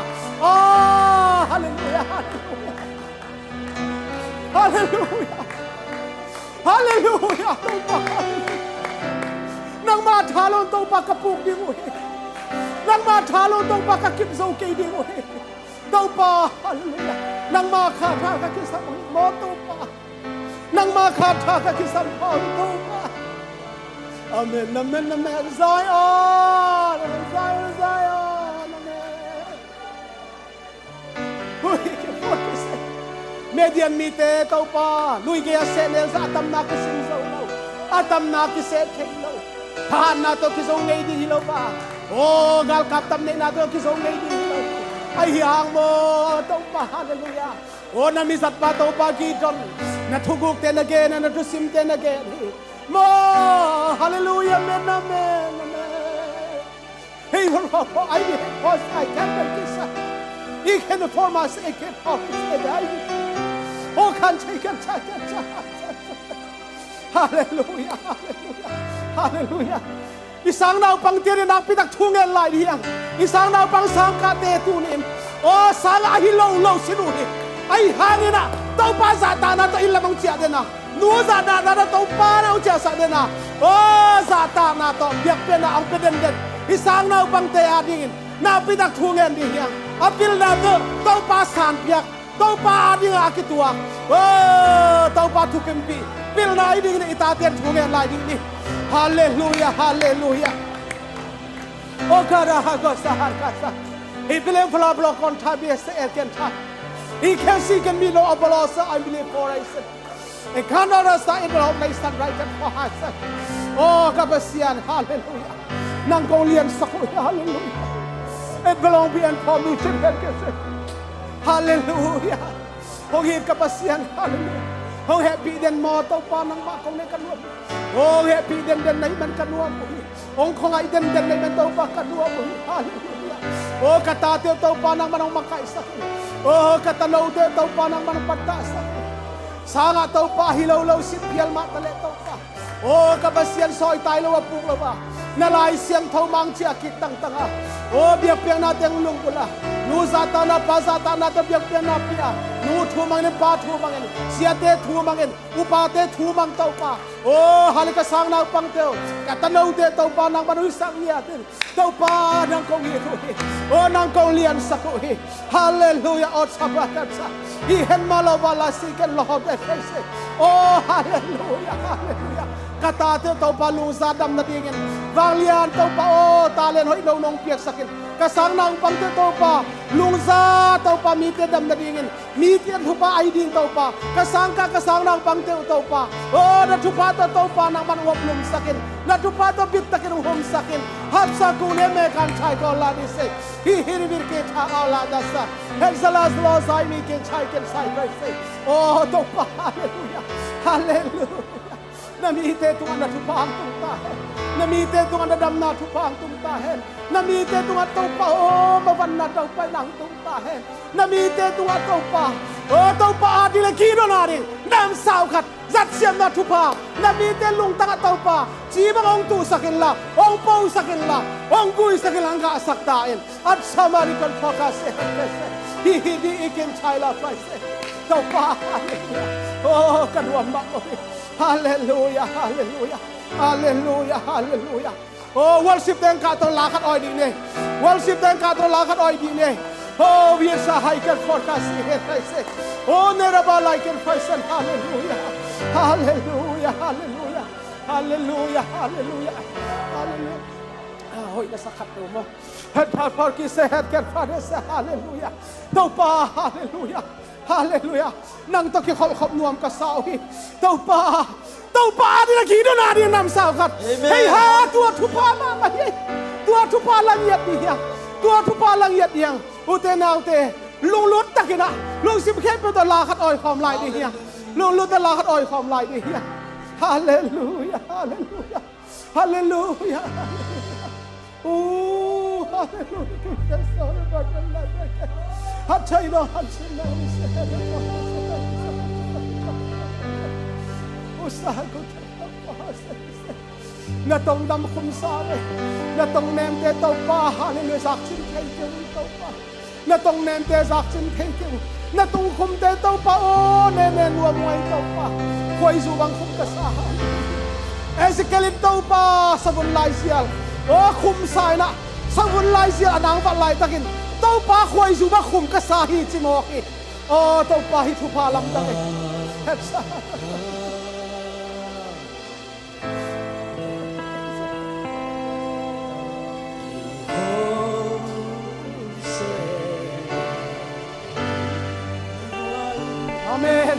Aw, halleluiah, halleluiah. Halleluiah. Halleluiah. Topa, halleluiah. Nangma tha lo Topa ka puk ding uh hi. Nangma tha lo Topa ka kip zo kei ding uh hi. Topa, halleluiah. Nangma kha tha ka kisam uh hi maw Topa. Nangma kha tha ka kisam uh hi Topa. Amen, amen, amen. Zion, Zion, Zion. Amen. Hui, Midian mite Topa, lui gei a seh nel sa, a tamna kisim zo lo, a tamna kiseh thei lo. Thahatna tawh kizo ngei ding hi lo pa. Aw, galkap tam neihna tawh kizo ngei ding hi lo. Ahi hang maw Topa, halleluiah. Aw, na mizatpa Topa Gideon, na thugukte na gen a, na thusimte na gen hi. Maw, halleluiah, amen, amen, amen. Hey, ho, ho, ho, I did it, cause I can't make this up. He can perform us, he can perform us, he can die. Oh, can take it, take it, take it. Halleluiah, halleluiah, halleluiah. I sang naupangte in nakpitak thu ngen lai ding hi hang. I sang naupang sangkahte tuni in, aw, sang a hi lo lo sin uh hi. Ahi hangin ah Topa zahtakna tawh inn lam hong ciah den a, nu zahtakna tawh Topa na hong ciahsak den a, aw, zahtakna tawh biakpiakna hong pia denden. I sang naupangte adingin nakpitak thu ngen ding hi hang. A pilna tawh Topa sanpiak, Topa adingin a kituak, aw, Topa thukimpih pilna i dingin i tate in thu ngen lai ding hi. Halleluiah, halleluiah. O kara ha ko sa har ka sa. He believe for a block on time, yes, el ken time. He can see, can be no abalosa, I believe for I said. E kana rasa in the Lord, I stand right at for her side. Oh, ka Pasian, halleluiah. Nang kong liansak uh hi, halleluiah. It belong be and for me, chin ken ke se. Halleluiah. Hong it ka Pasian, halleluiah. Hong hehpih den maw Topa, nangmah kong ne ka nuam. Hong hehpih denden na hih man ka nuam uh hi. Hong khuangaih denden na hih man Topa ka nuam uh hi. Halleluiah. Aw, ka tate uh Topa nangman hong makaihsak hi. Aw, ka tanote uh Topa nangman hong pattahsak hi. Sangah Topa hi lo lo sin phial mah taleh Topa, aw, ka Pasian, sawitai lo a puk lo a, na Lai Siangtho mang ciah kik tangtang a, aw, biakpiakna teng lunggulh a, nu zahtakna, pa zahtakna tawh biakpiakna pia, nu thu mangin, pa thu mangin, siate thu mangin, upate thu mang Topa. Aw, hale ka sang naupangte uh, ka tanote Topa nangman huihsak ngiat in. Topa nang kong it uh hi. Aw, nang kong liansak uh hi. Halleluiah. Aw, sabakatsa. Hi hen ma lo va la si ken lo hot e fei se. Aw, halleluiah, halleluiah. Ka tate uh Topa lungza dam nadingin vanglian Topa, aw, talent hoih lo nong piaksak in. Ka sang naupangte uh Topa lungza Topa mite dam nadingin, mite thupha a hi ding Topa, ka sangkah ka sang naupangte uh Topa, aw, na thupha tawh Topa nangman hong oplumsak in, na thupha tawh bittakin hong humsak in. Hapsa kune me kan chai ko la di se. Hi hi ri vir ke tha a la da sa. Hek sa la lo sai mi ken chai ken sai kai se. Aw, Topa, halleluiah. Halleluiah. Na mite tungah na thupha hong tung ta hen. Na mite tungah na damna thupha hong tung ta hen. Na mite tungah Topa, aw, mavanna Topa in hong tung ta hen. Na mite tungah Topa, aw, Topa ading le Gideon ading namsau khat zatsiamna thupha, na mite lungtangah Topa ci bang hong tuhsak inla, hong posak inla, hong guisak inla, hong gahsak ta in. At samari kan pawka se he ke se. Hi hi di i kin chai la pai se. Topa, halleluiah. Aw, ka nuam mahmah hi. Halleluiah, halleluiah. Halleluiah, halleluiah. Aw, worship teng kah tawh la khat awi dih ni. Worship teng kah tawh la khat awi dih ni. Oh, wir sa hai kan for ka si het hai se. Oh, ne ra ba lai kan fai san. Hallelujah. Hallelujah. Hallelujah. Hallelujah. Hallelujah. Hallelujah. Ah, hoih na sa khat tu mo. Het phar phar ki se het kan far se. Hallelujah. Topa, hallelujah. Hallelujah. Nang tawh kikholhkhop nuam ka sa uh hi. Topa, Topa ading a kidon ading namsau khat. Amen. Hei ha, tua thupha mahmah hi. Tua thupha la ngiat dih hiang. Tua thupha la ngiat dih hiang. Ute naute, lunglut takin ah, lungsim khempeuh tawh la khat awi khawm lai dih hiang. Lunglut tawh la khat awi khawm lai dih hiang. Hallelujah, hallelujah. Hallelujah. Oh, hallelujah. Na tong dam khum sa ve. Na tong nemte Topa, hallelujah, zak cin thei kei un Topa. Na tong nemte zak cin thei kei un. Na tong khumte Topa aw, nene nuam ngai Topa. Khuaizu bang khum ka sa, hallelujah. Ezekiel in Topa savun laizial aw khum sa in ah, savun laizial a nang vat laitakin Topa khuaizu bang khum ka sa hi ci mawk hi. Aw Topa, hih thupha lamdang e. Hepsa. Amen.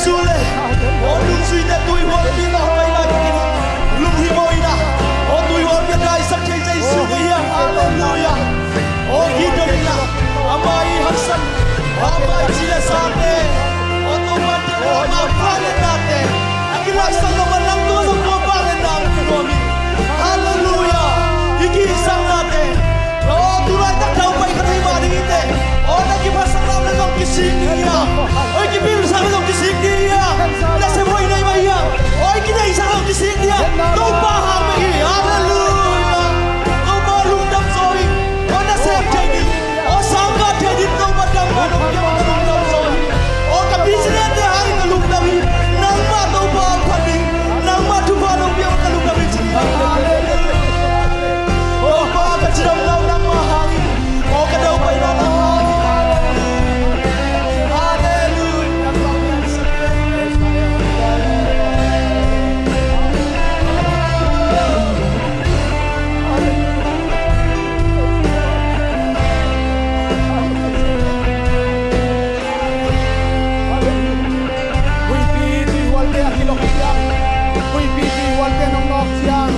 Jesu le, aw nungzuite tuihualpi lo pai lai bangin lunghimawh in ah, aw tuihualpi a daisak thei Jesu ka hiam. Halleluiah. Aw hih dongin ah ama i haksat, ama i ci le sate, aw Topa te, aw ama pa le nate a kilaisak lo man nang tua zong tua pa le nang nuam in. Halleluiah. I kihisaknate, aw tu laitak Topa i kha thei mah ding hi teh. Aw na kiphatsakna zong kisik ding hi a, aw i kipilsak zong kisik ding hi a, nasep hoih nei mah hi a, aw i kineihsak zong kisik ding hi a, Topa hang mah hi. Halleluiah. Topa lungdam zaw hi. Aw nasem thei ding, aw sangkah thei ding Topa dam mah nong piak ka lungdam zaw hi. Aw ka business te hang ka lungdam hi. Nangmah Topa hong phat ding, nangmah thupha nong piak ka lungdam hi ci. Halleluiah. Topa ka cidamna uh nangmah hang hi. Aw ka daupaina nangmah hang hi. Halleluiah. Huipi tuihualte a kilok ciang, huipi tuihualte nong nawk ciang,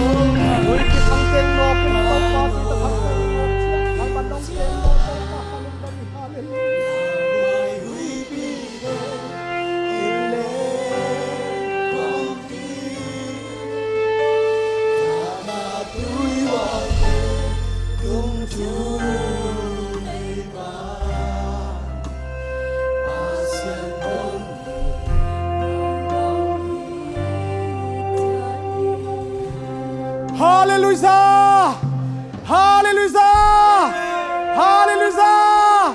huipi khangteng nawk ciang, Topa tuita khangteng nawk ciang, khangpan nong teng nawk ciang, Topa ka lungdam hi. Halleluiah. Halleluiah! Halleluiah! Halleluiah!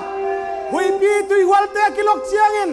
Huipi tuihualte a kilok ciangin,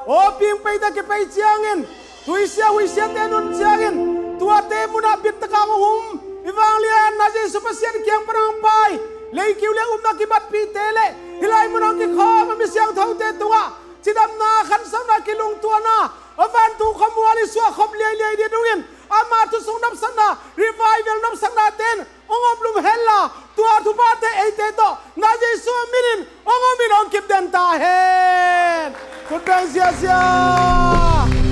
aw pingpei ta kipei ciangin, tuisia huisiate nun ciangin, tuate munah bittaka hong um, i vanglianna Jesu Pasian kiang pan hong pai, leikiu le upna kibatpihte le hih lai munah hong kikhawm a mi siangthote tungah cidamna, khansauna, kilungtuana, a vantung khuamual i suahkhop liailiai ding dungin ama thusung nopsakna, revival nopsaknate in hong om lum henla, tua thuphate eite tawh na Jesu minin hong om in hong kipden ta hen. Khut beng ziazia.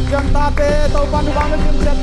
Ciamtate Topa thupha na kimciat